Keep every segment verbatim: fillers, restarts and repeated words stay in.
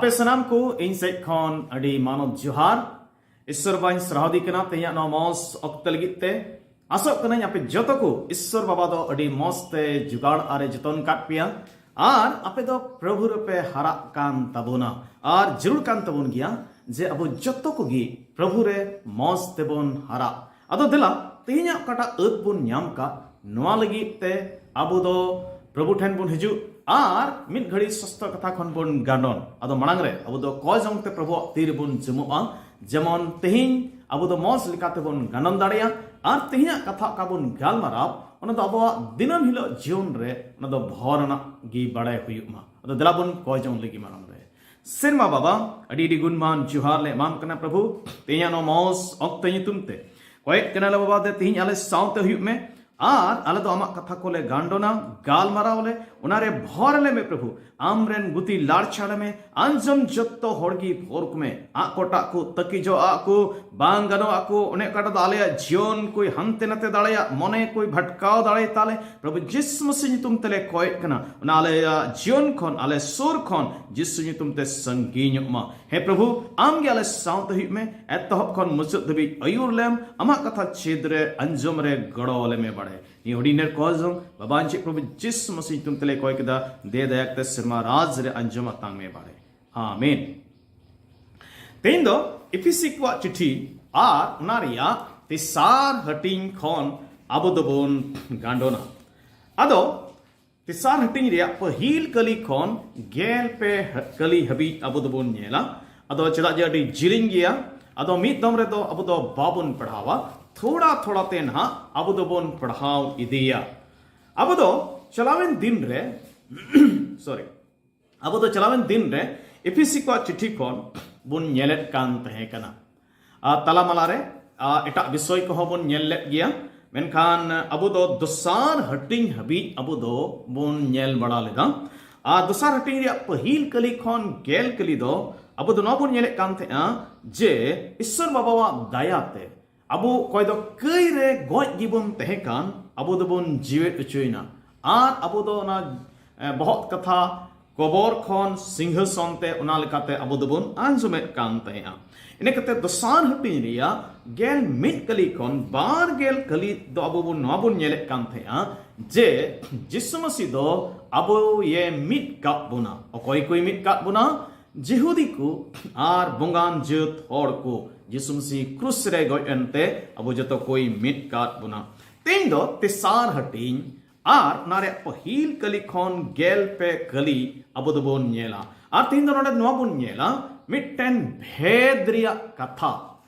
ᱟᱯᱮ ᱥᱟᱱᱟᱢ ᱠᱚ ᱤᱧ ᱥᱮᱫ ᱠᱷᱚᱱ ᱟᱹᱰᱤ ᱢᱟᱱᱚᱛ ᱡᱚᱦᱟᱨ᱾ ᱤᱥᱥᱚᱨ ᱵᱟᱵᱟᱧ ᱥᱟᱨᱦᱟᱣ ᱫᱤ ᱠᱟᱱᱟ ᱛᱮᱦᱮᱧᱟᱜ ᱱᱚᱣᱟ ᱢᱚᱸᱡᱽ ᱚᱠᱛᱚ ᱞᱟᱹᱜᱤᱫ ᱛᱮ᱾ ᱟᱥᱚᱜ ᱠᱟᱹᱱᱟᱹᱧ ᱟᱯᱮ ᱡᱚᱛᱚ ᱠᱚ ᱤᱥᱥᱚᱨ ᱵᱟᱵᱟ ᱫᱚ ᱟᱹᱰᱤ ᱢᱚᱸᱡᱽ ᱛᱮ ᱡᱚᱜᱟᱲ ᱟᱨᱮ ᱡᱚᱛᱚᱱ ᱠᱟᱫ ᱯᱮᱭᱟ᱾ ᱟᱨ ᱟᱯᱮ ᱫᱚ ᱯᱨᱚᱵᱷᱩ ᱨᱮᱯᱮ ᱦᱟᱨᱟᱜ ᱠᱟᱱ ᱛᱟᱵᱚᱱᱟ᱾ ᱟᱨ ᱡᱟᱹᱨᱩᱲ ᱠᱟᱱ ᱛᱟᱵᱚᱱ ᱜᱮᱭᱟ ᱡᱮ ᱟᱵᱚ ᱡᱚᱛᱚ ᱠᱚᱜᱮ ᱯᱨᱚᱵᱷᱩ ᱨᱮ ᱢᱚᱸᱡᱽ ᱛᱮᱵᱚᱱ ᱦᱟᱨᱟᱜ᱾ ᱟᱫᱚ ᱫᱮᱞᱟ, ᱛᱮᱦᱮᱧᱟᱜ ᱚᱠᱟᱴᱟᱜ ᱟᱹᱫ ᱵᱚᱱ ᱧᱟᱢ ᱠᱟᱜ, ᱱᱚᱣᱟ ᱞᱟᱹᱜᱤᱫ ᱛᱮ ᱟᱵᱚ ᱫᱚ ᱯᱨᱚᱵᱷᱩ ᱴᱷᱮᱱ ᱵᱚᱱ ᱦᱤᱡᱩᱜ ᱟᱨ ᱢᱤᱫ ᱜᱷᱟᱹᱲᱤ ᱥᱚᱥᱛᱚ ᱠᱟᱛᱷᱟ ᱠᱷᱚᱱ ᱵᱚᱱ ᱜᱟᱸᱰᱚᱱ᱾ ᱟᱫᱚ ᱢᱟᱲᱟᱝ ᱨᱮ ᱟᱵᱚ ᱫᱚ ᱠᱚᱭ ᱡᱚᱝ ᱛᱮ ᱯᱨᱚᱵᱷᱩᱣᱟᱜ ᱛᱤ ᱨᱮᱵᱚᱱ ᱡᱩᱢᱩᱜᱼᱟ, ᱡᱮᱢᱚᱱ ᱛᱮᱦᱮᱧ ᱟᱵᱚ ᱫᱚ ᱢᱚᱸᱡᱽ ᱞᱮᱠᱟ ᱛᱮᱵᱚᱱ ᱜᱟᱸᱰᱚᱱ ᱫᱟᱲᱮᱭᱟᱜ ᱟᱨ ᱛᱮᱦᱮᱧᱟᱜ ᱠᱟᱛᱷᱟ ᱚᱠᱟ ᱵᱚᱱ ᱜᱟᱞᱢᱟᱨᱟᱣ, ᱚᱱᱟ ᱫᱚ ᱟᱵᱚᱣᱟᱜ ᱫᱤᱱᱟᱹᱢ ᱦᱤᱞᱳᱜ ᱡᱤᱭᱚᱱ ᱨᱮ ᱚᱱᱟ ᱫᱚ ᱵᱷᱚᱨ ᱟᱱᱟᱜ ᱜᱮ ᱵᱟᱲᱟᱭ ᱦᱩᱭᱩᱜ ᱢᱟ᱾ ᱟᱫᱚ ᱫᱮᱞᱟ ᱵᱚᱱ ᱠᱚᱭ ᱡᱚᱝ ᱞᱟᱹᱜᱤᱫ ᱢᱟᱲᱟᱝ ᱨᱮ᱾ ᱥᱮᱨᱢᱟ ᱵᱟᱵᱟ, ᱟᱹᱰᱤ ᱟᱹᱰᱤ ᱜᱩᱱᱢᱟᱱ ᱡᱚᱦᱟᱨ ᱞᱮ ᱮᱢᱟᱢ ᱠᱟᱱᱟ ᱯᱨᱚᱵᱷᱩ, ᱛᱮᱦᱮᱧᱟᱜ ᱱᱚᱣᱟ ᱢᱚᱸᱡᱽ ᱚᱠᱛᱚ ᱧᱩᱛᱩᱢ ᱛᱮ ᱠᱚᱭᱮᱫ ᱠᱟᱱᱟᱞᱮ ᱵᱟᱵᱟ, ᱫᱮ ᱛᱮᱦᱮᱧ ᱟᱞᱮ ᱥᱟᱶᱛᱮ ᱦᱩᱭᱩᱜ ᱢᱮ᱾ ᱟᱨ ᱟᱞᱮ ᱫᱚ ᱟᱢᱟᱜ ᱠᱟᱛᱷᱟ ᱠᱚᱞᱮ ᱜᱟᱱᱰᱚᱱᱟ, ᱜᱟᱞᱢᱟᱨᱟᱣ ᱟᱞᱮ, ᱚᱱᱟᱨᱮ ᱵᱷᱚᱨ ᱟᱞᱮ ᱢᱮ ᱯᱨᱚᱵᱷᱩ᱾ ᱟᱢ ᱨᱮᱱ ᱜᱩᱛᱤ ᱞᱟᱲᱪᱷᱟᱲ ᱢᱮ, ᱟᱸᱡᱚᱢ ᱡᱚᱛᱚ ᱦᱚᱲ ᱜᱮ ᱵᱷᱚᱨ ᱠᱚᱢᱮ᱾ ᱟᱜ ᱠᱚᱴᱟᱜ ᱠᱚ, ᱛᱟᱹᱠᱤᱡᱚᱜ ᱟᱜ ᱠᱚ, ᱵᱟᱝ ᱜᱟᱱᱚᱜ ᱟᱜ ᱠᱚ, ᱚᱱᱮ ᱚᱠᱟᱴᱟᱜ ᱫᱚ ᱟᱞᱮᱭᱟᱜ ᱡᱤᱭᱚᱱ ᱠᱚᱭ ᱦᱟᱱᱛᱮ ᱱᱟᱛᱮ ᱫᱟᱲᱮᱭᱟᱜ, ᱢᱚᱱᱮ ᱠᱚᱭ ᱵᱷᱟᱴᱠᱟᱣ ᱫᱟᱲᱮ ᱛᱟᱞᱮ, ᱯᱨᱚᱵᱷᱩ ᱡᱤᱥᱩ ᱢᱟᱥᱤ ᱧᱩᱛᱩᱢ ᱛᱮᱞᱮ ᱠᱚᱭᱮᱫ ᱠᱟᱱᱟ, ᱚᱱᱟ ᱟᱞᱮᱭᱟᱜ ᱡᱤᱭᱚᱱ ᱠᱷᱚᱱ, ᱟᱞᱮ ᱥᱩᱨ ᱠᱷᱚᱱ ᱡᱤᱥᱩ ᱧᱩᱛᱩᱢ ᱛᱮ ᱥᱟᱺᱜᱤᱧᱚᱜ ᱢᱟ᱾ ᱦᱮᱸ ᱯᱨᱚᱵᱷᱩ, ᱟᱢ ᱜᱮ ᱟᱞᱮ ᱥᱟᱶᱛᱮ ᱦᱩᱭᱩᱜ ᱢᱮ, ᱮᱛᱚᱦᱚᱵ ᱠᱷᱚᱱ ᱢᱩᱪᱟᱹᱫ ᱫᱷᱟᱹᱵᱤᱡ ᱟᱹᱭᱩᱨ ᱞᱮᱢ, ᱟᱢᱟᱜ ᱠᱟᱛᱷᱟ ᱪᱮᱫ ᱨᱮ, ᱟᱸᱡᱚᱢ ᱨᱮ ᱜᱚᱲᱚ ᱟᱞᱮ ᱢᱮ ᱵᱟᱲᱮ᱾ ᱱᱤᱭᱟᱹ ᱦᱩᱰᱤᱧ ᱰᱷᱮᱨ ᱠᱚ ᱡᱚᱝ ᱵᱟᱵᱟ ᱟᱧᱪᱮ ᱯᱨᱚᱵᱷᱩ ᱡᱤᱥᱩ ᱢᱟᱥᱤ ᱧᱩᱛᱩᱢ ᱛᱮᱞᱮ ᱠᱚᱭ ᱠᱮᱫᱟ, ᱫᱮ ᱫᱟᱭᱟ ᱠᱟᱛᱮ ᱥᱮᱨᱢᱟ ᱨᱟᱡᱽ ᱨᱮ ᱟᱸᱡᱚᱢ ᱟᱛᱟᱝ ᱢᱮ ᱵᱟᱲᱮ᱾ ᱟᱢᱮᱱ᱾ ᱛᱮᱦᱮᱧ ᱫᱚ ᱮᱯᱷᱤᱥᱤ ᱠᱚᱣᱟᱜ ᱪᱤᱴᱷᱤ ᱟᱨ ᱚᱱᱟ ᱨᱮᱭᱟᱜ ᱛᱮᱥᱟᱨ ᱦᱟᱹᱴᱤᱧ ᱠᱷᱚᱱ ᱟᱵᱚ ᱫᱚᱵᱚᱱ ᱜᱟᱸᱰᱚᱱᱟ᱾ ᱟᱫᱚ ᱛᱮᱥᱟᱨ ᱦᱟᱹᱴᱤᱧ ᱨᱮᱭᱟᱜ ᱯᱟᱹᱦᱤᱞ ᱠᱟᱹᱞᱤ ᱠᱷᱚᱱ ᱜᱮᱞ ᱯᱮ ᱠᱟᱹᱞᱤ ᱦᱟᱹᱵᱤᱡ ᱟᱵᱚ ᱫᱚᱵᱚᱱ ᱧᱮᱞᱟ᱾ ᱟᱫᱚ ᱪᱮᱫᱟᱜ ᱡᱮ ᱟᱹᱰᱤ ᱡᱤᱞᱤᱧ ᱜᱮᱭᱟ, ᱟᱫᱚ ᱢᱤᱫ ᱫᱚᱢ ᱨᱮᱫᱚ ᱟᱵᱚ ᱫᱚ ᱵᱟᱵᱚᱱ ᱯᱟᱲᱦᱟᱣᱟ, ᱛᱷᱚᱲᱟ ᱛᱷᱚᱲᱟ ᱛᱮ ᱱᱟᱦᱟᱜ ᱟᱵᱚ ᱫᱚᱵᱚᱱ ᱯᱟᱲᱦᱟᱣ ᱤᱫᱤᱭᱟ᱾ ᱟᱵᱚ ᱫᱚ ᱪᱟᱞᱟᱣᱮᱱ ᱫᱤᱱ ᱨᱮ ᱥᱚᱨᱤ ᱟᱵᱚ ᱫᱚ ᱪᱟᱞᱟᱣᱮᱱ ᱫᱤᱱ ᱨᱮ ᱮᱯᱷᱤᱥᱤ ᱠᱚᱣᱟᱜ ᱪᱤᱴᱷᱤ ᱠᱷᱚᱱ ᱵᱚᱱ ᱧᱮᱞᱮᱫ ᱠᱟᱱ ᱛᱟᱦᱮᱸ ᱠᱟᱱᱟ᱾ ᱟᱨ ᱛᱟᱞᱟᱢᱟᱞᱟ ᱨᱮ ᱟᱨ ᱮᱴᱟᱜ ᱵᱤᱥᱚᱭ ᱠᱚᱦᱚᱸ ᱵᱚᱱ ᱧᱮᱞ ᱞᱮᱫ ᱜᱮᱭᱟ, ᱢᱮᱱᱠᱷᱟᱱ ᱟᱵᱚ ᱫᱚ ᱫᱚᱥᱟᱨ ᱦᱟᱹᱴᱤᱧ ᱦᱟᱹᱵᱤᱡ ᱟᱵᱚ ᱫᱚ ᱵᱚᱱ ᱧᱮᱞ ᱵᱟᱲᱟ ᱞᱮᱫᱟ᱾ ᱟᱨ ᱫᱚᱥᱟᱨ ᱦᱟᱹᱴᱤᱧ ᱨᱮᱭᱟᱜ ᱯᱟᱹᱦᱤᱞ ᱠᱟᱹᱞᱤ ᱠᱷᱚᱱ ᱜᱮᱞ ᱠᱟᱹᱞᱤ ᱫᱚ ᱟᱵᱚ ᱫᱚ ᱱᱚᱣᱟ ᱵᱚᱱ ᱧᱮᱞᱮᱫ ᱠᱟᱱ ᱛᱟᱦᱮᱸᱱᱟ ᱡᱮ ᱤᱥᱥᱚᱨ ᱵᱟᱵᱟᱣᱟᱜ ᱫᱟᱭᱟᱛᱮ ᱟᱵᱚ ᱚᱠᱚᱭ ᱫᱚ ᱠᱟᱹᱭ ᱨᱮ ᱜᱚᱡ ᱜᱮᱵᱚᱱ ᱛᱟᱦᱮᱸ ᱠᱟᱱ, ᱟᱵᱚ ᱫᱚᱵᱚᱱ ᱡᱤᱣᱮᱫ ᱦᱚᱪᱚᱭᱮᱱᱟ᱾ ᱟᱨ ᱟᱵᱚ ᱫᱚ ᱚᱱᱟ ᱮ, ᱵᱚᱦᱚᱜ ᱠᱟᱛᱷᱟ ᱠᱚᱵᱚᱨ ᱠᱷᱚᱱ ᱥᱤᱝᱦᱟᱥᱚᱱ ᱛᱮ, ᱚᱱᱟ ᱞᱮᱠᱟᱛᱮ ᱟᱵᱚ ᱫᱚᱵᱚᱱ ᱟᱸᱡᱚᱢᱮᱫ ᱠᱟᱱ ᱛᱟᱦᱮᱸᱜᱼᱟ᱾ ᱤᱱᱟᱹ ᱠᱟᱛᱮ ᱫᱚᱥᱟᱨ ᱦᱟᱹᱴᱤᱧ ᱨᱮᱭᱟᱜ ᱜᱮᱞ ᱢᱤᱫ ᱠᱟᱹᱞᱤ ᱠᱷᱚᱱ ᱵᱟᱨ ᱜᱮᱞ ᱠᱟᱹᱞᱤ ᱫᱚ ᱟᱵᱚ ᱵᱚᱱ, ᱱᱚᱣᱟ ᱵᱚᱱ ᱧᱮᱞᱮᱫ ᱠᱟᱱ ᱛᱟᱦᱮᱸᱜᱼᱟ ᱡᱮ ᱡᱤᱥᱩ ᱢᱟᱹᱥᱤ ᱫᱚ ᱟᱵᱚᱭᱮ ᱢᱤᱫ ᱠᱟᱜ ᱵᱚᱱᱟ᱾ ᱚᱠᱚᱭ ᱠᱚᱭ ᱢᱤᱫ ᱠᱟᱜ ᱵᱚᱱᱟ? ᱡᱤᱦᱩᱫᱤ ᱠᱚ ᱟᱨ ᱵᱚᱸᱜᱟᱱ ᱡᱟᱹᱛ ᱦᱚᱲ ᱠᱚ᱾ ᱡᱤᱥᱩ ᱢᱟᱹᱥᱤ ᱠᱨᱩᱥ ᱨᱮ ᱜᱚᱡ ᱮᱱᱛᱮ ᱟᱵᱚ ᱡᱚᱛᱚ ᱠᱚᱭ ᱢᱤᱫ ᱠᱟᱜ ᱵᱚᱱᱟ᱾ ᱛᱮᱦᱮᱧ ᱫᱚ ᱛᱮᱥᱟᱨ ᱦᱟᱹᱴᱤᱧ ᱟᱨ ᱚᱱᱟ ᱨᱮᱭᱟᱜ ᱯᱟᱹᱦᱤᱞ ᱠᱟᱹᱞᱤ ᱠᱷᱚᱱ ᱜᱮᱞ ᱯᱮ ᱠᱟᱹᱞᱤ ᱟᱵᱚ ᱫᱚᱵᱚᱱ ᱧᱮᱞᱟ᱾ ᱟᱨ ᱛᱮᱦᱮᱧ ᱫᱚ ᱱᱚᱰᱮ ᱱᱚᱣᱟ ᱵᱚᱱ ᱧᱮᱞᱟ, ᱢᱤᱫᱴᱮᱱ ᱵᱷᱮᱫ ᱨᱮᱭᱟᱜ ᱠᱟᱛᱷᱟ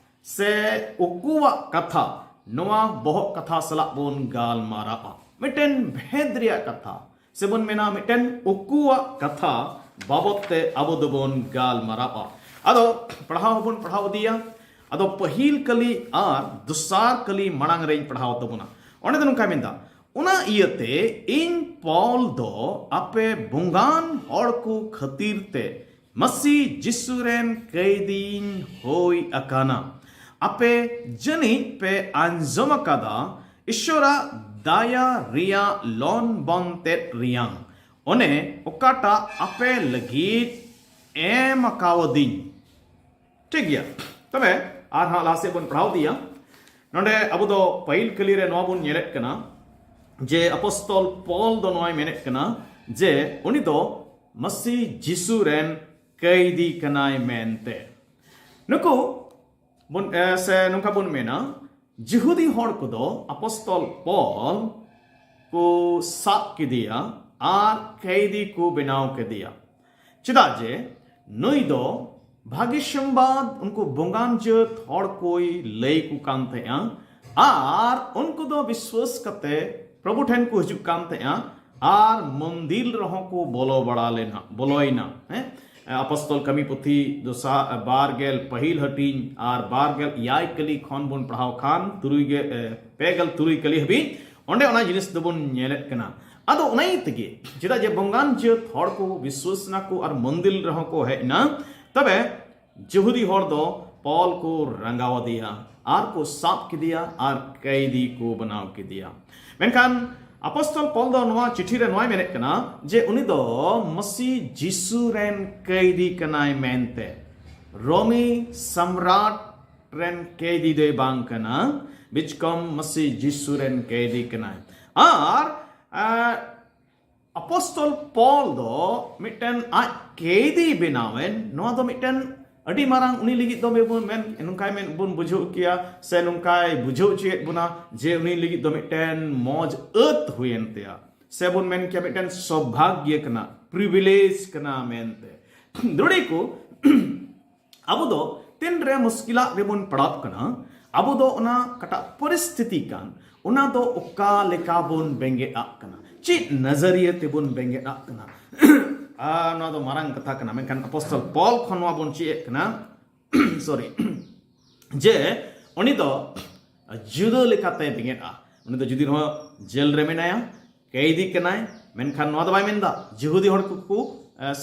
ᱥᱮ ᱩᱠᱩᱣᱟᱜ ᱠᱟᱛᱷᱟ, ᱱᱚᱣᱟ ᱵᱚᱦᱚᱜ ᱠᱟᱛᱷᱟ ᱥᱟᱞᱟᱜ ᱵᱚᱱ ᱜᱟᱞᱢᱟᱨᱟᱣᱟ᱾ ᱢᱤᱫᱴᱮᱱ ᱵᱷᱮᱫ ᱨᱮᱭᱟᱜ ᱠᱟᱛᱷᱟ ᱥᱮ ᱵᱚᱱ ᱢᱮᱱᱟ ᱢᱤᱫᱴᱮᱱ ᱩᱠᱩᱣᱟᱜ ᱠᱟᱛᱷᱟ ᱵᱟᱵᱚᱫ ᱛᱮ ᱟᱵᱚ ᱫᱚᱵᱚᱱ ᱜᱟᱞᱢᱟᱨᱟᱣᱟ᱾ ᱟᱫᱚ ᱯᱟᱲᱦᱟᱣ ᱦᱚᱸᱵᱚᱱ ᱯᱟᱲᱦᱟᱣ ᱤᱫᱤᱭᱟ᱾ ᱟᱫᱚ ᱯᱟᱹᱦᱤᱞ ᱠᱟᱹᱞᱤ ᱟᱨ ᱫᱚᱥᱟᱨ ᱠᱟᱹᱞᱤ ᱢᱟᱲᱟᱝ ᱨᱮᱧ ᱯᱟᱲᱦᱟᱣ ᱛᱟᱵᱚᱱᱟ᱾ ᱚᱸᱰᱮ ᱫᱚ ᱱᱚᱝᱠᱟᱭ ᱢᱮᱱᱫᱟ, ᱚᱱᱟ ᱤᱭᱟᱹᱛᱮ ᱤᱧ ᱯᱚᱞ ᱫᱚ ᱟᱯᱮ ᱵᱚᱸᱜᱟᱱ ᱦᱚᱲ ᱠᱚ ᱠᱷᱟᱹᱛᱤᱨ ᱛᱮ ᱢᱟᱹᱥᱤ ᱡᱤᱥᱩ ᱨᱮᱱ ᱠᱟᱹᱭᱫᱤᱧ ᱦᱩᱭ ᱟᱠᱟᱱᱟ᱾ ᱟᱯᱮ ᱡᱟᱹᱱᱤᱡ ᱯᱮ ᱟᱸᱡᱚᱢ ᱟᱠᱟᱫᱟ ᱤᱥᱚᱨᱟᱜ ᱫᱟᱭᱟ ᱨᱮᱭᱟᱜ ᱞᱚᱱ ᱵᱚᱱᱛᱮᱫ ᱨᱮᱭᱟᱝ, ᱚᱱᱮ ᱚᱠᱟᱴᱟᱜ ᱟᱯᱮ ᱞᱟᱹᱜᱤᱫ ᱮᱢ ᱟᱠᱟᱣᱟᱫᱤᱧ᱾ ᱴᱷᱤᱠ ᱜᱮᱭᱟ, ᱛᱚᱵᱮ ᱟᱨ ᱦᱟᱸᱜ ᱞᱟᱦᱟ ᱥᱮᱫ ᱵᱚᱱ ᱯᱟᱲᱦᱟᱣ ᱤᱫᱤᱭᱟ᱾ ᱱᱚᱰᱮ ᱟᱵᱚ ᱫᱚ ᱯᱟᱹᱦᱤᱞ ᱠᱟᱹᱞᱤ ᱨᱮ ᱱᱚᱣᱟ ᱵᱚᱱ ᱧᱮᱞᱮᱫ ᱠᱟᱱᱟ ᱡᱮ ᱟᱯᱚᱥᱛᱚᱞ ᱯᱚᱞ ᱫᱚ ᱱᱚᱣᱟᱭ ᱢᱮᱱᱮᱫ ᱠᱟᱱᱟ ᱡᱮ ᱩᱱᱤ ᱫᱚ ᱢᱟᱹᱥᱤ ᱡᱤᱥᱩ ᱨᱮᱱ ᱠᱟᱹᱭᱫᱤ ᱠᱟᱱᱟᱭ ᱢᱮᱱᱛᱮ᱾ ᱱᱩᱠᱩ ᱵᱚᱱ, ᱮ, ᱥᱮ ᱱᱚᱝᱠᱟ ᱵᱚᱱ ᱢᱮᱱᱟ, ᱡᱤᱦᱩᱫᱤ ᱦᱚᱲ ᱠᱚᱫᱚ ᱟᱯᱚᱥᱛᱚᱞ ᱯᱚᱞ ᱠᱚ ᱥᱟᱵ ᱠᱮᱫᱮᱭᱟ ᱟᱨ ᱠᱟᱹᱭᱫᱤ ᱠᱚ ᱵᱮᱱᱟᱣ ᱠᱮᱫᱮᱭᱟ᱾ ᱪᱮᱫᱟᱜ ᱡᱮ ᱱᱩᱭ ᱫᱚ ᱵᱷᱟᱹᱜᱤ ᱥᱚᱢᱵᱟᱫ ᱩᱱᱠᱩ ᱵᱚᱸᱜᱟᱱ ᱡᱟᱹᱛ ᱦᱚᱲ ᱠᱚᱭ ᱞᱟᱹᱭ ᱠᱚ ᱠᱟᱱ ᱛᱟᱦᱮᱸᱜᱼᱟ ᱟᱨ ᱩᱱᱠᱩ ᱫᱚ ᱵᱤᱥᱣᱟᱹᱥ ᱠᱟᱛᱮ ᱯᱨᱚᱵᱷᱩ ᱴᱷᱮᱱ ᱠᱚ ᱦᱤᱡᱩᱜ ᱠᱟᱱ ᱛᱟᱦᱮᱸᱜᱼᱟ ᱟᱨ ᱢᱚᱱᱫᱤᱨ ᱨᱮᱦᱚᱸ ᱠᱚ ᱵᱚᱞᱚ ᱵᱟᱲᱟ ᱞᱮᱱᱟ, ᱵᱚᱞᱚᱭᱮᱱᱟ᱾ ᱦᱮᱸ, ᱟᱯᱚᱥᱛᱚᱞ ᱠᱟᱹᱢᱤ ᱯᱩᱛᱷᱤ ᱫᱚᱥᱟᱨ ᱵᱟᱨ ᱜᱮᱞ ᱯᱟᱹᱦᱤᱞ ᱦᱟᱹᱴᱤᱧ ᱟᱨ ᱵᱟᱨ ᱜᱮᱞ ᱮᱭᱟᱭ ᱠᱟᱹᱞᱤ ᱠᱷᱚᱱ ᱵᱚᱱ ᱯᱟᱲᱦᱟᱣ ᱠᱷᱟᱱ ᱛᱩᱨᱩᱭ ᱜᱮ, ᱮ, ᱯᱮ ᱜᱮᱞ ᱛᱩᱨᱩᱭ ᱠᱟᱹᱞᱤ ᱦᱟᱹᱵᱤᱡ ᱚᱸᱰᱮ ᱚᱱᱟ ᱡᱤᱱᱤᱥ ᱫᱚᱵᱚᱱ ᱧᱮᱞᱮᱫ ᱠᱟᱱᱟ᱾ ᱟᱫᱚ ᱚᱱᱟ ᱤᱭᱟᱹ ᱛᱮᱜᱮ ᱪᱮᱫᱟᱜ ᱡᱮ ᱵᱚᱸᱜᱟᱱ ᱡᱟᱹᱛ ᱦᱚᱲ ᱠᱚ ᱵᱤᱥᱣᱟᱹᱥ ᱮᱱᱟ ᱠᱚ ᱟᱨ ᱢᱚᱱᱫᱤᱨ ᱨᱮᱦᱚᱸ ᱠᱚ ᱦᱮᱡ ᱮᱱᱟ, ᱛᱚᱵᱮ ᱡᱤᱦᱩᱫᱤ ᱦᱚᱲ ᱫᱚ ᱯᱚᱞ ᱠᱚ ᱨᱟᱸᱜᱟᱣ ᱟᱫᱮᱭᱟ ᱟᱨ ᱠᱚ ᱥᱟᱵ ᱠᱮᱫᱮᱭᱟ ᱟᱨ ᱠᱟᱹᱭᱫᱤ ᱠᱚ ᱵᱮᱱᱟᱣ ᱠᱮᱫᱮᱭᱟ᱾ ᱢᱮᱱᱠᱷᱟᱱ ᱟᱯᱚᱥᱛᱚᱞ ᱯᱚᱞ ᱫᱚ ᱱᱚᱣᱟ ᱪᱤᱴᱷᱤ ᱨᱮ ᱱᱚᱣᱟᱭ ᱢᱮᱱᱮᱫ ᱠᱟᱱᱟ ᱡᱮ ᱩᱱᱤ ᱫᱚ ᱢᱟᱹᱥᱤ ᱡᱤᱥᱩ ᱨᱮᱱ ᱠᱟᱹᱭᱫᱤ ᱠᱟᱱᱟᱭ ᱢᱮᱱᱛᱮ᱾ ᱨᱳᱢᱤ ᱥᱚᱢᱨᱟᱴ ᱨᱮᱱ ᱠᱟᱹᱭᱫᱤ ᱫᱚᱭ ᱵᱟᱝ ᱠᱟᱱᱟ, ᱵᱤᱪᱠᱚᱢ ᱢᱟᱹᱥᱤ ᱡᱤᱥᱩ ᱨᱮᱱ ᱠᱟᱹᱭᱫᱤ ᱠᱟᱱᱟᱭ᱾ ᱟᱨ ᱟᱯᱚᱥᱛᱚᱞ ᱯᱚᱞ ᱫᱚ ᱢᱤᱫᱴᱮᱱ ᱟᱡ ᱠᱮᱭᱫᱤ ᱵᱮᱱᱟᱣᱮᱱ, ᱱᱚᱣᱟ ᱫᱚ ᱢᱤᱫᱴᱮᱱ ᱟᱹᱰᱤ ᱢᱟᱨᱟᱝ ᱩᱱᱤ ᱞᱟᱹᱜᱤᱫ ᱫᱚ ᱵᱚᱱ ᱢᱮᱱ, ᱱᱚᱝᱠᱟᱭ ᱢᱮᱱ ᱵᱚᱱ ᱵᱩᱡᱷᱟᱹᱣ ᱠᱮᱭᱟ ᱥᱮ ᱱᱚᱝᱠᱟᱭ ᱵᱩᱡᱷᱟᱹᱣ ᱦᱚᱪᱚᱭᱮᱫ ᱵᱚᱱᱟ ᱡᱮ ᱩᱱᱤ ᱞᱟᱹᱜᱤᱫ ᱫᱚ ᱢᱤᱫᱴᱮᱱ ᱢᱚᱡᱽ ᱟᱹᱛ ᱦᱩᱭᱮᱱ ᱛᱟᱭᱟ, ᱥᱮ ᱵᱚᱱ ᱢᱮᱱ ᱠᱮᱭᱟ ᱢᱤᱫᱴᱮᱱ ᱥᱚᱵᱷᱟᱜᱭᱚ ᱠᱟᱱᱟ, ᱯᱨᱤᱵᱷᱤᱞᱮᱡᱽ ᱠᱟᱱᱟ ᱢᱮᱱᱛᱮ᱾ ᱫᱩᱲᱤ ᱠᱚ ᱟᱵᱚ ᱫᱚ ᱛᱤᱱᱨᱮ ᱢᱩᱥᱠᱤᱞᱟᱜ ᱨᱮᱵᱚᱱ ᱯᱟᱲᱟᱣ ᱠᱟᱱᱟ, ᱟᱵᱚ ᱫᱚ ᱚᱱᱟ ᱠᱟᱴᱟᱜ ᱯᱚᱨᱤᱥᱛᱷᱤᱛᱤ ᱠᱟᱱ, ᱚᱱᱟ ᱫᱚ ᱚᱠᱟ ᱞᱮᱠᱟ ᱵᱚᱱ ᱵᱮᱸᱜᱮᱫ ᱟᱜ ᱠᱟᱱᱟ, ᱪᱮᱫ ᱱᱟᱡᱟᱨᱤᱭᱟᱹ ᱛᱮᱵᱚᱱ ᱵᱮᱸᱜᱮᱫ ᱟᱜ ᱠᱟᱱᱟ᱾ ᱟᱨ ᱱᱚᱣᱟ ᱫᱚ ᱢᱟᱨᱟᱝ ᱠᱟᱛᱷᱟ ᱠᱟᱱᱟ, ᱢᱮᱱᱠᱷᱟᱱ ᱟᱯᱚᱥᱛᱚᱞ ᱯᱚᱞ ᱠᱷᱚᱱ ᱱᱚᱣᱟ ᱵᱚᱱ ᱪᱮᱫ ᱮᱫ ᱠᱟᱱᱟ, ᱥᱚᱨᱤ, ᱡᱮ ᱩᱱᱤ ᱫᱚ ᱡᱩᱫᱟᱹ ᱞᱮᱠᱟᱛᱮ ᱵᱮᱸᱜᱮᱫᱼᱟ᱾ ᱩᱱᱤ ᱫᱚ ᱡᱩᱫᱤ ᱨᱮᱦᱚᱸ ᱡᱮᱞ ᱨᱮ ᱢᱮᱱᱟᱭᱟ, ᱠᱮᱭᱫᱤ ᱠᱟᱱᱟᱭ, ᱢᱮᱱᱠᱷᱟᱱ ᱱᱚᱣᱟ ᱫᱚ ᱵᱟᱭ ᱢᱮᱱᱫᱟ ᱡᱤᱦᱩᱫᱤ ᱦᱚᱲ ᱠᱚᱠᱚ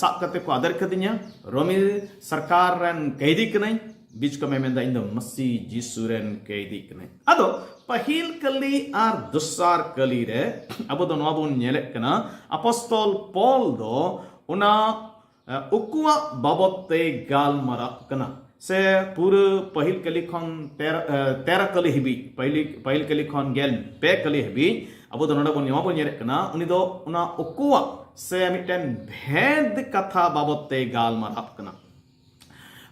ᱥᱟᱵ ᱠᱟᱛᱮ ᱠᱚ ᱟᱫᱮᱨ ᱠᱟᱫᱤᱧᱟ, ᱨᱳᱢᱤ ᱥᱚᱨᱠᱟᱨ ᱨᱮᱱ ᱠᱮᱭᱫᱤ ᱠᱟᱹᱱᱟᱹᱧ᱾ ᱵᱤᱪᱠᱚᱢᱮ ᱢᱮᱱᱫᱟ ᱤᱧ ᱫᱚ ᱢᱟᱹᱥᱤ ᱡᱤᱥᱩ ᱨᱮᱱ ᱠᱮᱭᱫᱤ ᱠᱟᱹᱱᱟᱹᱧ᱾ ᱟᱫᱚ ᱯᱟᱹᱦᱤᱞ ᱠᱟᱹᱞᱤ ᱟᱨ ᱫᱚᱥᱟᱨ ᱠᱟᱹᱞᱤ ᱨᱮ ᱟᱵᱚ ᱫᱚ ᱱᱚᱣᱟ ᱵᱚᱱ ᱧᱮᱞᱮᱫ ᱠᱟᱱᱟ, ᱟᱯᱚᱥᱛᱚᱞ ᱯᱚᱞ ᱫᱚ ᱚᱱᱟ ᱩᱠᱩᱣᱟᱜ ᱵᱟᱵᱚᱛ ᱛᱮ ᱜᱟᱞᱢᱟᱨᱟᱜ ᱠᱟᱱᱟ᱾ ᱥᱮ ᱯᱩᱨᱟᱹ ᱯᱟᱹᱦᱤᱞ ᱠᱟᱹᱞᱤ ᱠᱷᱚᱱ ᱛᱮᱨᱚ, ᱛᱮᱨᱚ ᱠᱟᱹᱞᱤ ᱦᱟᱹᱵᱤᱡ, ᱯᱟᱹᱦᱤᱞ ᱯᱟᱹᱦᱤᱞ ᱠᱟᱹᱞᱤ ᱠᱷᱚᱱ ᱜᱮᱞ ᱯᱮ ᱠᱟᱹᱞᱤ ᱦᱟᱹᱵᱤᱡ ᱟᱵᱚ ᱫᱚ ᱱᱚᱰᱮ ᱵᱚᱱ ᱱᱚᱣᱟ ᱵᱚᱱ ᱧᱮᱞᱮᱫ ᱠᱟᱱᱟ, ᱩᱱᱤ ᱫᱚ ᱚᱱᱟ ᱩᱠᱩᱣᱟᱜ ᱥᱮ ᱢᱤᱫᱴᱮᱱ ᱵᱷᱮᱫ ᱠᱟᱛᱷᱟ ᱵᱟᱵᱚᱛ ᱛᱮ ᱜᱟᱞᱢᱟᱨᱟᱜ ᱠᱟᱱᱟ᱾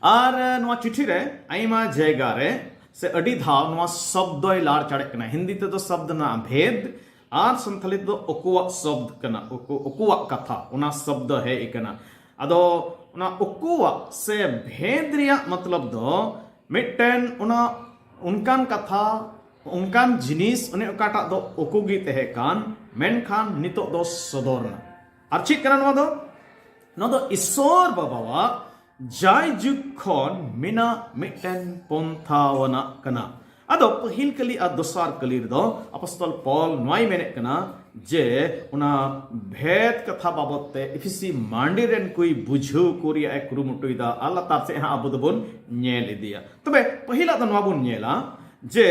ᱟᱨ ᱱᱚᱣᱟ ᱪᱤᱴᱷᱤ ᱨᱮ ᱟᱭᱢᱟ ᱡᱟᱭᱜᱟ ᱨᱮ ᱥᱮ ᱟᱹᱰᱤ ᱫᱷᱟᱣ ᱱᱚᱣᱟ ᱥᱚᱵᱫᱚᱭ ᱞᱟᱲᱪᱟᱲᱮᱫ ᱠᱟᱱᱟ᱾ ᱦᱤᱱᱫᱤ ᱛᱮᱫᱚ ᱥᱚᱵᱫ ᱨᱮᱱᱟᱜ ᱵᱷᱮᱫ ᱟᱨ ᱥᱟᱱᱛᱟᱲᱤ ᱛᱮᱫᱚ ᱩᱠᱩᱣᱟᱜ ᱥᱚᱵᱫ ᱠᱟᱱᱟ, ᱩᱠᱩ, ᱩᱠᱩᱣᱟᱜ ᱠᱟᱛᱷᱟ, ᱚᱱᱟ ᱥᱚᱵᱫ ᱦᱮᱡ ᱟᱠᱟᱱᱟ᱾ ᱟᱫᱚ ᱚᱱᱟ ᱩᱠᱩᱣᱟᱜ ᱥᱮ ᱵᱷᱮᱫ ᱨᱮᱭᱟᱜ ᱢᱚᱛᱞᱚᱵ ᱫᱚ ᱢᱤᱫᱴᱮᱱ ᱚᱱᱟ ᱚᱱᱠᱟᱱ ᱠᱟᱛᱷᱟ, ᱚᱱᱠᱟᱱ ᱡᱤᱱᱤᱥ, ᱚᱱᱮ ᱚᱠᱟᱴᱟᱜ ᱫᱚ ᱩᱠᱩ ᱜᱮ ᱛᱟᱦᱮᱸ ᱠᱟᱱ, ᱢᱮᱱᱠᱷᱟᱱ ᱱᱤᱛᱚᱜ ᱫᱚ ᱥᱚᱫᱚᱨ ᱮᱱᱟ᱾ ᱟᱨ ᱪᱮᱫ ᱠᱟᱱᱟ ᱱᱚᱣᱟ ᱫᱚ? ᱱᱚᱣᱟ ᱫᱚ ᱤᱥᱚᱨ ᱵᱟᱵᱟᱣᱟᱜ ᱡᱟᱭᱡᱩᱜᱽ ᱠᱷᱚᱱ ᱢᱮᱱᱟᱜ ᱢᱤᱫᱴᱮᱱ ᱯᱚᱱᱛᱷᱟ ᱟᱱᱟᱜ ᱠᱟᱱᱟ᱾ ᱟᱫᱚ ᱯᱟᱹᱦᱤᱞ ᱠᱟᱹᱞᱤ ᱟᱨ ᱫᱚᱥᱟᱨ ᱠᱟᱹᱞᱤ ᱨᱮᱫᱚ ᱟᱯᱚᱥᱛᱚᱞ ᱯᱚᱞ ᱱᱚᱣᱟᱭ ᱢᱮᱱᱮᱫ ᱠᱟᱱᱟ ᱡᱮ ᱚᱱᱟ ᱵᱷᱮᱫ ᱠᱟᱛᱷᱟ ᱵᱟᱵᱚᱛ ᱛᱮ ᱮᱯᱷᱤᱥᱤ ᱢᱟᱹᱱᱰᱤ ᱨᱮᱱ ᱠᱚᱭ ᱵᱩᱡᱷᱟᱹᱣ ᱠᱚ ᱨᱮᱭᱟᱜ ᱮ ᱠᱩᱨᱩᱢᱩᱴᱩᱭᱮᱫᱟ᱾ ᱟᱨ ᱞᱟᱛᱟᱨ ᱥᱮᱫ ᱦᱟᱸᱜ ᱟᱵᱚ ᱫᱚᱵᱚᱱ ᱧᱮᱞ ᱤᱫᱤᱭᱟ᱾ ᱛᱚᱵᱮ ᱯᱟᱹᱦᱤᱞᱟᱜ ᱫᱚ ᱱᱚᱣᱟ ᱵᱚᱱ ᱧᱮᱞᱟ ᱡᱮ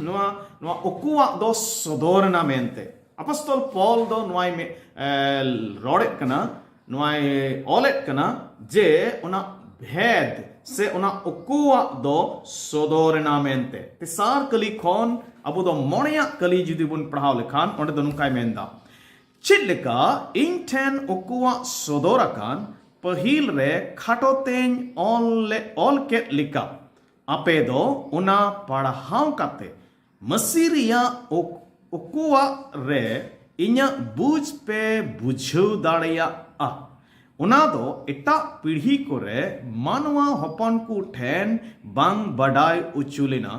ᱱᱚᱣᱟ, ᱱᱚᱣᱟ ᱩᱠᱩᱣᱟᱜ ᱫᱚ ᱥᱚᱫᱚᱨ ᱮᱱᱟ ᱢᱮᱱᱛᱮ᱾ ᱟᱯᱚᱥᱛᱚᱞ ᱯᱚᱞ ᱫᱚ ᱱᱚᱣᱟᱭ ᱢᱮ-, ᱮ, ᱨᱚᱲᱮᱫ ᱠᱟᱱᱟ, ᱱᱚᱣᱟᱭ ᱚᱞᱮᱫ ᱠᱟᱱᱟ ᱡᱮ ᱚᱱᱟ ᱵᱷᱮᱫ ᱥᱮ ᱚᱱᱟ ᱩᱠᱩᱣᱟᱜ ᱫᱚ ᱥᱚᱫᱚᱨ ᱮᱱᱟ ᱢᱮᱱᱛᱮ᱾ ᱛᱮᱥᱟᱨ ᱠᱟᱹᱞᱤ ᱠᱷᱚᱱ ᱟᱵᱚ ᱫᱚ ᱢᱚᱬᱮᱭᱟᱜ ᱠᱟᱹᱞᱤ ᱡᱩᱫᱤ ᱵᱚᱱ ᱯᱟᱲᱦᱟᱣ ᱞᱮᱠᱷᱟᱱ, ᱚᱸᱰᱮ ᱫᱚ ᱱᱚᱝᱠᱟᱭ ᱢᱮᱱᱫᱟ, "ᱪᱮᱫ ᱞᱮᱠᱟ ᱤᱧ ᱴᱷᱮᱱ ᱩᱠᱩᱣᱟᱜ ᱥᱚᱫᱚᱨ ᱟᱠᱟᱱ, ᱯᱟᱹᱦᱤᱞ ᱨᱮ ᱠᱷᱟᱴᱚ ᱛᱮᱧ ᱚᱞ ᱞᱮ-, ᱚᱞ ᱠᱮᱫ ᱞᱮᱠᱟ, ᱟᱯᱮ ᱫᱚ ᱚᱱᱟ ᱯᱟᱲᱦᱟᱣ ᱠᱟᱛᱮ ᱢᱟᱹᱥᱤ ᱨᱮᱭᱟᱜ ᱩᱠ-, ᱩᱠᱩᱣᱟᱜ ᱨᱮ ᱤᱧᱟᱹᱜ ᱵᱩᱡᱽ ᱯᱮ ᱵᱩᱡᱷᱟᱹᱣ ᱫᱟᱲᱮᱭᱟᱜᱼᱟ᱾ ᱚᱱᱟ ᱫᱚ ᱮᱴᱟᱜ ᱯᱤᱲᱦᱤ ᱠᱚᱨᱮ ᱢᱟᱱᱣᱟ ᱦᱚᱯᱚᱱ ᱠᱚ ᱴᱷᱮᱱ ᱵᱟᱝ ᱵᱟᱰᱟᱭ ᱚᱪᱚ ᱞᱮᱱᱟ,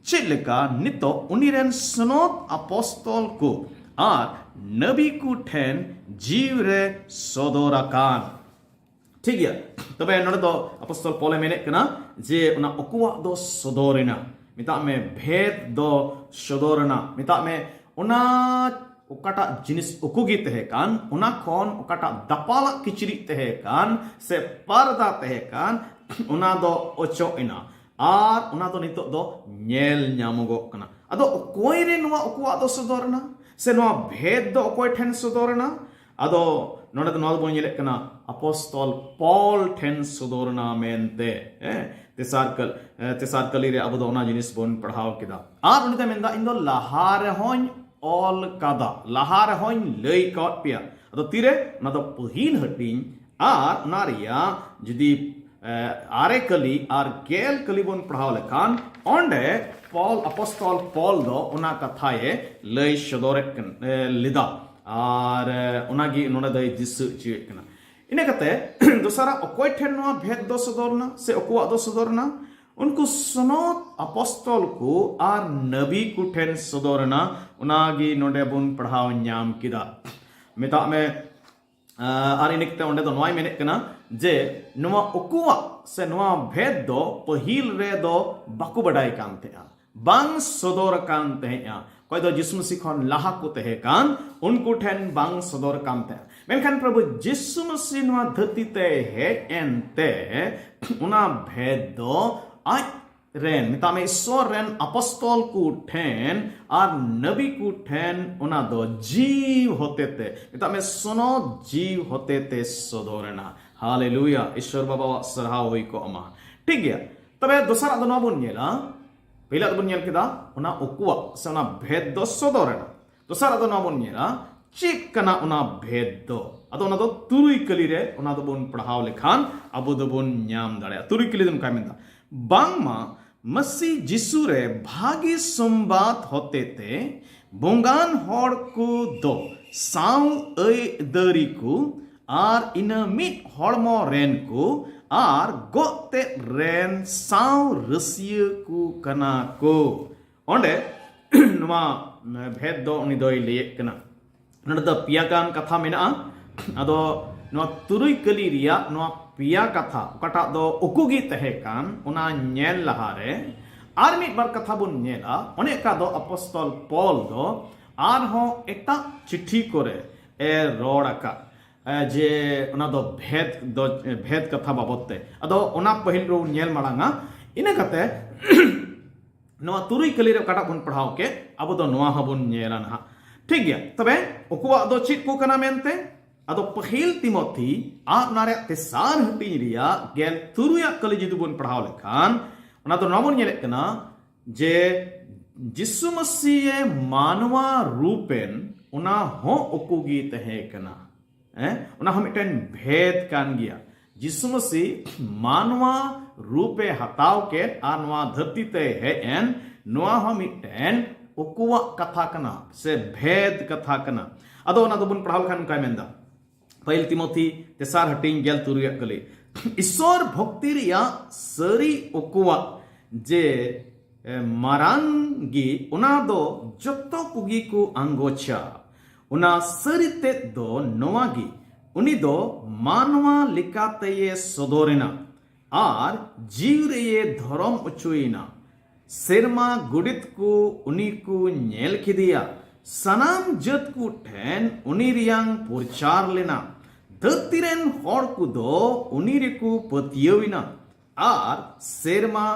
ᱪᱮᱫ ᱞᱮᱠᱟ ᱱᱤᱛᱚᱜ ᱩᱱᱤ ᱨᱮᱱ ᱥᱚᱱᱚᱛ ᱟᱯᱚᱥᱛᱚᱞ ᱠᱚ ᱟᱨ ᱱᱟᱵᱤ ᱠᱚ ᱴᱷᱮᱱ ᱡᱤᱣ ᱨᱮ ᱥᱚᱫᱚᱨ ᱟᱠᱟᱱ᱾" ᱴᱷᱤᱠ ᱜᱮᱭᱟ᱾ ᱛᱚᱵᱮ ᱱᱚᱰᱮ ᱫᱚ ᱟᱯᱚᱥᱛᱚᱞ ᱯᱚᱞᱮ ᱢᱮᱱᱮᱫ ᱠᱟᱱᱟ ᱡᱮ ᱚᱱᱟ ᱩᱠᱩᱣᱟᱜ ᱫᱚ ᱥᱚᱫᱚᱨ ᱮᱱᱟ, ᱢᱮᱛᱟᱜ ᱢᱮ ᱵᱷᱮᱫ ᱫᱚ ᱥᱚᱫᱚᱨ ᱮᱱᱟ, ᱢᱮᱛᱟᱜ ᱢᱮ ᱚᱱᱟ ᱚᱠᱟᱴᱟᱜ ᱡᱤᱱᱤᱥ ᱩᱠᱩ ᱜᱮ ᱛᱟᱦᱮᱸ ᱠᱟᱱ, ᱚᱱᱟ ᱠᱷᱚᱱ ᱚᱠᱟᱴᱟᱜ ᱫᱟᱯᱟᱞᱟᱜ ᱠᱤᱪᱨᱤᱡ ᱛᱟᱦᱮᱸ ᱠᱟᱱ ᱥᱮ ᱯᱟᱨᱫᱟ ᱛᱟᱦᱮᱸ ᱠᱟᱱ, ᱚᱱᱟ ᱫᱚ ᱚᱪᱚᱜ ᱮᱱᱟ᱾ ᱟᱨ ᱚᱱᱟ ᱫᱚ ᱱᱤᱛᱚᱜ ᱫᱚ ᱧᱮᱞ ᱧᱟᱢᱚᱜᱚᱜ ᱠᱟᱱᱟ᱾ ᱟᱫᱚ ᱚᱠᱚᱭ ᱨᱮ ᱱᱚᱣᱟ ᱩᱠᱩᱣᱟᱜ ᱫᱚ ᱥᱚᱫᱚᱨ ᱮᱱᱟ ᱥᱮ ᱱᱚᱣᱟ ᱵᱷᱮᱫ ᱫᱚ ᱚᱠᱚᱭ ᱴᱷᱮᱱ ᱥᱚᱫᱚᱨ ᱮᱱᱟ? ᱟᱫᱚ ᱱᱚᱰᱮ ᱫᱚ ᱱᱚᱣᱟ ᱫᱚᱵᱚᱱ ᱧᱮᱞᱮᱫ ᱠᱟᱱᱟ, ᱟᱯᱚᱥᱛᱚᱞ ᱯᱚᱞ ᱴᱷᱮᱱ ᱥᱚᱫᱚᱨ ᱮᱱᱟ ᱢᱮᱱᱛᱮ᱾ ᱦᱮᱸ, ᱛᱮᱥᱟᱨ ᱠᱟᱞ-, ᱮ, ᱛᱮᱥᱟᱨ ᱠᱟᱹᱞᱤ ᱨᱮ ᱟᱵᱚ ᱫᱚ ᱚᱱᱟ ᱡᱤᱱᱤᱥ ᱵᱚᱱ ᱯᱟᱲᱦᱟᱣ ᱠᱮᱫᱟ᱾ ᱟᱨ ᱩᱱᱤ ᱫᱚ ᱢᱮᱱᱫᱟ, "ᱤᱧ ᱫᱚ ᱞᱟᱦᱟ ᱨᱮᱦᱚᱸᱧ ᱚᱞ ᱠᱟᱫᱟ, ᱞᱟᱦᱟ ᱨᱮᱦᱚᱸᱧ ᱞᱟᱹᱭ ᱠᱟᱣᱟᱫ ᱯᱮᱭᱟ᱾" ᱟᱫᱚ ᱛᱤᱨᱮ? ᱚᱱᱟ ᱫᱚ ᱯᱟᱹᱦᱤᱞ ᱦᱟᱹᱴᱤᱧ᱾ ᱟᱨ ᱚᱱᱟ ᱨᱮᱭᱟᱜ ᱡᱩᱫᱤ, ᱮ, ᱟᱨᱮ ᱠᱟᱹᱞᱤ ᱟᱨ ᱜᱮᱞ ᱠᱟᱹᱞᱤ ᱵᱚᱱ ᱯᱟᱲᱦᱟᱣ ᱞᱮᱠᱷᱟᱱ, ᱚᱸᱰᱮ ᱯᱚᱞ, ᱟᱯᱚᱥᱛᱚᱞ ᱯᱚᱞ ᱫᱚ ᱚᱱᱟ ᱠᱟᱛᱷᱟᱭ ᱞᱟᱹᱭ ᱥᱚᱫᱚᱨᱮᱫ ᱠᱟᱱ, ᱮ, ᱞᱮᱫᱟ᱾ ᱟᱨ, ᱮ, ᱚᱱᱟᱜᱮ ᱱᱚᱰᱮ ᱫᱚᱭ ᱫᱤᱥᱟᱹ ᱦᱚᱪᱚᱭᱮᱫ ᱠᱟᱱᱟ᱾ ᱤᱱᱟᱹ ᱠᱟᱛᱮ ᱫᱚᱥᱟᱨᱟᱜ, ᱚᱠᱚᱭ ᱴᱷᱮᱱ ᱱᱚᱣᱟ ᱵᱷᱮᱫ ᱫᱚ ᱥᱚᱫᱚᱨ ᱮᱱᱟ ᱥᱮ ᱩᱠᱩᱣᱟᱜ ᱫᱚ ᱥᱚᱫᱚᱨ ᱮᱱᱟ? ᱩᱱᱠᱩ ᱥᱚᱱᱚᱛ ᱟᱯᱚᱥᱛᱚᱞ ᱠᱚ ᱟᱨ ᱱᱟᱵᱤ ᱠᱚ ᱴᱷᱮᱱ ᱥᱚᱫᱚᱨ ᱮᱱᱟ᱾ ᱚᱱᱟᱜᱮ ᱱᱚᱰᱮ ᱵᱚᱱ ᱯᱟᱲᱦᱟᱣ ᱧᱟᱢ ᱠᱮᱫᱟ᱾ ᱢᱮᱛᱟᱜ ᱢᱮ, ᱟᱨ ᱤᱱᱟᱹ ᱠᱟᱛᱮ ᱚᱸᱰᱮ ᱫᱚ ᱱᱚᱣᱟᱭ ᱢᱮᱱᱮᱫ ᱠᱟᱱᱟ ᱡᱮ ᱱᱚᱣᱟ ᱩᱠᱩᱣᱟᱜ ᱥᱮ ᱱᱚᱣᱟ ᱵᱷᱮᱫ ᱫᱚ ᱯᱟᱹᱦᱤᱞ ᱨᱮᱫᱚ ᱵᱟᱠᱚ ᱵᱟᱰᱟᱭ ᱠᱟᱱ ᱛᱟᱦᱮᱸᱜᱼᱟ, ᱵᱟᱝ ᱥᱚᱫᱚᱨ ᱟᱠᱟᱱ ᱛᱟᱦᱮᱸᱜᱼᱟ᱾ ᱚᱠᱚᱭ ᱫᱚ ᱡᱤᱥᱩ ᱢᱟᱹᱥᱤ ᱠᱷᱚᱱ ᱞᱟᱦᱟ ᱠᱚ ᱛᱟᱦᱮᱸ ᱠᱟᱱ, ᱩᱱᱠᱩ ᱴᱷᱮᱱ ᱵᱟᱝ ᱥᱚᱫᱚᱨ ᱟᱠᱟᱱ ᱛᱟᱦᱮᱸᱜᱼᱟ᱾ ᱢᱮᱱᱠᱷᱟᱱ ᱯᱨᱚᱵᱷᱩ ᱡᱤᱥᱩ ᱢᱟᱹᱥᱤ ᱱᱚᱣᱟ ᱫᱷᱟᱹᱨᱛᱤ ᱛᱮ ᱦᱮᱡ ᱮᱱᱛᱮ ᱚᱱᱟ ᱵᱷᱮᱫ ᱫᱚ ᱟᱡ ᱨᱮᱱ, ᱢᱮᱛᱟᱜ ᱢᱮ ᱤᱥᱥᱚᱨ ᱨᱮᱱ ᱟᱯᱚᱥᱛᱚᱞ ᱠᱚ ᱴᱷᱮᱱ ᱟᱨ ᱱᱟᱵᱤ ᱠᱚ ᱴᱷᱮᱱ ᱚᱱᱟ ᱫᱚ ᱡᱤᱣ ᱦᱚᱛᱮᱛᱮ, ᱢᱮᱛᱟᱜ ᱢᱮ ᱥᱚᱱᱚᱛ ᱡᱤᱣ ᱦᱚᱛᱮᱛᱮ ᱥᱚᱫᱚᱨ ᱮᱱᱟ᱾ ᱦᱟᱞᱮᱞᱩᱭᱟ, ᱤᱥᱥᱚᱨ ᱵᱟᱵᱟᱣᱟᱜ ᱥᱟᱨᱦᱟᱣ ᱦᱩᱭ ᱠᱚᱜ ᱢᱟ᱾ ᱴᱷᱤᱠ ᱜᱮᱭᱟ, ᱛᱚᱵᱮ ᱫᱚᱥᱟᱨᱟᱜ ᱫᱚ ᱱᱚᱣᱟ ᱵᱚᱱ ᱧᱮᱞᱟ᱾ ᱯᱳᱭᱞᱳ ᱫᱚᱵᱚᱱ ᱧᱮᱞ ᱠᱮᱫᱟ ᱚᱱᱟ ᱩᱠᱩᱣᱟᱜ ᱥᱮ ᱚᱱᱟ ᱵᱷᱮᱫ ᱫᱚ ᱥᱚᱫᱚᱨ ᱮᱱᱟ᱾ ᱫᱚᱥᱟᱨᱟᱜ ᱫᱚ ᱱᱚᱣᱟ ᱵᱚᱱ ᱧᱮᱞᱟ ᱪᱮᱫ ᱠᱟᱱᱟ ᱚᱱᱟ ᱵᱷᱮᱫ ᱫᱚ᱾ ᱟᱫᱚ ᱚᱱᱟ ᱫᱚ ᱛᱩᱨᱩᱭ ᱠᱟᱹᱞᱤ ᱨᱮ ᱚᱱᱟ ᱫᱚᱵᱚᱱ ᱯᱟᱲᱦᱟᱣ ᱞᱮᱠᱷᱟᱱ ᱟᱵᱚ ᱫᱚᱵᱚᱱ ᱧᱟᱢ ᱫᱟᱲᱮᱭᱟᱜᱼᱟ᱾ ᱛᱩᱨᱩᱭ ᱠᱟᱹᱞᱤ ᱫᱚ ᱱᱚᱝᱠᱟᱭ ᱢᱮᱱᱫᱟ, ᱵᱟᱝᱢᱟ ᱢᱟᱹᱥᱤ ᱡᱤᱥᱩ ᱨᱮ ᱵᱷᱟᱹᱜᱤ ᱥᱚᱢᱵᱟᱫ ᱦᱚᱛᱮᱛᱮ ᱵᱚᱸᱜᱟᱱ ᱦᱚᱲ ᱠᱚ ᱫᱚ ᱥᱟᱶ ᱟᱹᱭᱫᱟᱹᱨᱤ ᱠᱚ ᱟᱨ ᱤᱱᱟᱹ ᱢᱤᱫ ᱦᱚᱲᱢᱚ ᱨᱮᱱ ᱠᱚ ᱟᱨ ᱜᱚᱜ ᱛᱮᱫ ᱨᱮᱱ ᱥᱟᱶ ᱨᱟᱹᱥᱤᱭᱟᱹ ᱠᱚ ᱠᱟᱱᱟ ᱠᱚ᱾ ᱚᱸᱰᱮ ᱱᱚᱣᱟ ᱵᱷᱮᱫ ᱫᱚ ᱩᱱᱤ ᱫᱚᱭ ᱞᱟᱹᱭᱮᱫ ᱠᱟᱱᱟ᱾ ᱱᱚᱰᱮ ᱫᱚ ᱯᱮᱭᱟ ᱜᱟᱱ ᱠᱟᱛᱷᱟ ᱢᱮᱱᱟᱜᱼᱟ᱾ ᱟᱫᱚ ᱱᱚᱣᱟ ᱛᱩᱨᱩᱭ ᱠᱟᱹᱞᱤ ᱨᱮᱭᱟᱜ ᱱᱚᱣᱟ ᱯᱮᱭᱟ ᱠᱟᱛᱷᱟ, ᱚᱠᱟᱴᱟᱜ ᱫᱚ ᱩᱠᱩ ᱜᱮ ᱛᱟᱦᱮᱸ ᱠᱟᱱ, ᱚᱱᱟ ᱧᱮᱞ ᱞᱟᱦᱟᱨᱮ ᱟᱨ ᱢᱤᱫ ᱵᱟᱨ ᱠᱟᱛᱷᱟ ᱵᱚᱱ ᱧᱮᱞᱟ᱾ ᱚᱱᱮ ᱚᱱᱠᱟ ᱫᱚ ᱟᱯᱚᱥᱛᱚᱞ ᱯᱚᱞ ᱫᱚ ᱟᱨᱦᱚᱸ ᱮᱴᱟᱜ ᱪᱤᱴᱷᱤ ᱠᱚᱨᱮ ᱮ ᱨᱚᱲ ᱟᱠᱟᱫ, ᱮ, ᱡᱮ ᱚᱱᱟ ᱫᱚ ᱵᱷᱮᱫ ᱫᱚ, ᱵᱷᱮᱫ ᱠᱟᱛᱷᱟ ᱵᱟᱵᱚᱫ ᱛᱮ᱾ ᱟᱫᱚ ᱚᱱᱟ ᱯᱟᱹᱦᱤᱞ ᱨᱮᱵᱚᱱ ᱧᱮᱞ ᱢᱟᱲᱟᱝᱟ᱾ ᱤᱱᱟᱹ ᱠᱟᱛᱮ ᱱᱚᱣᱟ ᱛᱩᱨᱩᱭ ᱠᱟᱹᱞᱤ ᱨᱮ ᱚᱠᱟᱴᱟᱜ ᱵᱚᱱ ᱯᱟᱲᱦᱟᱣ ᱠᱮᱫ, ᱟᱵᱚ ᱫᱚ ᱱᱚᱣᱟ ᱦᱚᱸᱵᱚᱱ ᱧᱮᱞᱟ ᱱᱟᱦᱟᱜ᱾ ᱴᱷᱤᱠ ᱜᱮᱭᱟ, ᱛᱚᱵᱮ ᱩᱠᱩᱣᱟᱜ ᱫᱚ ᱪᱮᱫ ᱠᱚ ᱠᱟᱱᱟ ᱢᱮᱱᱛᱮ? ᱟᱫᱚ ᱯᱟᱹᱦᱤᱞ ᱛᱤᱢᱚᱛᱷᱤ ᱟᱨ ᱚᱱᱟ ᱨᱮᱭᱟᱜ ᱛᱮᱥᱟᱨ ᱦᱟᱹᱴᱤᱧ ᱨᱮᱭᱟᱜ ᱜᱮᱞ ᱛᱩᱨᱩᱭᱟᱜ ᱠᱟᱹᱞᱤ ᱡᱩᱫᱤ ᱵᱚᱱ ᱯᱟᱲᱦᱟᱣ ᱞᱮᱠᱷᱟᱱ, ᱚᱱᱟ ᱫᱚ ᱱᱚᱣᱟ ᱵᱚᱱ ᱧᱮᱞᱮᱫ ᱠᱟᱱᱟ ᱡᱮ ᱡᱤᱥᱩ ᱢᱟᱹᱥᱤᱭᱮ ᱢᱟᱱᱣᱟ ᱨᱩᱯᱮᱱ, ᱚᱱᱟ ᱦᱚᱸ ᱩᱠᱩ ᱜᱮ ᱛᱟᱦᱮᱸ ᱠᱟᱱᱟ᱾ ᱦᱮᱸ, ᱚᱱᱟ ᱦᱚᱸ ᱢᱤᱫᱴᱮᱱ ᱵᱷᱮᱫ ᱠᱟᱱ ᱜᱮᱭᱟ᱾ ᱡᱤᱥᱩ ᱢᱟᱹᱥᱤ ᱢᱟᱱᱣᱟ ᱨᱩᱯᱮ ᱦᱟᱛᱟᱣ ᱠᱮᱫ ᱟᱨ ᱱᱚᱣᱟ ᱫᱷᱟᱹᱨᱛᱤ ᱛᱮ ᱦᱮᱡ ᱮᱱ, ᱱᱚᱣᱟ ᱦᱚᱸ ᱢᱤᱫᱴᱮᱱ ᱩᱠᱩᱣᱟᱜ ᱠᱟᱛᱷᱟ ᱠᱟᱱᱟ ᱥᱮ ᱵᱷᱮᱫ ᱠᱟᱛᱷᱟ ᱠᱟᱱᱟ᱾ ᱟᱫᱚ ᱚᱱᱟ ᱫᱚᱵᱚᱱ ᱯᱟᱲᱦᱟᱣ ᱞᱮᱠᱷᱟᱱ ᱚᱱᱠᱟᱭ ᱢᱮᱱᱫᱟ, ᱯᱟᱹᱦᱤᱞ ᱛᱤᱢᱚᱛᱷᱤ ᱛᱮᱥᱟᱨ ᱦᱟᱹᱴᱤᱧ ᱜᱮᱞ ᱛᱩᱨᱩᱭᱟᱜ ᱠᱟᱹᱞᱤ, ᱤᱥᱥᱚᱨ ᱵᱷᱚᱠᱛᱤ ᱨᱮᱭᱟᱜ ᱥᱟᱹᱨᱤ ᱩᱠᱩᱣᱟᱜ ᱡᱮ ᱮ, ᱢᱟᱨᱟᱝ ᱜᱮ, ᱚᱱᱟ ᱫᱚ ᱡᱚᱛᱚ ᱠᱚᱜᱮ ᱠᱚ ᱟᱸᱜᱚᱪᱟ᱾ ᱚᱱᱟ ᱥᱟᱹᱨᱤ ᱛᱮᱫ ᱫᱚ ᱱᱚᱣᱟ ᱜᱮ, ᱩᱱᱤ ᱫᱚ ᱢᱟᱱᱣᱟ ᱞᱮᱠᱟᱛᱮᱭᱮ ᱥᱚᱫᱚᱨᱮᱱᱟ ᱟᱨ ᱡᱤᱣᱤ ᱨᱮᱭᱮ ᱫᱷᱚᱨᱚᱢ ᱚᱪᱚᱭᱮᱱᱟ᱾ ᱥᱮᱨᱢᱟ ᱜᱚᱰᱮᱛ ᱠᱚ ᱩᱱᱤ ᱠᱚ ᱧᱮᱞ ᱠᱮᱫᱮᱭᱟ᱾ ᱥᱟᱱᱟᱢ ᱡᱟᱹᱛ ᱠᱚ ᱴᱷᱮᱱ ᱩᱱᱤ ᱨᱮᱭᱟᱝ ᱯᱨᱚᱪᱟᱨ ᱞᱮᱱᱟ᱾ ᱫᱷᱟᱹᱨᱛᱤ ᱨᱮᱱ ᱦᱚᱲ ᱠᱚᱫᱚ ᱩᱱᱤ ᱨᱮᱠᱚ ᱯᱟᱹᱛᱭᱟᱹᱣ ᱮᱱᱟ᱾ ᱟᱨ ᱥᱮᱨᱢᱟ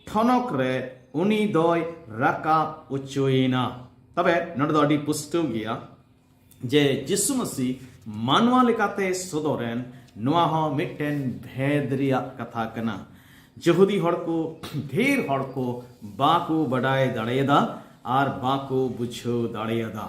ᱴᱷᱚᱱᱚᱠ ᱨᱮ ᱩᱱᱤ ᱫᱚᱭ ᱨᱟᱠᱟᱵ ᱚᱪᱚᱭᱮᱱᱟ᱾ ᱛᱚᱵᱮ ᱱᱚᱰᱮ ᱫᱚ ᱟᱹᱰᱤ ᱯᱩᱥᱴᱟᱹᱣ ᱜᱮᱭᱟ ᱡᱮ ᱡᱤᱥᱩ ᱢᱟᱹᱥᱤ ᱢᱟᱱᱣᱟ ᱞᱮᱠᱟᱛᱮ ᱥᱚᱫᱚᱨᱮᱱ, ᱱᱚᱣᱟ ᱦᱚᱸ ᱢᱤᱫᱴᱮᱱ ᱵᱷᱮᱫ ᱨᱮᱭᱟᱜ ᱠᱟᱛᱷᱟ ᱠᱟᱱᱟ᱾ ᱡᱤᱦᱩᱫᱤ ᱦᱚᱲ ᱠᱚ, ᱰᱷᱮᱨ ᱦᱚᱲ ᱠᱚ ᱵᱟᱠᱚ ᱵᱟᱰᱟᱭ ᱫᱟᱲᱮᱭᱟᱫᱟ ᱟᱨ ᱵᱟᱠᱚ ᱵᱩᱡᱷᱟᱹᱣ ᱫᱟᱲᱮᱭᱟᱫᱟ᱾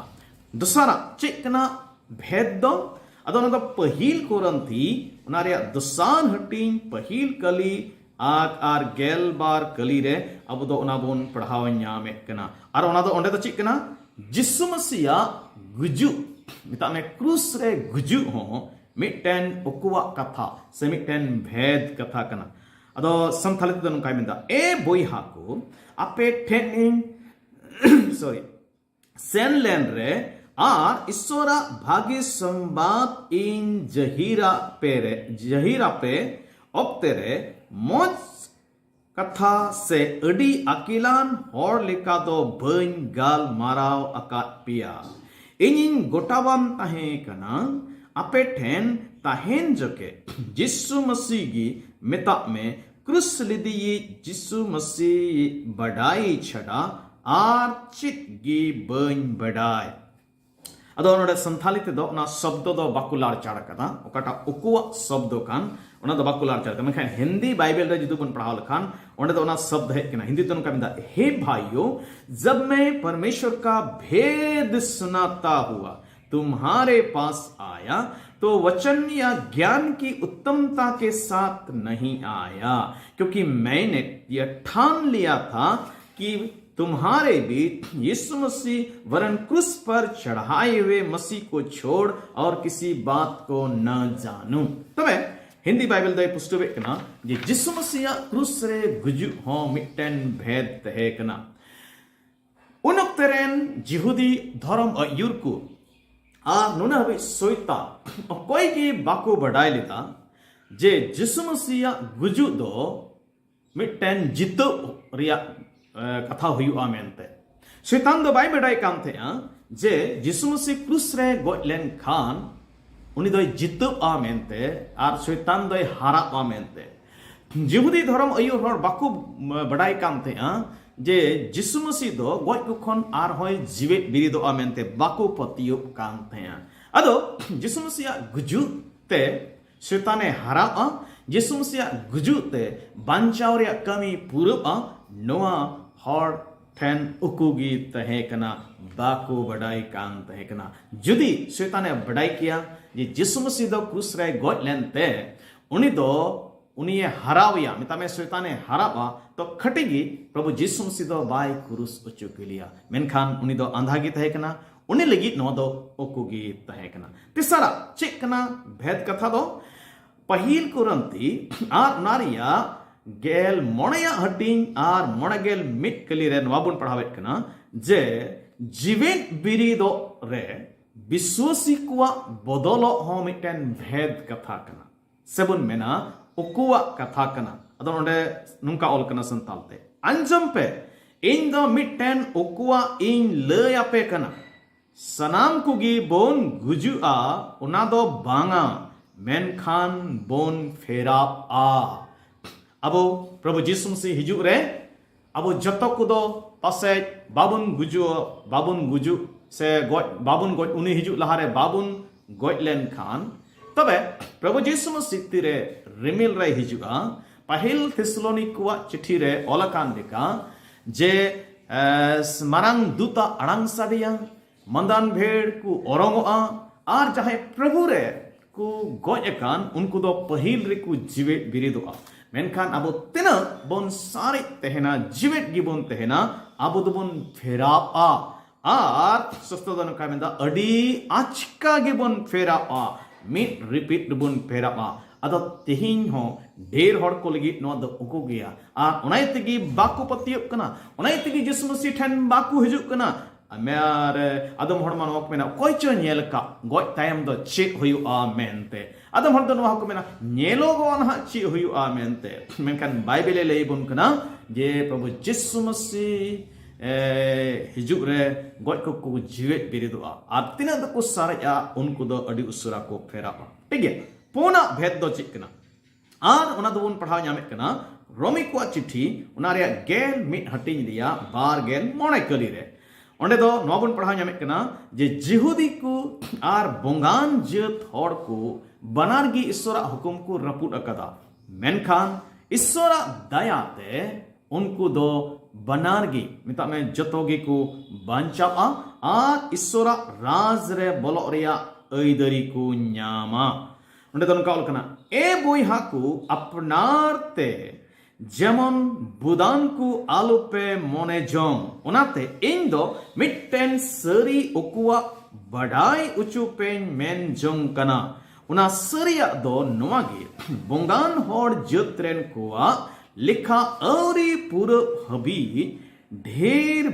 ᱫᱚᱥᱟᱨᱟᱜ ᱪᱮᱫ ᱠᱟᱱᱟ ᱵᱷᱮᱫ ᱫᱚ? ᱟᱫᱚ ᱚᱱᱟ ᱫᱚ ᱯᱟᱹᱦᱤᱞ ᱠᱚᱨᱚᱱᱛᱷᱤ, ᱚᱱᱟ ᱨᱮᱭᱟᱜ ᱫᱚᱥᱟᱨ ᱦᱟᱹᱴᱤᱧ, ᱯᱟᱹᱦᱤᱞ ᱠᱟᱹᱞᱤ ᱟᱨ, ᱟᱨ ᱜᱮᱞᱵᱟᱨ ᱠᱟᱹᱞᱤ ᱨᱮ ᱟᱵᱚ ᱫᱚ ᱚᱱᱟ ᱵᱚᱱ ᱯᱟᱲᱦᱟᱣ ᱧᱟᱢᱮᱫ ᱠᱟᱱᱟ᱾ ᱟᱨ ᱚᱱᱟ ᱫᱚ ᱚᱸᱰᱮ ᱫᱚ ᱪᱮᱫ ᱠᱟᱱᱟ? ᱡᱤᱥᱩ ᱢᱟᱹᱥᱤᱭᱟᱜ ᱜᱩᱡᱩᱜ, ᱢᱮᱛᱟᱜ ᱢᱮ ᱠᱨᱩᱥ ᱨᱮ ᱜᱩᱡᱩᱜ ᱦᱚᱸ ᱢᱤᱫᱴᱮᱱ ᱩᱠᱩᱣᱟᱜ ᱠᱟᱛᱷᱟ ᱥᱮ ᱢᱤᱫᱴᱮᱱ ᱵᱷᱮᱫ ᱠᱟᱛᱷᱟ ᱠᱟᱱᱟ᱾ ᱟᱫᱚ ᱥᱟᱱᱛᱷᱟᱞᱤ ᱛᱮᱫᱚ ᱱᱚᱝᱠᱟᱭ ᱢᱮᱱᱫᱟ, ᱮ ᱵᱚᱭᱦᱟ ᱠᱚ, ᱟᱯᱮ ᱴᱷᱮᱱ ᱤᱧ ᱥᱚᱨᱤ ᱥᱮᱱ ᱞᱮᱱ ᱨᱮ ᱟᱨ ᱤᱥᱚᱨᱟᱜ ᱵᱷᱟᱹᱜᱤ ᱥᱚᱢᱵᱟᱫ ᱤᱧ ᱡᱟᱹᱦᱤᱨᱟᱜ ᱯᱮ ᱨᱮ, ᱡᱟᱹᱦᱤᱨᱟᱯᱮ ᱚᱠᱛᱮ ᱨᱮ ᱢᱚᱡᱽ ᱠᱟᱛᱷᱟ ᱥᱮ ᱟᱹᱰᱤ ᱟᱹᱠᱤᱞᱟᱱ ᱦᱚᱲ ᱞᱮᱠᱟ ᱫᱚ ᱵᱟᱹᱧ ᱜᱟᱞᱢᱟᱨᱟᱣ ᱟᱠᱟᱫ ᱯᱮᱭᱟ᱾ ᱤᱧᱤᱧ ᱜᱚᱴᱟᱣᱟᱢ ᱛᱟᱦᱮᱸ ᱠᱟᱱᱟ, ᱟᱯᱮ ᱴᱷᱮᱱ ᱛᱟᱦᱮᱱ ᱡᱚᱠᱷᱮᱡ ᱡᱤᱥᱩ ᱢᱟᱹᱥᱤ ᱜᱮ ᱢᱮᱛᱟᱜ ᱢᱮ, ᱠᱨᱩᱥ ᱞᱮᱫᱮᱭᱤᱡ ᱡᱤᱥᱩ ᱢᱟᱹᱥᱤ ᱵᱟᱰᱟᱭ ᱪᱷᱟᱰᱟ ᱟᱨ ᱪᱮᱫ ᱜᱮ ᱵᱟᱹᱧ ᱵᱟᱰᱟᱭ᱾ ᱟᱫᱚ ᱱᱚᱰᱮ ᱥᱟᱱᱛᱷᱟᱞᱤ ᱛᱮᱫᱚ ᱚᱱᱟ ᱥᱚᱵᱫᱚ ᱫᱚ ᱵᱟᱠᱚ ᱞᱟᱲᱪᱟᱲ ᱠᱟᱫᱟ, ᱚᱠᱟᱴᱟᱜ ᱩᱠᱩᱣᱟᱜ ᱥᱚᱵᱫᱚ ᱠᱟᱱ, ᱚᱱᱟ ᱫᱚ ᱵᱟᱠᱚ ᱞᱟᱲᱪᱟᱲ ᱠᱟᱫᱟ᱾ ᱢᱮᱱᱠᱷᱟᱱ ᱦᱤᱱᱫᱤ ᱵᱟᱭᱵᱮᱞ ᱨᱮ ᱡᱩᱫᱤ ᱵᱚᱱ ᱯᱟᱲᱦᱟᱣ ᱞᱮᱠᱷᱟᱱ, ᱚᱸᱰᱮ ᱫᱚ ᱚᱱᱟ ᱥᱚᱵᱫ ᱦᱮᱡ ᱠᱟᱱᱟ᱾ ᱦᱤᱱᱫᱤ ᱛᱮ ᱱᱚᱝᱠᱟ ᱢᱮᱱᱫᱟ, हे भाइयों, जब मैं परमेश्वर का भेद सुनाता हुआ तुम्हारे पास आया, तो वचन या ज्ञान की उत्तमता के साथ नहीं आया, क्योंकि मैंने यह ठान लिया था कि तुम्हारे बीच यीशु मसीह वरन क्रूस पर चढ़ाए हुए मसीह को छोड़ और किसी बात को न जानूं। ᱛᱚᱵᱮ ᱦᱤᱱᱫᱤ ᱵᱟᱭᱵᱮᱞ ᱫᱚᱭ ᱯᱩᱥᱴᱟᱹᱣᱮᱫ ᱠᱟᱱᱟ ᱡᱮ ᱡᱤᱥᱩ ᱢᱟᱹᱥᱤᱭᱟᱜ ᱠᱨᱩᱥ ᱨᱮ ᱜᱩᱡᱩᱜ ᱦᱚᱸ ᱢᱤᱫᱴᱮᱱ ᱵᱷᱮᱫ ᱛᱟᱦᱮᱸ ᱠᱟᱱᱟ᱾ ᱩᱱ ᱚᱠᱛᱮ ᱨᱮᱱ ᱡᱤᱦᱩᱫᱤ ᱫᱷᱚᱨᱚᱢ ᱟᱹᱭᱩᱨ ᱠᱚ ᱟᱨ ᱱᱩᱱᱟᱹᱜ ᱦᱟᱹᱵᱤᱡ ᱥᱚᱭᱛᱟᱱ ᱚᱠᱚᱭ ᱜᱮ ᱵᱟᱠᱚ ᱵᱟᱰᱟᱭ ᱞᱮᱫᱟ ᱡᱮ ᱡᱤᱥᱩ ᱢᱟᱹᱥᱤᱭᱟᱜ ᱜᱩᱡᱩᱜ ᱫᱚ ᱢᱤᱫᱴᱮᱱ ᱡᱤᱛᱟᱹᱣ ᱨᱮᱭᱟᱜ, ᱮ, ᱠᱟᱛᱷᱟ ᱦᱩᱭᱩᱜᱼᱟ ᱢᱮᱱᱛᱮ᱾ ᱥᱚᱭᱛᱟᱱ ᱫᱚ ᱵᱟᱭ ᱵᱟᱰᱟᱭ ᱠᱟᱱ ᱛᱟᱦᱮᱸᱜᱼᱟ ᱡᱮ ᱡᱤᱥᱩ ᱢᱟᱹᱥᱤ ᱠᱨᱩᱥ ᱨᱮ ᱜᱚᱡ ᱞᱮᱱᱠᱷᱟᱱ ᱩᱱᱤ ᱫᱚᱭ ᱡᱤᱛᱟᱹᱜᱼᱟ ᱢᱮᱱᱛᱮ ᱟᱨ ᱥᱚᱭᱛᱟᱱ ᱫᱚᱭ ᱦᱟᱨᱟᱜᱼᱟ ᱢᱮᱱᱛᱮ᱾ ᱡᱤᱦᱩᱫᱤ ᱫᱷᱚᱨᱚᱢ ᱟᱹᱭᱩᱨ ᱦᱚᱲ ᱵᱟᱠᱚ ᱵᱟᱰᱟᱭ ᱠᱟᱱ ᱛᱟᱦᱮᱸᱜᱼᱟ ᱡᱮ ᱡᱤᱥᱩ ᱢᱟᱹᱥᱤ ᱫᱚ ᱜᱚᱡ ᱠᱚ ᱠᱷᱚᱱ ᱟᱨᱦᱚᱸᱭ ᱡᱤᱣᱮᱫ ᱵᱤᱨᱤᱫᱚᱜᱼᱟ ᱢᱮᱱᱛᱮ ᱵᱟᱠᱚ ᱯᱟᱹᱛᱭᱟᱹᱣ ᱠᱟᱱ ᱛᱟᱦᱮᱸᱜᱼᱟ᱾ ᱟᱫᱚ ᱡᱤᱥᱩ ᱢᱟᱹᱥᱤᱭᱟᱜ ᱜᱩᱡᱩᱜ ᱛᱮ ᱥᱮᱛᱟᱱᱮ ᱦᱟᱨᱟᱜᱼᱟ, ᱡᱤᱥᱩ ᱢᱟᱹᱥᱤᱭᱟᱜ ᱜᱩᱡᱩᱜ ᱛᱮ ᱵᱟᱧᱪᱟᱣ ᱨᱮᱭᱟᱜ ᱠᱟᱹᱢᱤ ᱯᱩᱨᱟᱹᱜᱼᱟ, ᱱᱚᱣᱟ ᱦᱚᱲ ᱴᱷᱮᱱ ᱩᱠᱩ ᱜᱮ ᱛᱟᱦᱮᱸ ᱠᱟᱱᱟ, ᱵᱟᱠᱚ ᱵᱟᱰᱟᱭ ᱠᱟᱱ ᱛᱟᱦᱮᱸ ᱠᱟᱱᱟ᱾ ᱡᱩᱫᱤ ᱥᱮᱛᱟᱱᱮ ᱵᱟᱰᱟᱭ ᱠᱮᱭᱟ ᱡᱮ ᱡᱤᱥᱩ ᱢᱟᱹᱥᱤ ᱫᱚ ᱠᱨᱩᱥ ᱨᱮᱭ ᱜᱚᱡ ᱞᱮᱱᱛᱮ ᱩᱱᱤ ᱫᱚ ᱩᱱᱤᱭᱮ ᱦᱟᱨᱟᱣᱮᱭᱟ, ᱢᱮᱛᱟᱜ ᱢᱮ ᱥᱚᱭᱛᱟᱱᱮ ᱦᱟᱨᱟᱣᱟ, ᱛᱚ ᱠᱷᱟᱹᱴᱤ ᱜᱮ ᱯᱨᱚᱵᱷᱩ ᱡᱤᱥᱩ ᱢᱟᱹᱥᱤ ᱫᱚ ᱵᱟᱭ ᱠᱩᱨᱩᱥ ᱦᱚᱪᱚ ᱠᱮᱞᱮᱭᱟ᱾ ᱢᱮᱱᱠᱷᱟᱱ ᱩᱱᱤ ᱫᱚ ᱟᱸᱫᱷᱟ ᱜᱮ ᱛᱟᱦᱮᱸ ᱠᱟᱱᱟ, ᱩᱱᱤ ᱞᱟᱹᱜᱤᱫ ᱱᱚᱣᱟ ᱫᱚ ᱩᱠᱩ ᱜᱮ ᱛᱟᱦᱮᱸ ᱠᱟᱱᱟ᱾ ᱛᱮᱥᱟᱨᱟᱜ ᱪᱮᱫ ᱠᱟᱱᱟ ᱵᱷᱮᱫ ᱠᱟᱛᱷᱟ ᱫᱚ? ᱯᱟᱹᱦᱤᱞ ᱠᱚᱨᱤᱱᱛᱷᱤ ᱟᱨ ᱚᱱᱟ ᱨᱮᱭᱟᱜ ᱜᱮᱞ ᱢᱚᱬᱮᱭᱟᱜ ᱦᱟᱹᱴᱤᱧ ᱟᱨ ᱢᱚᱬᱮ ᱜᱮᱞ ᱢᱤᱫ ᱠᱟᱹᱞᱤ ᱨᱮ ᱱᱚᱣᱟ ᱵᱚᱱ ᱯᱟᱲᱦᱟᱣᱮᱫ ᱠᱟᱱᱟ ᱡᱮ ᱡᱤᱣᱮᱫ ᱵᱤᱨᱤᱫᱚᱜ ᱨᱮ ᱵᱤᱥᱣᱟᱹᱥᱤ ᱠᱚᱣᱟᱜ ᱵᱚᱫᱚᱞᱚᱜ ᱦᱚᱸ ᱢᱤᱫᱴᱮᱱ ᱵᱷᱮᱫ ᱠᱟᱛᱷᱟ ᱠᱟᱱᱟ, ᱥᱮᱵᱚᱱ ᱢᱮᱱᱟ ᱩᱠᱩᱣᱟᱜ ᱠᱟᱛᱷᱟ ᱠᱟᱱᱟ᱾ ᱟᱫᱚ ᱱᱚᱰᱮ ᱱᱚᱝᱠᱟ ᱚᱞ ᱠᱟᱱᱟ ᱥᱟᱱᱛᱟᱲ ᱛᱮ, ᱟᱸᱡᱚᱢ ᱯᱮ, ᱤᱧ ᱫᱚ ᱢᱤᱫᱴᱮᱱ ᱩᱠᱩᱣᱟᱜ ᱤᱧ ᱞᱟᱹᱭ ᱟᱯᱮ ᱠᱟᱱᱟ, ᱥᱟᱱᱟᱢ ᱠᱚᱜᱮ ᱵᱚᱱ ᱜᱩᱡᱩᱜᱼᱟ, ᱚᱱᱟ ᱫᱚ ᱵᱟᱝᱟ, ᱢᱮᱱᱠᱷᱟᱱ ᱵᱚᱱ ᱯᱷᱮᱨᱟᱜᱼᱟ᱾ ᱟᱵᱚ ᱯᱨᱚᱵᱷᱩ ᱡᱤᱥᱩ ᱢᱟᱹᱥᱤ ᱦᱤᱡᱩᱜ ᱨᱮ ᱟᱵᱚ ᱡᱚᱛᱚ ᱠᱚᱫᱚ ᱯᱟᱥᱮᱡ ᱵᱟᱵᱚᱱ ᱜᱩᱡᱩᱜ, ᱵᱟᱵᱚᱱ ᱜᱩᱡᱩᱜ ᱥᱮ ᱜᱚᱡ, ᱵᱟᱵᱚᱱ ᱜᱚᱡ, ᱩᱱᱤ ᱦᱤᱡᱩᱜ ᱞᱟᱦᱟᱨᱮ ᱵᱟᱵᱚᱱ ᱜᱚᱡ ᱞᱮᱱᱠᱷᱟᱱ, ᱛᱚᱵᱮ ᱯᱨᱚᱵᱷᱩ ᱡᱤᱥᱩ ᱢᱟᱹᱥᱤ ᱛᱤᱨᱮ ᱨᱤᱢᱤᱞ ᱨᱮᱭ ᱦᱤᱡᱩᱜᱼᱟ, ᱯᱟᱹᱦᱤᱞ ᱛᱷᱮᱥᱞᱳᱱᱤ ᱠᱚᱣᱟᱜ ᱪᱤᱴᱷᱤ ᱨᱮ ᱚᱞ ᱟᱠᱟᱱ ᱞᱮᱠᱟ ᱡᱮ, ᱮ, ᱢᱟᱨᱟᱝ ᱫᱩᱛᱟᱜ ᱟᱲᱟᱝ ᱥᱟᱰᱮᱭᱟ, ᱢᱟᱸᱫᱟᱱ ᱵᱷᱮᱲ ᱠᱚ ᱚᱨᱚᱝᱚᱜᱼᱟ, ᱟᱨ ᱡᱟᱦᱟᱸᱭ ᱯᱨᱚᱵᱷᱩ ᱨᱮ ᱠᱚ ᱜᱚᱡ ᱟᱠᱟᱱ ᱩᱱᱠᱩ ᱫᱚ ᱯᱟᱹᱦᱤᱞ ᱨᱮᱠᱚ ᱡᱤᱣᱮᱫ ᱵᱤᱨᱤᱫᱚᱜᱼᱟ᱾ ᱢᱮᱱᱠᱷᱟᱱ ᱟᱵᱚ ᱛᱤᱱᱟᱹᱜ ᱵᱚᱱ ᱥᱟᱨᱮᱡ ᱛᱟᱦᱮᱱᱟ, ᱡᱤᱣᱮᱫ ᱜᱮᱵᱚᱱ ᱛᱟᱦᱮᱱᱟ, ᱟᱵᱚ ᱫᱚᱵᱚᱱ ᱯᱷᱮᱨᱟᱜᱼᱟ᱾ ᱟᱨ ᱥᱚᱥᱛᱚ ᱫᱚ ᱱᱚᱝᱠᱟᱭ ᱢᱮᱱᱫᱟ, ᱟᱹᱰᱤ ᱟᱪᱠᱟ ᱜᱮᱵᱚᱱ ᱯᱷᱮᱨᱟᱜᱼᱟ, ᱢᱤᱫ ᱨᱤᱯᱤᱴ ᱨᱮᱵᱚᱱ ᱯᱷᱮᱨᱟᱜᱼᱟ᱾ ᱟᱫᱚ ᱛᱮᱦᱮᱧ ᱦᱚᱸ ᱰᱷᱮᱨ ᱦᱚᱲ ᱠᱚ ᱞᱟᱹᱜᱤᱫ ᱱᱚᱣᱟ ᱫᱚ ᱩᱠᱩ ᱜᱮᱭᱟ, ᱟᱨ ᱚᱱᱟ ᱛᱮᱜᱮ ᱵᱟᱠᱚ ᱯᱟᱹᱛᱭᱟᱹᱜ ᱠᱟᱱᱟ, ᱚᱱᱟ ᱛᱮᱜᱮ ᱡᱤᱥᱩ ᱢᱟᱹᱥᱤ ᱴᱷᱮᱱ ᱵᱟᱠᱚ ᱦᱤᱡᱩᱜ ᱠᱟᱱᱟ᱾ ᱟᱨ ᱟᱫᱚᱢ ᱦᱚᱲ ᱢᱟ ᱱᱚᱣᱟ ᱠᱚ ᱢᱮᱱᱟ, ᱚᱠᱚᱭ ᱪᱚ ᱧᱮᱞ ᱟᱠᱟᱫ, ᱜᱚᱡ ᱛᱟᱭᱚᱢ ᱫᱚ ᱪᱮᱫ ᱦᱩᱭᱩᱜᱼᱟ ᱢᱮᱱᱛᱮ᱾ ᱟᱫᱚᱢ ᱦᱚᱲ ᱫᱚ ᱱᱚᱣᱟ ᱦᱚᱸᱠᱚ ᱢᱮᱱᱟ, ᱧᱮᱞᱚᱜᱚᱜᱼᱟ ᱱᱟᱦᱟᱜ ᱪᱮᱫ ᱦᱩᱭᱩᱜᱼᱟ ᱢᱮᱱᱛᱮ᱾ ᱢᱮᱱᱠᱷᱟᱱ ᱵᱟᱭᱵᱮᱞᱮ ᱞᱟᱹᱭ ᱟᱵᱚᱱ ᱠᱟᱱᱟ ᱡᱮ ᱯᱨᱚᱵᱷᱩ ᱡᱤᱥᱩ ᱢᱟᱹᱥᱤ, ᱮ, ᱦᱤᱡᱩᱜ ᱨᱮ ᱜᱚᱡ ᱠᱚᱠᱚ ᱡᱤᱣᱮᱫ ᱵᱤᱨᱤᱫᱚᱜᱼᱟ, ᱟᱨ ᱛᱤᱱᱟᱹᱜ ᱫᱚᱠᱚ ᱥᱟᱨᱮᱡᱼᱟ ᱩᱱᱠᱩ ᱫᱚ ᱟᱹᱰᱤ ᱩᱥᱟᱹᱨᱟ ᱠᱚ ᱯᱷᱮᱨᱟᱜᱼᱟ᱾ ᱴᱷᱤᱠ ᱜᱮᱭᱟ, ᱯᱩᱱᱟᱜ ᱵᱷᱮᱫ ᱫᱚ ᱪᱮᱫ ᱠᱟᱱᱟ? ᱟᱨ ᱚᱱᱟ ᱫᱚᱵᱚᱱ ᱯᱟᱲᱦᱟᱣ ᱧᱟᱢᱮᱫ ᱠᱟᱱᱟ ᱨᱳᱢᱤ ᱠᱚᱣᱟᱜ ᱪᱤᱴᱷᱤ, ᱚᱱᱟ ᱨᱮᱭᱟᱜ ᱜᱮᱞ ᱢᱤᱫ ᱦᱟᱹᱴᱤᱧ ᱨᱮᱭᱟᱜ ᱵᱟᱨ ᱜᱮᱞ ᱢᱚᱬᱮ ᱠᱟᱹᱞᱤ ᱨᱮ᱾ ᱚᱸᱰᱮ ᱫᱚ ᱱᱚᱣᱟ ᱵᱚᱱ ᱯᱟᱲᱦᱟᱣ ᱧᱟᱢᱮᱫ ᱠᱟᱱᱟ ᱡᱮ ᱡᱤᱦᱩᱫᱤ ᱠᱚ ᱟᱨ ᱵᱚᱸᱜᱟᱱ ᱡᱟᱹᱛ ᱦᱚᱲ ᱠᱚ ᱵᱟᱱᱟᱨ ᱜᱮ ᱤᱥᱥᱚᱨᱟᱜ ᱦᱩᱠᱩᱢ ᱠᱚ ᱨᱟᱹᱯᱩᱫ ᱟᱠᱟᱫᱟ, ᱢᱮᱱᱠᱷᱟᱱ ᱤᱥᱥᱚᱨᱟᱜ ᱫᱟᱭᱟ ᱛᱮ ᱩᱱᱠᱩ ᱫᱚ ᱵᱟᱱᱟᱨ ᱜᱮ, ᱢᱮᱛᱟᱜ ᱢᱮ, ᱡᱚᱛᱚ ᱜᱮᱠᱚ ᱵᱟᱧᱪᱟᱜᱼᱟ ᱟᱨ ᱤᱥᱥᱚᱨᱟᱜ ᱨᱟᱡᱽ ᱨᱮ ᱵᱚᱞᱚᱜ ᱨᱮᱭᱟᱜ ᱟᱹᱭᱫᱟᱹᱨᱤ ᱠᱚ ᱧᱟᱢᱟ᱾ ᱚᱸᱰᱮ ᱫᱚ ᱱᱚᱝᱠᱟ ᱚᱞ ᱠᱟᱱᱟ, ᱮ ᱵᱚᱭᱦᱟ ᱠᱚ, ᱟᱯᱱᱟᱨ ᱛᱮ ᱡᱮᱢᱚᱱ ᱵᱩᱫᱟᱱ ᱠᱚ ᱟᱞᱚᱯᱮ ᱢᱚᱱᱮ ᱡᱚᱝ᱾ ᱚᱱᱟᱛᱮ ᱤᱧ ᱫᱚ ᱢᱤᱫᱴᱮᱱ ᱥᱟᱹᱨᱤ ᱩᱠᱩᱣᱟᱜ ᱵᱟᱰᱟᱭ ᱚᱪᱚ ᱯᱮᱧ ᱢᱮᱱ ᱡᱚᱝ ᱠᱟᱱᱟ᱾ ᱚᱱᱟ ᱥᱟᱹᱨᱤᱭᱟᱜ ᱫᱚ ᱱᱚᱣᱟ ᱜᱮ, ᱵᱚᱸᱜᱟᱱ ᱦᱚᱲ ᱡᱟᱹᱛ ᱨᱮᱱ ᱠᱚᱣᱟᱜ ᱞᱮᱠᱷᱟ ᱟᱹᱣᱨᱤ ᱯᱩᱨᱟᱹᱜ ᱦᱟᱹᱵᱤᱡ ᱰᱷᱮᱨ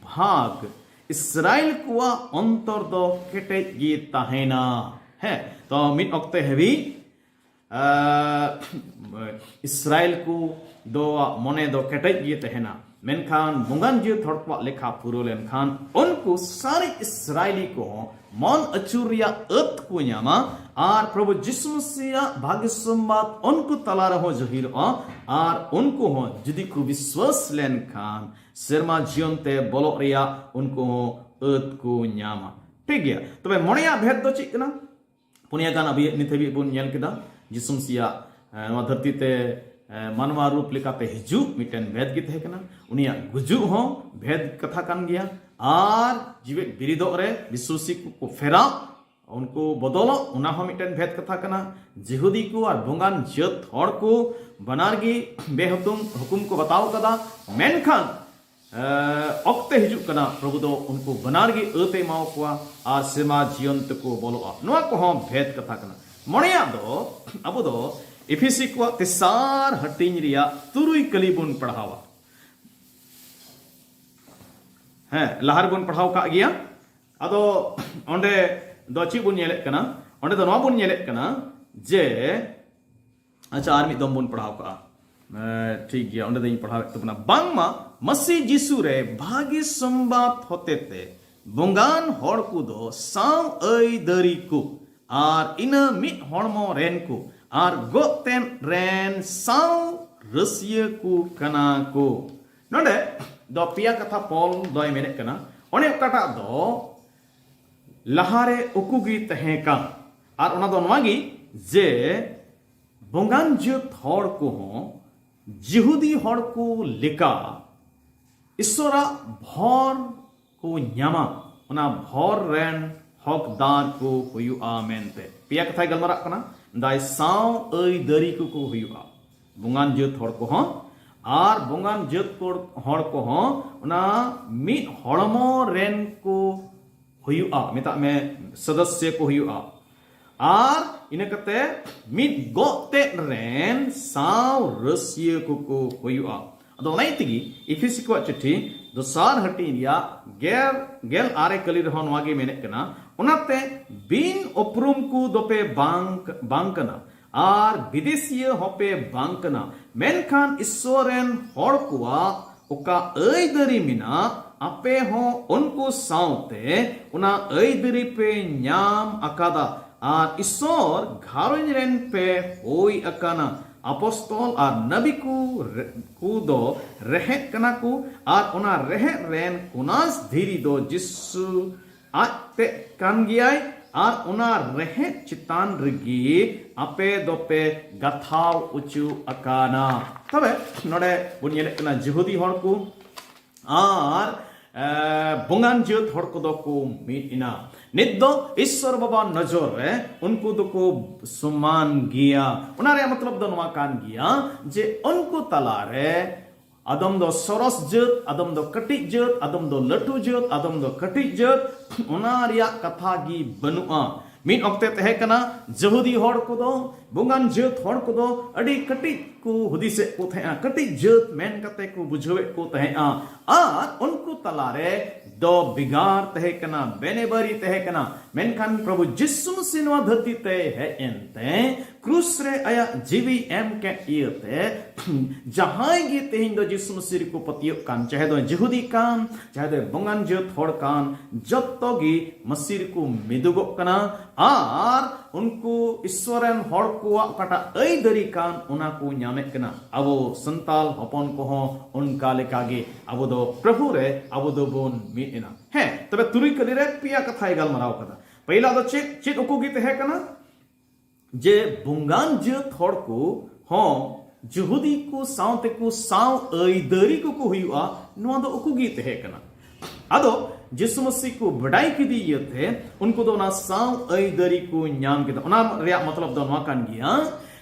ᱵᱷᱟᱜᱽ ᱤᱥᱨᱟᱭᱮᱞ ᱠᱚᱣᱟᱜ ᱚᱱᱛᱚᱨ ᱫᱚ ᱠᱮᱴᱮᱡ ᱜᱮ ᱛᱟᱦᱮᱱᱟ᱾ ᱦᱮᱸ, ᱛᱚ ᱢᱤᱫ ᱚᱠᱛᱮ ᱦᱟᱹᱵᱤᱡ, ᱟᱸ, ᱤᱥᱨᱟᱭᱮᱞ ᱠᱚ ᱫᱚ ᱢᱚᱱᱮ ᱫᱚ ᱠᱮᱴᱮᱡ ᱜᱮ ᱛᱟᱦᱮᱱᱟ, ᱢᱮᱱᱠᱷᱟᱱ ᱵᱚᱸᱜᱟᱱ ᱡᱟᱹᱛ ᱦᱚᱲ ᱠᱚᱣᱟᱜ ᱞᱮᱠᱷᱟ ᱯᱩᱨᱟᱹᱣ ᱞᱮᱱᱠᱷᱟᱱ ᱩᱱᱠᱩ ᱥᱟᱨᱮᱡ ᱤᱥᱨᱟᱭᱮᱞᱤ ᱠᱚᱦᱚᱸ ᱢᱚᱱ ᱟᱹᱪᱩᱨ ᱨᱮᱭᱟᱜ ᱟᱹᱛ ᱠᱚ ᱧᱟᱢᱟ ᱟᱨ ᱯᱨᱚᱵᱷᱩ ᱡᱤᱥᱩ ᱢᱟᱥᱤᱭᱟᱜ ᱵᱷᱟᱜᱮ ᱥᱚᱢᱵᱟᱫ ᱩᱱᱠᱩ ᱛᱟᱞᱟ ᱨᱮᱦᱚᱸ ᱡᱟᱹᱦᱤᱨᱚᱜᱼᱟ ᱟᱨ ᱩᱱᱠᱩ ᱦᱚᱸ ᱡᱩᱫᱤ ᱠᱚ ᱵᱤᱥᱣᱟᱥ ᱞᱮᱱᱠᱷᱟᱱ ᱥᱮᱨᱢᱟ ᱡᱤᱭᱚᱱ ᱛᱮ ᱵᱚᱞᱚᱜ ᱨᱮᱭᱟᱜ ᱩᱱᱠᱩ ᱦᱚᱸ ᱟᱹᱛ ᱠᱚ ᱧᱟᱢᱟ᱾ ᱴᱷᱤᱠ ᱜᱮᱭᱟ, ᱛᱚᱵᱮ ᱢᱚᱬᱮᱭᱟᱜ ᱵᱷᱮᱫ ᱫᱚ ᱪᱮᱫ ᱠᱟᱱᱟ? ᱯᱩᱱᱭᱟ ᱜᱟᱱ ᱟᱵᱚ ᱱᱤᱛ ᱦᱟᱹᱵᱤᱡ ᱵᱚᱱ ᱧᱮᱞ ᱠᱮᱫᱟ᱾ ᱡᱤᱥᱩ ᱢᱟᱥᱤᱭᱟᱜ, ᱮ, ᱱᱚᱣᱟ ᱫᱷᱟᱹᱨᱛᱤ ᱛᱮ, ᱮ, ᱢᱟᱱᱣᱟ ᱨᱩᱯ ᱞᱮᱠᱟᱛᱮ ᱦᱤᱡᱩᱜ ᱢᱤᱫᱴᱮᱱ ᱵᱷᱮᱫ ᱜᱮ ᱛᱟᱦᱮᱸ ᱠᱟᱱᱟ᱾ ᱩᱱᱤᱭᱟᱜ ᱜᱩᱡᱩᱜ ᱦᱚᱸ ᱵᱷᱮᱫ ᱠᱟᱛᱷᱟ ᱠᱟᱱ ᱜᱮᱭᱟ᱾ ᱟᱨ ᱡᱤᱣᱮᱫ ᱵᱤᱨᱤᱫᱚᱜ ᱨᱮ ᱵᱤᱥᱣᱟᱥᱤ ᱠᱚ ᱠᱚ ᱯᱷᱮᱨᱟᱜ, ᱩᱱᱠᱩ ᱵᱚᱫᱚᱞᱚᱜ, ᱚᱱᱟ ᱦᱚᱸ ᱢᱤᱫᱴᱮᱱ ᱵᱷᱮᱫ ᱠᱟᱛᱷᱟ ᱠᱟᱱᱟ᱾ ᱡᱤᱦᱩᱫᱤ ᱠᱚ ᱟᱨ ᱵᱚᱸᱜᱟᱱ ᱡᱟᱹᱛ ᱦᱚᱲ ᱠᱚ ᱵᱟᱱᱟᱨ ᱜᱮ ᱵᱮᱦᱩᱠᱩᱢ ᱦᱩᱠᱩᱢ ᱠᱚ ᱵᱟᱛᱟᱣ ᱠᱟᱫᱟ, ᱢᱮᱱᱠᱷᱟᱱ, ᱮ, ᱚᱠᱛᱮ ᱦᱤᱡᱩᱜ ᱠᱟᱱᱟ, ᱯᱨᱚᱵᱷᱩ ᱫᱚ ᱩᱱᱠᱩ ᱵᱟᱱᱟᱨ ᱜᱮ ᱟᱹᱛ ᱮ ᱮᱢᱟᱣ ᱠᱚᱣᱟ ᱟᱨ ᱥᱮᱨᱢᱟ ᱡᱤᱭᱚᱱ ᱛᱮᱠᱚ ᱵᱚᱞᱚᱜᱼᱟ᱾ ᱱᱚᱣᱟ ᱠᱚᱦᱚᱸ ᱵᱷᱮᱫ ᱠᱟᱛᱷᱟ ᱠᱟᱱᱟ᱾ ᱢᱚᱬᱮᱭᱟᱜ ᱫᱚ ᱟᱵᱚ ᱫᱚ ᱮᱯᱷᱤᱥᱤ ᱠᱚᱣᱟᱜ ᱛᱮᱥᱟᱨ ᱦᱟᱹᱴᱤᱧ ᱨᱮᱭᱟᱜ ᱛᱩᱨᱩᱭ ᱠᱟᱹᱞᱤ ᱵᱚᱱ ᱯᱟᱲᱦᱟᱣᱟ᱾ ᱦᱮᱸ, ᱞᱟᱦᱟ ᱨᱮᱵᱚᱱ ᱯᱟᱲᱦᱟᱣ ᱠᱟᱜ ᱜᱮᱭᱟ᱾ ᱟᱫᱚ ᱚᱸᱰᱮ ᱫᱚ ᱪᱮᱫ ᱵᱚᱱ ᱧᱮᱞᱮᱫ ᱠᱟᱱᱟ? ᱚᱸᱰᱮ ᱫᱚ ᱱᱚᱣᱟ ᱵᱚᱱ ᱧᱮᱞᱮᱫ ᱠᱟᱱᱟ ᱡᱮ, ᱟᱪᱪᱷᱟ, ᱟᱨ ᱢᱤᱫ ᱫᱚᱢ ᱵᱚᱱ ᱯᱟᱲᱦᱟᱣ ᱠᱟᱜᱼᱟ᱾ ᱮ, ᱴᱷᱤᱠ ᱜᱮᱭᱟ, ᱚᱸᱰᱮ ᱫᱚᱧ ᱯᱟᱲᱦᱟᱣᱮᱫ ᱛᱟᱵᱚᱱᱟ, ᱵᱟᱝᱢᱟ ᱢᱟᱹᱥᱤ ᱡᱤᱥᱩ ᱨᱮ ᱵᱷᱟᱹᱜᱤ ᱥᱚᱢᱵᱟᱫ ᱦᱚᱛᱮᱛᱮ ᱵᱚᱸᱜᱟᱱ ᱦᱚᱲ ᱠᱚᱫᱚ ᱥᱟᱶ ᱟᱹᱭᱫᱟᱹᱨᱤ ᱠᱚ ᱟᱨ ᱤᱱᱟᱹ ᱢᱤᱫ ᱦᱚᱲᱢᱚ ᱨᱮᱱ ᱠᱚ ᱟᱨ ᱜᱚᱜ ᱛᱮᱫ ᱨᱮᱱ ᱥᱟᱶ ᱨᱟᱹᱥᱤᱭᱟᱹ ᱠᱚ ᱠᱟᱱᱟ ᱠᱚ᱾ ᱱᱚᱰᱮ ᱫᱚ ᱯᱮᱭᱟ ᱠᱟᱛᱷᱟ ᱯᱚᱞ ᱫᱚᱭ ᱢᱮᱱᱮᱫ ᱠᱟᱱᱟ᱾ ᱚᱱᱮ ᱚᱠᱟᱴᱟᱜ ᱫᱚ ᱞᱟᱦᱟᱨᱮ ᱩᱠᱩ ᱜᱮ ᱛᱟᱦᱮᱸ ᱠᱟᱱ, ᱟᱨ ᱚᱱᱟ ᱫᱚ ᱱᱚᱣᱟ ᱜᱮ ᱡᱮ ᱵᱚᱸᱜᱟᱱ ᱡᱟᱹᱛ ᱦᱚᱲ ᱠᱚᱦᱚᱸ ᱡᱤᱦᱩᱫᱤ ᱦᱚᱲ ᱠᱚ ᱞᱮᱠᱟ ᱤᱥᱚᱨᱟᱜ ᱵᱷᱚᱨ ᱠᱚ ᱧᱟᱢᱟ, ᱚᱱᱟ ᱵᱷᱚᱨ ᱨᱮᱱ ᱦᱚᱠᱫᱟᱨ ᱠᱚ ᱦᱩᱭᱩᱜᱼᱟ ᱢᱮᱱᱛᱮ᱾ ᱯᱮᱭᱟ ᱠᱟᱛᱷᱟᱭ ᱜᱟᱞᱢᱟᱨᱟᱜ ᱠᱟᱱᱟ, ᱫᱟᱭ ᱥᱟᱶ ᱟᱹᱭᱫᱟᱹᱨᱤ ᱠᱚᱠᱚ ᱦᱩᱭᱩᱜᱼᱟ᱾ ᱵᱚᱸᱜᱟᱱ ᱡᱟᱹᱛ ᱦᱚᱲ ᱠᱚᱦᱚᱸ ᱟᱨ ᱵᱚᱸᱜᱟᱱ ᱡᱟᱹᱛ ᱠᱚ-, ᱦᱚᱲ ᱠᱚᱦᱚᱸ ᱚᱱᱟ ᱢᱤᱫ ᱦᱚᱲᱢᱚ ᱨᱮᱱ ᱠᱚ ᱦᱩᱭᱩᱜᱼᱟ, ᱢᱮᱛᱟᱜ ᱢᱮ ᱥᱚᱫᱚᱥᱥᱚ ᱠᱚ ᱦᱩᱭᱩᱜᱼᱟ᱾ ᱟᱨ ᱤᱱᱟᱹ ᱠᱟᱛᱮ ᱢᱤᱫ ᱜᱚᱜ ᱛᱮᱫ ᱨᱮᱱ ᱥᱟᱶ ᱨᱟᱹᱥᱤᱭᱟᱹ ᱠᱚᱠᱚ ᱦᱩᱭᱩᱜᱼᱟ᱾ ᱟᱫᱚ ᱚᱱᱟ ᱤᱭᱟᱹ ᱛᱮᱜᱮ ᱤᱯᱷᱤᱥᱤ ᱠᱚᱣᱟᱜ ᱪᱤᱴᱷᱤ ᱫᱚᱥᱟᱨ ᱦᱟᱹᱴᱤᱧ ᱨᱮᱭᱟᱜ ᱜᱮᱞ, ᱜᱮᱞ ᱟᱨᱮ ᱠᱟᱹᱞᱤ ᱨᱮᱦᱚᱸ ᱱᱚᱣᱟ ᱜᱮ ᱢᱮᱱᱮᱫ ᱠᱟᱱᱟ, ᱚᱱᱟᱛᱮ ᱵᱤᱱ ᱩᱯᱨᱩᱢ ᱠᱚ ᱫᱚᱯᱮ ᱵᱟᱝ, ᱵᱟᱝ ᱠᱟᱱᱟ, ᱟᱨ ᱵᱤᱫᱮᱥᱤᱭᱟᱹ ᱦᱚᱸᱯᱮ ᱵᱟᱝ ᱠᱟᱱᱟ, ᱢᱮᱱᱠᱷᱟᱱ ᱤᱥᱥᱚᱨ ᱨᱮᱱ ᱦᱚᱲ ᱠᱚᱣᱟᱜ ᱚᱠᱟ ᱟᱹᱭᱫᱟᱹᱨᱤ ᱢᱮᱱᱟᱜ, ᱟᱯᱮ ᱦᱚᱸ ᱩᱱᱠᱩ ᱥᱟᱶᱛᱮ ᱚᱱᱟ ᱟᱹᱭᱫᱟᱹᱨᱤ ᱯᱮ ᱧᱟᱢ ᱟᱠᱟᱫᱟ, ᱟᱨ ᱤᱥᱥᱚᱨ ᱜᱷᱟᱨᱚᱸᱡᱽ ᱨᱮᱱ ᱯᱮ ᱦᱩᱭ ᱟᱠᱟᱱᱟ᱾ ᱟᱯᱚᱥᱛᱚᱞ ᱟᱨ ᱱᱟᱵᱤ ᱠᱚ ᱨᱮ-, ᱠᱚ ᱫᱚ ᱨᱮᱦᱮᱫ ᱠᱟᱱᱟ ᱠᱚ, ᱟᱨ ᱚᱱᱟ ᱨᱮᱦᱮᱫ ᱨᱮᱱ ᱠᱩᱱᱟᱥ ᱫᱷᱤᱨᱤ ᱫᱚ ᱡᱤᱥᱩ ᱟᱡ ᱛᱮᱫ ᱠᱟᱱ ᱜᱮᱭᱟᱭ, ᱟᱨ ᱚᱱᱟ ᱨᱮᱦᱮᱫ ᱪᱮᱛᱟᱱ ᱨᱮᱜᱮ ᱟᱯᱮ ᱫᱚᱯᱮ ᱜᱟᱛᱷᱟᱣ ᱚᱪᱚ ᱟᱠᱟᱱᱟ᱾ ᱛᱚᱵᱮ ᱱᱚᱰᱮ ᱵᱚᱱ ᱧᱮᱞᱮᱫ ᱠᱟᱱᱟ ᱡᱤᱦᱩᱫᱤ ᱦᱚᱲ ᱠᱚ ᱟᱨ, ᱮ, ᱵᱚᱸᱜᱟᱱ ᱡᱟᱹᱛ ᱦᱚᱲ ᱠᱚᱫᱚ ᱠᱚ ᱢᱤᱫ ᱮᱱᱟ᱾ ᱱᱤᱛ ᱫᱚ ᱤᱥᱥᱚᱨ ᱵᱟᱵᱟ ᱱᱚᱡᱚᱨ ᱨᱮ ᱩᱱᱠᱩ ᱫᱚᱠᱚ ᱥᱚᱢᱟᱱ ᱜᱮᱭᱟ᱾ ᱚᱱᱟ ᱨᱮᱭᱟᱜ ᱢᱚᱛᱞᱚᱵ ᱫᱚ ᱱᱚᱣᱟ ᱠᱟᱱ ᱜᱮᱭᱟ ᱡᱮ ᱩᱱᱠᱩ ᱛᱟᱞᱟᱨᱮ ᱟᱫᱚᱢ ᱫᱚ ᱥᱚᱨᱚᱥ ᱡᱟᱹᱛ, ᱟᱫᱚᱢ ᱫᱚ ᱠᱟᱹᱴᱤᱡ ᱡᱟᱹᱛ, ᱟᱫᱚᱢ ᱫᱚ ᱞᱟᱹᱴᱩ ᱡᱟᱹᱛ, ᱟᱫᱚᱢ ᱫᱚ ᱠᱟᱹᱴᱤᱡ ᱡᱟᱹᱛ, ᱚᱱᱟ ᱨᱮᱭᱟᱜ ᱠᱟᱛᱷᱟ ᱜᱮ ᱵᱟᱹᱱᱩᱜᱼᱟ᱾ ᱢᱤᱫ ᱚᱠᱛᱮ ᱛᱟᱦᱮᱸ ᱠᱟᱱᱟ ᱡᱟᱹᱦᱩᱫᱤ ᱦᱚᱲ ᱠᱚᱫᱚ, ᱵᱚᱸᱜᱟᱱ ᱡᱟᱹᱛ ᱦᱚᱲ ᱠᱚᱫᱚ ᱟᱹᱰᱤ ᱠᱟᱹᱴᱤᱡ ᱠᱚ ᱦᱩᱫᱤᱥᱮᱫ ᱠᱚ ᱛᱟᱦᱮᱸᱜᱼᱟ, ᱠᱟᱹᱴᱤᱡ ᱡᱟᱹᱛ ᱢᱮᱱ ᱠᱟᱛᱮ ᱠᱚ ᱵᱩᱡᱷᱟᱹᱣᱮᱫ ᱠᱚ ᱛᱟᱦᱮᱸᱜᱼᱟ᱾ ᱟᱨ ᱩᱱᱠᱩ ᱛᱟᱞᱟᱨᱮ ᱫᱚ ᱵᱷᱮᱜᱟᱨ ᱛᱟᱦᱮᱸ ᱠᱟᱱᱟ, ᱵᱮᱱᱮᱵᱟᱨᱤ ᱛᱟᱦᱮᱸ ᱠᱟᱱᱟ᱾ ᱢᱮᱱᱠᱷᱟᱱ ᱯᱨᱚᱵᱷᱩ ᱡᱤᱥᱩ ᱢᱟᱹᱥᱤ ᱱᱚᱣᱟ ᱫᱷᱟᱹᱨᱛᱤ ᱛᱮ ᱦᱮᱡ ᱮᱱᱛᱮ ᱠᱨᱩᱥ ᱨᱮ ᱟᱭᱟᱜ ᱡᱤᱣᱤ ᱮᱢ ᱠᱮᱫ ᱤᱭᱟᱹᱛᱮ ᱡᱟᱦᱟᱸᱭ ᱜᱮ ᱛᱮᱦᱮᱧ ᱫᱚ ᱡᱤᱥᱩ ᱢᱟᱹᱥᱤ ᱨᱮᱠᱚ ᱯᱟᱹᱛᱭᱟᱹᱜ ᱠᱟᱱ, ᱪᱟᱦᱮ ᱫᱚ ᱡᱤᱦᱩᱫᱤ ᱠᱟᱱ, ᱪᱟᱦᱮ ᱫᱚ ᱵᱚᱸᱜᱟᱱ ᱡᱟᱹᱛ ᱦᱚᱲ ᱠᱟᱱ, ᱡᱚᱛᱚ ᱜᱮ ᱢᱟᱹᱥᱤ ᱨᱮᱠᱚ ᱢᱤᱫᱚᱜᱚᱜ ᱠᱟᱱᱟ᱾ ᱟᱨ ᱩᱱᱠᱩ ᱤᱥᱥᱚᱨ ᱨᱮᱱ ᱦᱚᱲ ᱠᱚᱣᱟᱜ ᱚᱠᱟᱴᱟᱜ ᱟᱹᱭᱫᱟᱹᱨᱤ ᱠᱟᱱ, ᱚᱱᱟ ᱠᱚ ᱧᱟᱢᱮᱫ ᱠᱟᱱᱟ᱾ ᱟᱵᱚ ᱥᱟᱱᱛᱟᱞ ᱦᱚᱯᱚᱱ ᱠᱚᱦᱚᱸ ᱚᱱᱠᱟ ᱞᱮᱠᱟᱜᱮ ᱟᱵᱚ ᱫᱚ ᱯᱨᱚᱵᱷᱩ ᱨᱮ ᱟᱵᱚ ᱫᱚᱵᱚᱱ ᱢᱤᱫ ᱮᱱᱟ᱾ ᱦᱮᱸ, ᱛᱚᱵᱮ ᱛᱩᱨᱩᱭ ᱠᱟᱹᱞᱤ ᱨᱮ ᱯᱮᱭᱟ ᱠᱟᱛᱷᱟᱭ ᱜᱟᱞᱢᱟᱨᱟᱣ ᱠᱟᱫᱟ᱾ ᱯᱟᱹᱭᱞᱟ ᱫᱚ ᱪᱮᱫ, ᱪᱮᱫ ᱩᱠᱩ ᱜᱮ ᱛᱟᱦᱮᱸ ᱠᱟᱱᱟ? ᱡᱮ ᱵᱚᱸᱜᱟᱱ ᱡᱟᱹᱛ ᱦᱚᱲ ᱠᱚ ᱦᱚᱸ ᱡᱤᱦᱩᱫᱤ ᱠᱚ ᱥᱟᱶᱛᱮ ᱠᱚ ᱥᱟᱶ ᱟᱹᱭᱫᱟᱹᱨᱤ ᱠᱚᱠᱚ ᱦᱩᱭᱩᱜᱼᱟ, ᱱᱚᱣᱟ ᱫᱚ ᱩᱠᱩ ᱜᱮ ᱛᱟᱦᱮᱸ ᱠᱟᱱᱟ᱾ ᱟᱫᱚ ᱡᱤᱥᱩ ᱢᱟᱹᱥᱤ ᱠᱚ ᱵᱟᱰᱟᱭ ᱠᱮᱫᱮ ᱤᱭᱟᱹᱛᱮ ᱩᱱᱠᱩ ᱫᱚ ᱚᱱᱟ ᱥᱟᱶ ᱟᱹᱭᱫᱟᱹᱨᱤ ᱠᱚ ᱧᱟᱢ ᱠᱮᱫᱟ᱾ ᱚᱱᱟ ᱨᱮᱭᱟᱜ ᱢᱚᱛᱞᱚᱵ ᱫᱚ ᱱᱚᱣᱟ ᱠᱟᱱ ᱜᱮᱭᱟ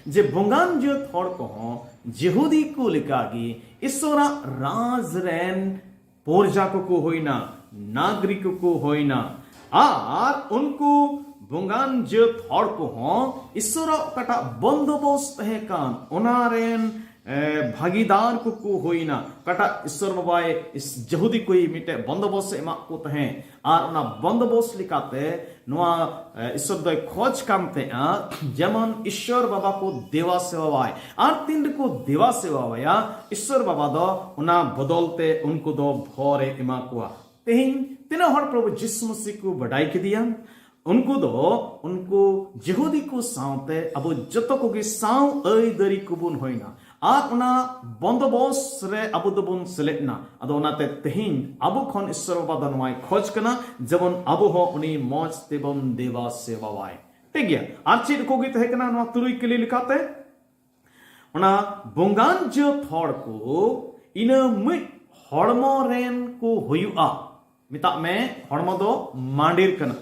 ᱡᱮ ᱵᱚᱸᱜᱟᱱ ᱡᱟᱹᱛ ᱦᱚᱲ ᱠᱚᱦᱚᱸ ᱡᱤᱦᱩᱫᱤ ᱠᱚ ᱞᱮᱠᱟᱜᱮ ᱤᱥᱚᱨᱟᱜ ᱨᱟᱡᱽ ᱨᱮᱱ ᱯᱨᱚᱡᱟ ᱠᱚᱠᱚ ᱦᱩᱭᱱᱟ, ᱱᱟᱜᱽᱨᱤᱠ ᱠᱚᱠᱚ ᱦᱩᱭᱱᱟ᱾ ᱟᱨ ᱩᱱᱠᱩ ᱵᱚᱸᱜᱟᱱ ᱡᱟᱹᱛ ᱦᱚᱲ ᱠᱚᱦᱚᱸ ᱤᱥᱚᱨᱟᱜ ᱚᱠᱟᱴᱟᱜ ᱵᱚᱱᱫᱚᱵᱚᱥ ᱛᱟᱦᱮᱸ ᱠᱟᱱ, ᱚᱱᱟ ᱨᱮᱱ, ᱮ, ᱵᱷᱟᱹᱜᱤᱫᱟᱨ ᱠᱚᱠᱚ ᱦᱩᱭᱱᱟ᱾ ᱚᱠᱟᱴᱟᱜ ᱤᱥᱚᱨ ᱵᱟᱵᱟᱭ ᱤᱥ-, ᱡᱟᱹᱦᱩᱫᱤ ᱠᱚᱭ ᱢᱤᱫᱴᱮᱡ ᱵᱚᱱᱫᱚᱵᱚᱥ ᱮ ᱮᱢᱟᱜ ᱠᱚ ᱛᱟᱦᱮᱸ, ᱟᱨ ᱚᱱᱟ ᱵᱚᱱᱫᱚᱵᱚᱥ ᱞᱮᱠᱟᱛᱮ ᱱᱚᱣᱟ, ᱮ, ᱤᱥᱚᱨ ᱫᱚᱭ ᱠᱷᱚᱡᱽ ᱠᱟᱱ ᱛᱟᱦᱮᱸᱜᱼᱟ, ᱡᱮᱢᱚᱱ ᱤᱥᱚᱨ ᱵᱟᱵᱟ ᱠᱚ ᱫᱮᱣᱟ ᱥᱮᱣᱟᱣᱟᱭ᱾ ᱟᱨ ᱛᱤᱱ ᱨᱮᱠᱚ ᱫᱮᱣᱟ ᱥᱮᱣᱟᱣᱟᱭᱟ, ᱤᱥᱚᱨ ᱵᱟᱵᱟ ᱫᱚ ᱚᱱᱟ ᱵᱚᱫᱚᱞ ᱛᱮ ᱩᱱᱠᱩ ᱫᱚ ᱵᱷᱚᱨ ᱮ ᱮᱢᱟ ᱠᱚᱣᱟ᱾ ᱛᱮᱦᱮᱧ ᱛᱤᱱᱟᱹᱜ ᱦᱚᱲ ᱯᱨᱚᱵᱷᱩ ᱡᱤᱥᱩ ᱢᱟᱹᱥᱤ ᱠᱚ ᱵᱟᱰᱟᱭ ᱠᱮᱫᱮᱭᱟ? ᱩᱱᱠᱩ ᱫᱚ, ᱩᱱᱠᱩ ᱡᱤᱦᱩᱫᱤ ᱠᱚ ᱥᱟᱶᱛᱮ ᱟᱵᱚ ᱡᱚᱛᱚ ᱠᱚᱜᱮ ᱥᱟᱶ ᱟᱹᱭᱫᱟᱹᱨᱤ ᱠᱚᱵᱚᱱ ᱦᱩᱭᱱᱟ᱾ ᱟᱨ ᱚᱱᱟ ᱵᱚᱱᱫᱚᱵᱚᱥ ᱨᱮ ᱟᱵᱚ ᱫᱚᱵᱚᱱ ᱥᱮᱞᱮᱫ ᱮᱱᱟ᱾ ᱟᱫᱚ ᱚᱱᱟᱛᱮ ᱛᱮᱦᱮᱧ ᱟᱵᱚ ᱠᱷᱚᱱ ᱤᱥᱚᱨ ᱵᱟᱵᱟ ᱫᱚ ᱱᱚᱣᱟᱭ ᱠᱷᱚᱡᱽ ᱠᱟᱱᱟ, ᱡᱮᱢᱚᱱ ᱟᱵᱚ ᱦᱚᱸ ᱩᱱᱤ ᱢᱚᱡᱽ ᱛᱮᱵᱚᱱ ᱫᱮᱵᱟ ᱥᱮᱵᱟᱣᱟᱭ᱾ ᱴᱷᱤᱠ ᱜᱮᱭᱟ, ᱟᱨ ᱪᱮᱫ ᱠᱚᱜᱮ ᱛᱟᱦᱮᱸ ᱠᱟᱱᱟ ᱱᱚᱣᱟ ᱛᱩᱨᱩᱭ ᱠᱟᱹᱞᱤ ᱞᱮᱠᱟᱛᱮ? ᱚᱱᱟ ᱵᱚᱸᱜᱟᱱ ᱡᱟᱹᱛ ᱦᱚᱲ ᱠᱚ ᱤᱱᱟᱹ ᱢᱤᱫ ᱦᱚᱲᱢᱚ ᱨᱮᱱ ᱠᱚ ᱦᱩᱭᱩᱜᱼᱟ᱾ ᱢᱮᱛᱟᱜ ᱢᱮ, ᱦᱚᱲᱢᱚ ᱫᱚ ᱢᱟᱸᱰᱮᱨ ᱠᱟᱱᱟ᱾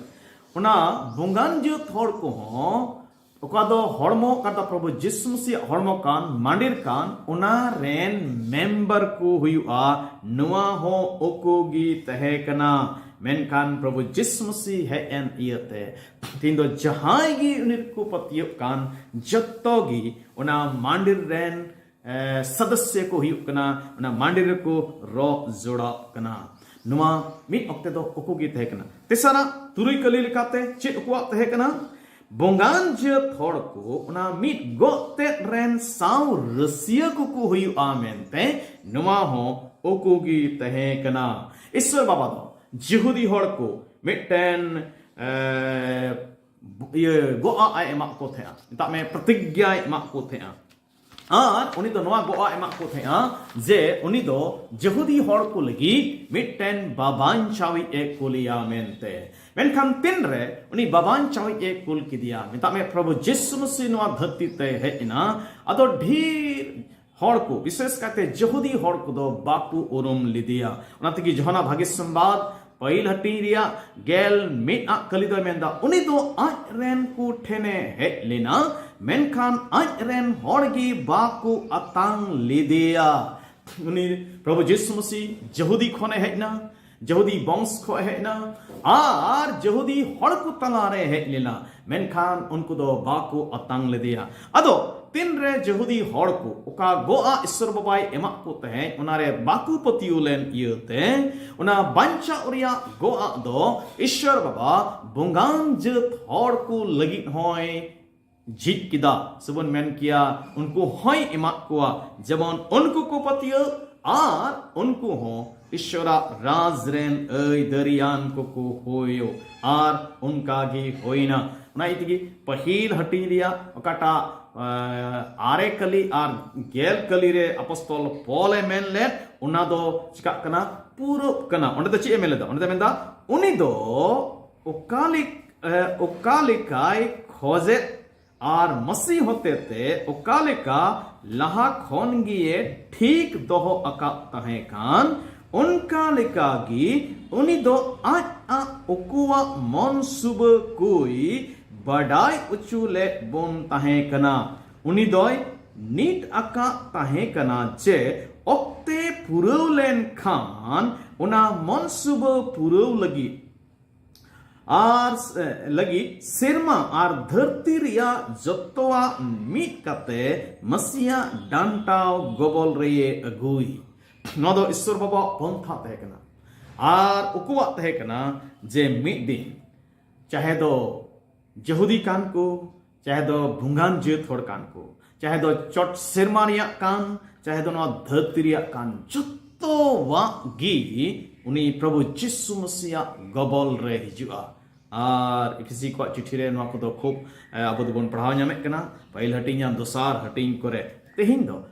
ᱚᱱᱟ ᱵᱚᱸᱜᱟᱱ ᱡᱟᱹᱛ ᱦᱚᱲ ᱠᱚᱦᱚᱸ, ᱚᱠᱟ ᱫᱚ ᱦᱚᱲᱢᱚ ᱚᱠᱟ ᱫᱚ ᱯᱨᱚᱵᱷᱩ ᱡᱤᱥᱩ ᱢᱟᱹᱥᱤᱭᱟᱜ ᱦᱚᱲᱢᱚ ᱠᱟᱱ, ᱢᱟᱸᱰᱮᱨ ᱠᱟᱱ, ᱚᱱᱟ ᱨᱮᱱ ᱢᱮᱢᱵᱟᱨ ᱠᱚ ᱦᱩᱭᱩᱜᱼᱟ᱾ ᱱᱚᱣᱟ ᱦᱚᱸ ᱩᱠᱩ ᱜᱮ ᱛᱟᱦᱮᱸ ᱠᱟᱱᱟ᱾ ᱢᱮᱱᱠᱷᱟᱱ ᱯᱨᱚᱵᱷᱩ ᱡᱤᱥᱩ ᱢᱟᱹᱥᱤ ᱦᱮᱡ ᱮᱱ ᱤᱭᱟᱹᱛᱮ ᱛᱮᱦᱮᱧ ᱫᱚ ᱡᱟᱦᱟᱸᱭ ᱜᱮ ᱩᱱᱤ ᱨᱮᱠᱚ ᱯᱟᱹᱛᱭᱟᱹᱜ ᱠᱟᱱ, ᱡᱚᱛᱚ ᱜᱮ ᱚᱱᱟ ᱢᱟᱸᱰᱮᱨ ᱨᱮᱱ, ᱮ, ᱥᱚᱫᱚᱥᱥᱚ ᱠᱚ ᱦᱩᱭᱩᱜ ᱠᱟᱱᱟ, ᱚᱱᱟ ᱢᱟᱸᱰᱮᱨ ᱨᱮᱠᱚ ᱨᱚ ᱡᱚᱲᱟᱜ ᱠᱟᱱᱟ᱾ ᱱᱚᱣᱟ ᱢᱤᱫ ᱚᱠᱛᱮ ᱫᱚ ᱩᱠᱩ ᱜᱮ ᱛᱟᱦᱮᱸ ᱠᱟᱱᱟ᱾ ᱛᱮᱥᱟᱨᱟᱜ ᱛᱩᱨᱩᱭ ᱠᱟᱹᱞᱤ ᱞᱮᱠᱟᱛᱮ ᱪᱮᱫ ᱩᱠᱩᱣᱟᱜ ᱛᱟᱦᱮᱸ ᱠᱟᱱᱟ? ᱵᱚᱸᱜᱟᱱ ᱡᱟᱹᱛ ᱦᱚᱲ ᱠᱚ ᱚᱱᱟ ᱢᱤᱫ ᱜᱚᱜ ᱛᱮᱫ ᱨᱮᱱ ᱥᱟᱶ ᱨᱟᱹᱥᱤᱭᱟᱹ ᱠᱚᱠᱚ ᱦᱩᱭᱩᱜᱼᱟ ᱢᱮᱱᱛᱮ ᱱᱚᱣᱟ ᱦᱚᱸ ᱩᱠᱩ ᱜᱮ ᱛᱟᱦᱮᱸ ᱠᱟᱱᱟ᱾ ᱤᱥᱥᱚᱨ ᱵᱟᱵᱟ ᱫᱚ ᱡᱤᱦᱩᱫᱤ ᱦᱚᱲ ᱠᱚ ᱢᱤᱫᱴᱮᱱ, ᱮ, ᱤᱭᱟᱹ ᱜᱚᱜᱼᱟ ᱮ ᱮᱢᱟᱜ ᱠᱚ ᱛᱟᱦᱮᱸᱜᱼᱟ, ᱢᱮᱛᱟᱜ ᱢᱮ ᱯᱨᱚᱛᱤᱜᱽᱧᱟᱭ ᱮᱢᱟᱜ ᱠᱚ ᱛᱟᱦᱮᱸᱜᱼᱟ᱾ ᱟᱨ ᱩᱱᱤ ᱫᱚ ᱱᱚᱣᱟ ᱜᱚᱜᱼᱟ ᱮᱢᱟᱜ ᱠᱚ ᱛᱟᱦᱮᱸᱜᱼᱟ ᱡᱮ ᱩᱱᱤ ᱫᱚ ᱡᱮᱦᱩᱫᱤ ᱦᱚᱲ ᱠᱚ ᱞᱟᱹᱜᱤᱫ ᱢᱤᱫᱴᱮᱱ ᱵᱟᱵᱟᱧᱪᱟᱣᱤᱡ ᱮ ᱠᱩᱞᱤᱭᱟ ᱢᱮᱱᱛᱮ᱾ ᱢᱮᱱᱠᱷᱟᱱ ᱛᱤᱱᱨᱮ ᱩᱱᱤ ᱵᱟᱵᱟᱧᱪᱟᱣᱤᱡ ᱮ ᱠᱩᱞ ᱠᱮᱫᱮᱭᱟ, ᱢᱮᱛᱟᱜ ᱢᱮ ᱯᱨᱚᱵᱷᱩ ᱡᱤᱥᱩ ᱢᱟᱥᱤ ᱱᱚᱣᱟ ᱫᱷᱟᱹᱨᱛᱤ ᱛᱮ ᱦᱮᱡ ᱮᱱᱟ, ᱟᱫᱚ ᱰᱷᱮᱨ ᱦᱚᱲ ᱠᱚ, ᱵᱤᱥᱮᱥ ᱠᱟᱭᱛᱮ ᱡᱮᱦᱩᱫᱤ ᱦᱚᱲ ᱠᱚᱫᱚ ᱵᱟᱠᱚ ᱩᱨᱩᱢ ᱞᱮᱫᱮᱭᱟ᱾ ᱚᱱᱟ ᱛᱮᱜᱮ ᱡᱚᱦᱟᱱᱟ ᱵᱷᱟᱜᱮ ᱥᱚᱢᱵᱟᱫ ᱯᱟᱹᱦᱤᱞ ᱦᱟᱹᱴᱤᱧ ᱨᱮᱭᱟᱜ ᱜᱮᱞ ᱢᱤᱫ ᱟᱜ ᱠᱟᱹᱞᱤ ᱫᱚᱭ ᱢᱮᱱᱫᱟ, ᱩᱱᱤ ᱫᱚ ᱟᱡ ᱨᱮᱱ ᱠᱚ ᱴᱷᱮᱱᱮ ᱦᱮᱡ ᱞᱮᱱᱟ, ᱢᱮᱱᱠᱷᱟᱱ ᱟᱡ ᱨᱮᱱ ᱦᱚᱲ ᱜᱮ ᱵᱟᱠᱚ ᱟᱛᱟᱝ ᱞᱮᱫᱮᱭᱟ᱾ ᱩᱱᱤ ᱯᱨᱚᱵᱷᱩ ᱡᱤᱥᱩ ᱢᱟᱥᱤ ᱡᱮᱦᱩᱫᱤ ᱠᱷᱚᱱᱮ ᱦᱮᱡ ᱮᱱᱟ, ᱡᱮᱦᱩᱫᱤ ᱵᱚᱝᱥ ᱠᱷᱚᱱ ᱦᱮᱡ ᱮᱱᱟ, ᱟᱨ ᱡᱮᱦᱩᱫᱤ ᱦᱚᱲ ᱠᱚ ᱛᱟᱞᱟᱨᱮ ᱦᱮᱡ ᱞᱮᱱᱟ, ᱢᱮᱱᱠᱷᱟᱱ ᱩᱱᱠᱩ ᱫᱚ ᱵᱟᱠᱚ ᱟᱛᱟᱝ ᱞᱮᱫᱮᱭᱟ᱾ ᱟᱫᱚ ᱛᱤᱱᱨᱮ ᱡᱮᱦᱩᱫᱤ ᱦᱚᱲ ᱠᱚ ᱚᱠᱟ ᱜᱚᱜᱼᱟ ᱤᱥᱥᱚᱨ ᱵᱟᱵᱟᱭ ᱮᱢᱟᱜ ᱠᱚ ᱛᱟᱦᱮᱸᱫ, ᱚᱱᱟᱨᱮ ᱵᱟᱠᱚ ᱯᱟᱹᱛᱭᱟᱹᱣ ᱞᱮᱱ ᱤᱭᱟᱹᱛᱮ, ᱚᱱᱟ ᱵᱟᱧᱪᱟᱣ ᱨᱮᱭᱟᱜ ᱜᱚᱜᱼᱟ ᱫᱚ ᱤᱥᱥᱚᱨ ᱵᱟᱵᱟ ᱵᱚᱸᱜᱟᱱ ᱡᱟᱹᱛ ᱦᱚᱲ ᱠᱚ ᱞᱟᱹᱜᱤᱫ ᱦᱚᱸᱭ ᱡᱷᱤᱡ ᱠᱮᱫᱟ, ᱥᱮᱵᱚᱱ ᱢᱮᱱ ᱠᱮᱭᱟ ᱩᱱᱠᱩ ᱦᱚᱸᱭ ᱮᱢᱟᱜ ᱠᱚᱣᱟ, ᱡᱮᱢᱚᱱ ᱩᱱᱠᱩ ᱠᱚ ᱯᱟᱹᱛᱭᱟᱹᱣ ᱟᱨ ᱩᱱᱠᱩ ᱦᱚᱸ ᱤᱥᱥᱚᱨᱟᱜ ᱨᱟᱡᱽ ᱨᱮᱱ ᱟᱹᱭᱫᱟᱹᱨᱤᱭᱟᱱ ᱠᱚᱠᱚ ᱦᱩᱭᱩᱜ᱾ ᱟᱨ ᱚᱱᱠᱟ ᱜᱮ ᱦᱩᱭᱱᱟ᱾ ᱚᱱᱟ ᱤᱭᱟᱹ ᱛᱮᱜᱮ ᱯᱟᱹᱦᱤᱞ ᱦᱟᱹᱴᱤᱧ ᱨᱮᱭᱟᱜ ᱚᱠᱟᱴᱟᱜ, ᱟᱸ, ᱟᱨᱮ ᱠᱟᱹᱞᱤ ᱟᱨ ᱜᱮᱞ ᱠᱟᱹᱞᱤ ᱨᱮ ᱟᱯᱚᱥᱛᱚᱞ ᱯᱚᱞ ᱮ ᱢᱮᱱ ᱞᱮᱫ, ᱚᱱᱟ ᱫᱚ ᱪᱤᱠᱟᱜ ᱠᱟᱱᱟ? ᱯᱩᱨᱟᱹᱜ ᱠᱟᱱᱟ᱾ ᱚᱸᱰᱮ ᱫᱚ ᱪᱮᱫ ᱮ ᱢᱮᱱ ᱞᱮᱫᱟ? ᱚᱸᱰᱮ ᱫᱚ ᱢᱮᱱᱫᱟ, ᱩᱱᱤ ᱫᱚ ᱚᱠᱟ ᱞᱮᱠ-, ᱮ, ᱚᱠᱟ ᱞᱮᱠᱟᱭ ᱠᱷᱚᱡᱮᱫ ᱟᱨ ᱢᱟᱹᱥᱤ ᱦᱚᱛᱮᱛᱮ ᱚᱠᱟ ᱞᱮᱠᱟ ᱞᱟᱦᱟ ᱠᱷᱚᱱ ᱜᱮᱭᱮ ᱴᱷᱤᱠ ᱫᱚᱦᱚ ᱟᱠᱟᱫ ᱛᱟᱦᱮᱸ ᱠᱟᱱ, ᱚᱱᱠᱟ ᱞᱮᱠᱟ ᱜᱮ ᱩᱱᱤ ᱫᱚ ᱟᱡ ᱟᱜ ᱩᱠᱩᱣᱟᱜ ᱢᱚᱱ ᱥᱩᱵᱟᱹ ᱠᱚᱭ ᱵᱟᱰᱟᱭ ᱚᱪᱚ ᱞᱮᱫ ᱵᱚᱱ ᱛᱟᱦᱮᱸ ᱠᱟᱱᱟ᱾ ᱩᱱᱤ ᱫᱚᱭ ᱱᱤᱛ ᱟᱠᱟᱫ ᱛᱟᱦᱮᱸ ᱠᱟᱱᱟ ᱡᱮ ᱚᱠᱛᱮ ᱯᱩᱨᱟᱹᱣ ᱞᱮᱱ ᱠᱷᱟᱱ ᱚᱱᱟ ᱢᱚᱱ ᱥᱩᱵᱟᱹ ᱯᱩᱨᱟᱹᱣ ᱞᱟᱹᱜᱤᱫ ᱟᱨ ᱥ-, ᱞᱟᱹᱜᱤᱫ ᱥᱮᱨᱢᱟ ᱟᱨ ᱫᱷᱟᱹᱨᱛᱤ ᱨᱮᱭᱟᱜ ᱡᱚᱛᱚᱣᱟᱜ ᱢᱤᱫ ᱠᱟᱛᱮ ᱢᱟᱹᱥᱤᱭᱟᱜ ᱰᱟᱱᱴᱟᱣ ᱜᱚᱵᱚᱞ ᱨᱮᱭᱮ ᱟᱹᱜᱩᱭ᱾ ᱱᱚᱣᱟ ᱫᱚ ᱤᱥᱥᱚᱨ ᱵᱟᱵᱟᱣᱟᱜ ᱯᱚᱱᱛᱷᱟ ᱛᱟᱦᱮᱸ ᱠᱟᱱᱟ ᱟᱨ ᱩᱠᱩᱣᱟᱜ ᱛᱟᱦᱮᱸ ᱠᱟᱱᱟ ᱡᱮ ᱢᱤᱫ ᱫᱤᱱ ᱪᱟᱦᱮ ᱫᱚ ᱡᱟᱹᱦᱩᱫᱤ ᱠᱟᱱ ᱠᱚ, ᱪᱟᱦᱮ ᱫᱚ ᱵᱷᱩᱝᱜᱟᱱ ᱡᱟᱹᱛ ᱦᱚᱲ ᱠᱟᱱ ᱠᱚ, ᱪᱟᱦᱮ ᱫᱚ ᱪᱚᱴ ᱥᱮᱨᱢᱟ ᱨᱮᱭᱟᱜ ᱠᱟᱱ, ᱪᱟᱦᱮ ᱫᱚ ᱱᱚᱣᱟ ᱫᱷᱟᱹᱨᱛᱤ ᱨᱮᱭᱟᱜ ᱠᱟᱱ, ᱡᱚᱛᱚᱣᱟᱜ ᱜᱮ ᱩᱱᱤ ᱯᱨᱚᱵᱷᱩ ᱡᱤᱥᱩ ᱢᱟᱹᱥᱤᱭᱟᱜ ᱜᱚᱵᱚᱞ ᱨᱮ ᱦᱤᱡᱩᱜᱼᱟ᱾ ᱟᱨ ᱮᱯᱷᱤᱥᱤ ᱠᱚᱣᱟᱜ ᱪᱤᱴᱷᱤ ᱨᱮ ᱱᱚᱣᱟ ᱠᱚᱫᱚ ᱠᱷᱩᱵ, ᱮ, ᱟᱵᱚ ᱫᱚᱵᱚᱱ ᱯᱟᱲᱦᱟᱣ ᱧᱟᱢᱮᱫ ᱠᱟᱱᱟ᱾ ᱯᱟᱹᱦᱤᱞ ᱦᱟᱹᱴᱤᱧ ᱟᱨ ᱫᱚᱥᱟᱨ ᱦᱟᱹᱴᱤᱧ ᱠᱚᱨᱮ ᱛᱮᱦᱮᱧ ᱫᱚ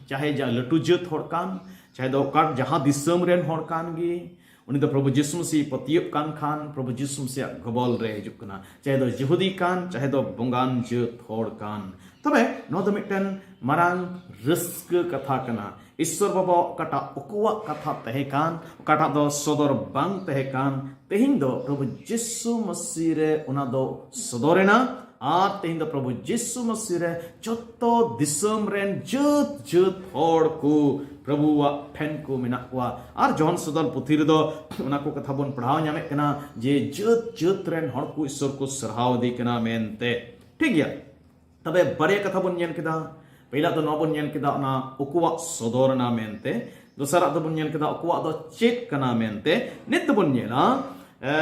ᱪᱟᱦᱮ ᱡᱟ ᱞᱟᱹᱴᱩ ᱡᱟᱹᱛ ᱦᱚᱲ ᱠᱟᱱ, ᱪᱟᱦᱮ ᱫᱚ ᱚᱠᱟ ᱡᱟᱦᱟᱸ ᱫᱤᱥᱚᱢ ᱨᱮᱱ ᱦᱚᱲ ᱠᱟᱱ ᱜᱮ, ᱩᱱᱤ ᱫᱚ ᱯᱨᱚᱵᱷᱩ ᱡᱤᱥᱩ ᱢᱟᱹᱥᱤ ᱯᱟᱹᱛᱭᱟᱹᱜ ᱠᱟᱱ ᱠᱷᱟᱱ ᱯᱨᱚᱵᱷᱩ ᱡᱤᱥᱩ ᱢᱟᱹᱥᱤᱭᱟᱜ ᱜᱚᱵᱚᱞ ᱨᱮ ᱦᱤᱡᱩᱜ ᱠᱟᱱᱟ᱾ ᱪᱟᱦᱮ ᱫᱚ ᱡᱤᱦᱩᱫᱤ ᱠᱟᱱ, ᱪᱟᱦᱮ ᱫᱚ ᱵᱚᱸᱜᱟᱱ ᱡᱟᱹᱛ ᱦᱚᱲ ᱠᱟᱱ᱾ ᱛᱚᱵᱮ ᱱᱚᱣᱟ ᱫᱚ ᱢᱤᱫᱴᱮᱱ ᱢᱟᱨᱟᱝ ᱨᱟᱹᱥᱠᱟᱹ ᱠᱟᱛᱷᱟ ᱠᱟᱱᱟ᱾ ᱤᱥᱥᱚᱨ ᱵᱟᱵᱟ ᱚᱠᱟᱴᱟᱜ ᱩᱠᱩᱣᱟᱜ ᱠᱟᱛᱷᱟ ᱛᱟᱦᱮᱸ ᱠᱟᱱ, ᱚᱠᱟᱴᱟᱜ ᱫᱚ ᱥᱚᱫᱚᱨ ᱵᱟᱝ ᱛᱟᱦᱮᱸ ᱠᱟᱱ, ᱛᱮᱦᱮᱧ ᱫᱚ ᱯᱨᱚᱵᱷᱩ ᱡᱤᱥᱩ ᱢᱟᱹᱥᱤ ᱨᱮ ᱚᱱᱟ ᱫᱚ ᱥᱚᱫᱚᱨᱮᱱᱟ᱾ ᱟᱨ ᱛᱮᱦᱮᱧ ᱫᱚ ᱯᱨᱚᱵᱷᱩ ᱡᱤᱥᱩ ᱢᱟᱹᱥᱤ ᱨᱮ ᱡᱚᱛᱚ ᱫᱤᱥᱚᱢ ᱨᱮᱱ ᱡᱟᱹᱛ ᱡᱟᱹᱛ ᱦᱚᱲ ᱠᱚ ᱯᱨᱚᱵᱷᱩᱣᱟᱜ ᱴᱷᱮᱱ ᱠᱚ ᱢᱮᱱᱟᱜ ᱠᱚᱣᱟ᱾ ᱟᱨ ᱡᱚᱦᱚᱱ ᱥᱚᱫᱚᱨ ᱯᱩᱛᱷᱤ ᱨᱮᱫᱚ ᱚᱱᱟ ᱠᱚ ᱠᱟᱛᱷᱟ ᱵᱚᱱ ᱯᱟᱲᱦᱟᱣ ᱧᱟᱢᱮᱫ ᱠᱟᱱᱟ ᱡᱮ ᱡᱟᱹᱛ ᱡᱟᱹᱛ ᱨᱮᱱ ᱦᱚᱲ ᱠᱚ ᱤᱥᱥᱚᱨ ᱠᱚ ᱥᱟᱨᱦᱟᱣ ᱤᱫᱤ ᱠᱟᱱᱟ ᱢᱮᱱᱛᱮ᱾ ᱴᱷᱤᱠ ᱜᱮᱭᱟ, ᱛᱚᱵᱮ ᱵᱟᱨᱭᱟ ᱠᱟᱛᱷᱟ ᱵᱚᱱ ᱧᱮᱞ ᱠᱮᱫᱟ᱾ ᱯᱮᱭᱞᱟ ᱫᱚ ᱱᱚᱣᱟ ᱵᱚᱱ ᱧᱮᱞ ᱠᱮᱫᱟ ᱚᱱᱟ ᱩᱠᱩᱣᱟᱜ ᱥᱚᱫᱚᱨ ᱮᱱᱟ ᱢᱮᱱᱛᱮ, ᱫᱚᱥᱟᱨᱟᱜ ᱫᱚᱵᱚᱱ ᱧᱮᱞ ᱠᱮᱫᱟ ᱩᱠᱩᱣᱟᱜ ᱫᱚ ᱪᱮᱫ ᱠᱟᱱᱟ ᱢᱮᱱᱛᱮ᱾ ᱱᱤᱛ ᱫᱚᱵᱚᱱ ᱧᱮᱞᱟ, ᱮ,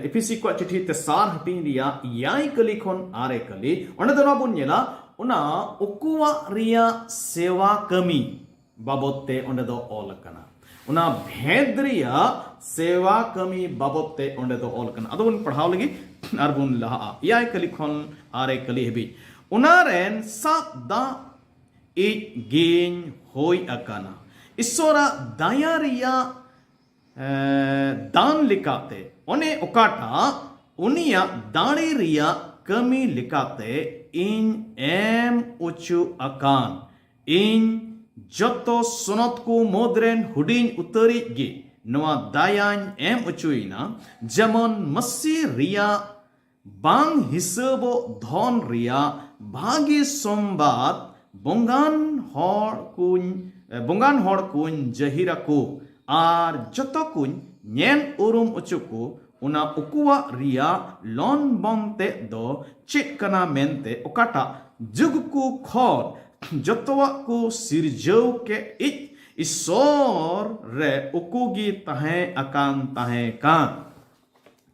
ᱮᱯᱷᱤᱥᱤ ᱠᱚᱣᱟᱜ ᱪᱤᱴᱷᱤ ᱛᱮᱥᱟᱨ ᱦᱟᱹᱴᱤᱧ ᱨᱮᱭᱟᱜ ᱮᱭᱟᱭ ᱠᱟᱹᱞᱤ ᱠᱷᱚᱱ ᱟᱨᱮ ᱠᱟᱹᱞᱤ᱾ ᱚᱸᱰᱮ ᱫᱚ ᱱᱚᱣᱟ ᱵᱚᱱ ᱧᱮᱞᱟ ᱚᱱᱟ ᱩᱠᱩᱣᱟᱜ ᱨᱮᱭᱟᱜ ᱥᱮᱣᱟ ᱠᱟᱹᱢᱤ ᱵᱟᱵᱚᱛ ᱛᱮ ᱚᱸᱰᱮ ᱫᱚ ᱚᱞ ᱟᱠᱟᱱᱟ᱾ ᱚᱱᱟ ᱵᱷᱮᱫ ᱨᱮᱭᱟᱜ ᱥᱮᱣᱟ ᱠᱟᱹᱢᱤ ᱵᱟᱵᱚᱛ ᱛᱮ ᱚᱸᱰᱮ ᱫᱚ ᱚᱞ ᱟᱠᱟᱱᱟ᱾ ᱟᱫᱚ ᱵᱚᱱ ᱯᱟᱲᱦᱟᱣ ᱞᱟᱹᱜᱤᱫ ᱟᱨ ᱵᱚᱱ ᱞᱟᱦᱟᱜᱼᱟ᱾ ᱮᱭᱟᱭ ᱠᱟᱹᱞᱤ ᱠᱷᱚᱱ ᱟᱨᱮ ᱠᱟᱹᱞᱤ ᱦᱟᱹᱵᱤᱡ᱾ ᱚᱱᱟ ᱨᱮᱱ ᱥᱟᱵ ᱫᱟᱜ ᱤᱡ ᱜᱤᱧ ᱦᱩᱭ ᱟᱠᱟᱱᱟ᱾ ᱤᱥᱥᱚᱨᱟᱜ ᱫᱟᱭᱟ ᱨᱮᱭᱟᱜ, ᱮ, ᱫᱟᱱ ᱞᱮᱠᱟᱛᱮ, ᱚᱱᱮ ᱚᱠᱟᱴᱟᱜ ᱩᱱᱤᱭᱟᱜ ᱫᱟᱲᱮ ᱨᱮᱭᱟᱜ ᱠᱟᱹᱢᱤ ᱞᱮᱠᱟᱛᱮ ᱤᱧ ᱮᱢ ᱚᱪᱚ ᱟᱠᱟᱱ᱾ ᱤᱧ ᱡᱚᱛᱚ ᱥᱚᱱᱚᱛ ᱠᱚ ᱢᱩᱫᱽ ᱨᱮᱱ ᱦᱩᱰᱤᱧ ᱩᱛᱟᱹᱨᱤᱡ ᱜᱮ ᱱᱚᱣᱟ ᱫᱟᱭᱟᱧ ᱮᱢ ᱚᱪᱚᱭᱮᱱᱟ, ᱡᱮᱢᱚᱱ ᱢᱟᱹᱥᱤ ᱨᱮᱭᱟᱜ ᱵᱟᱝ ᱦᱤᱥᱟᱹᱵᱚᱜ ᱫᱷᱚᱱ ᱨᱮᱭᱟᱜ ᱵᱷᱟᱹᱜᱤ ᱥᱚᱢᱵᱟᱫ ᱵᱚᱸᱜᱟᱱ ᱦᱚᱲ ᱠᱚᱧ, ᱵᱚᱸᱜᱟᱱ ᱦᱚᱲ ᱠᱚᱧ ᱡᱟᱹᱦᱤᱨ ᱟᱠᱚ ᱟᱨ ᱡᱚᱛᱚ ᱠᱚᱧ ᱧᱮᱞ ᱩᱨᱩᱢ ᱚᱪᱚ ᱠᱚ᱾ ᱚᱱᱟ ᱩᱠᱩᱣᱟᱜ ᱨᱮᱭᱟᱜ ᱞᱚᱱ ᱵᱚᱱ ᱛᱮᱫ ᱫᱚ ᱪᱮᱫ ᱠᱟᱱᱟ ᱢᱮᱱᱛᱮ, ᱚᱠᱟᱴᱟᱜ ᱡᱩᱜᱽ ᱠᱚ ᱠᱷᱚᱱ ᱡᱚᱛᱚᱣᱟᱜ ᱠᱚ ᱥᱤᱨᱡᱟᱹᱣ ᱠᱮᱫ ᱤᱡ ᱤᱥᱥᱚᱨ ᱨᱮ ᱩᱠᱩ ᱜᱮ ᱛᱟᱦᱮᱸ ᱟᱠᱟᱱ ᱛᱟᱦᱮᱸ ᱠᱟᱱ᱾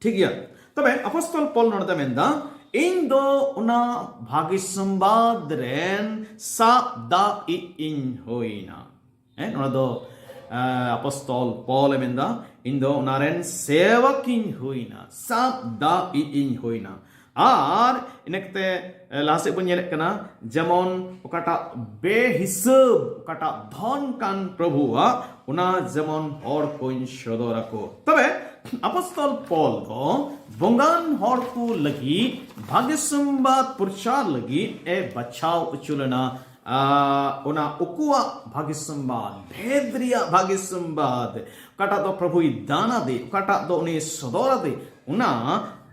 ᱴᱷᱤᱠ ᱜᱮᱭᱟ, ᱛᱚᱵᱮ ᱟᱯᱚᱥᱛᱚᱞ ᱯᱚᱞ ᱱᱚᱰᱮ ᱫᱚ ᱢᱮᱱᱫᱟ, ᱤᱧ ᱫᱚ ᱚᱱᱟ ᱵᱷᱟᱹᱜᱤ ᱥᱚᱢᱵᱟᱫ ᱨᱮᱱ ᱥᱟᱵ ᱫᱟᱜ ᱤᱡ ᱤᱧ ᱦᱩᱭᱱᱟ᱾ ᱦᱮᱸ, ᱱᱚᱰᱮ ᱫᱚ, ᱮ, ᱟᱯᱚᱥᱛᱚᱞ ᱯᱚᱞ ᱮ ᱢᱮᱱᱫᱟ, ᱤᱧ ᱫᱚ ᱚᱱᱟ ᱨᱮᱱ ᱥᱮᱣᱚᱠ ᱤᱧ ᱦᱩᱭᱱᱟ, ᱥᱟᱵ ᱫᱟᱜ ᱤᱡ ᱤᱧ ᱦᱩᱭᱱᱟ᱾ ᱟᱨ ᱤᱱᱟᱹ ᱠᱟᱛᱮ ᱞᱟᱦᱟ ᱥᱮᱫ ᱵᱚᱱ ᱧᱮᱞᱮᱫ ᱠᱟᱱᱟ, ᱡᱮᱢᱚᱱ ᱚᱠᱟᱴᱟᱜ ᱵᱮᱦᱤᱥᱟᱹᱵ, ᱚᱠᱟᱴᱟᱜ ᱫᱷᱚᱱ ᱠᱟᱱ ᱯᱨᱚᱵᱷᱩᱣᱟᱜ, ᱚᱱᱟ ᱡᱮᱢᱚᱱ ᱦᱚᱲ ᱠᱚᱧ ᱥᱚᱫᱚᱨ ᱟᱠᱚ᱾ ᱛᱚᱵᱮ ᱟᱯᱚᱥᱛᱚᱞ ᱯᱚᱞ ᱫᱚ ᱵᱚᱸᱜᱟᱱ ᱦᱚᱲ ᱠᱚ ᱞᱟᱹᱜᱤᱫ ᱵᱷᱟᱜᱮ ᱥᱚᱢᱵᱟᱫ ᱯᱨᱚᱪᱟᱨ ᱞᱟᱹᱜᱤᱫ ᱮ ᱵᱟᱪᱷᱟᱣ ᱦᱚᱪᱚ ᱞᱮᱱᱟ᱾ ᱟᱨ ᱚᱱᱟ ᱩᱠᱩᱣᱟᱜ ᱵᱷᱟᱜᱮ ᱥᱚᱢᱵᱟᱫ, ᱵᱷᱮᱫ ᱨᱮᱭᱟᱜ ᱵᱷᱟᱜᱮ ᱥᱚᱢᱵᱟᱫ, ᱚᱠᱟᱴᱟᱜ ᱫᱚ ᱯᱨᱚᱵᱷᱩᱭ ᱫᱟᱱ ᱟᱫᱮ, ᱚᱠᱟᱴᱟᱜ ᱫᱚ ᱩᱱᱤ ᱥᱚᱫᱚᱨ ᱟᱫᱮ, ᱚᱱᱟ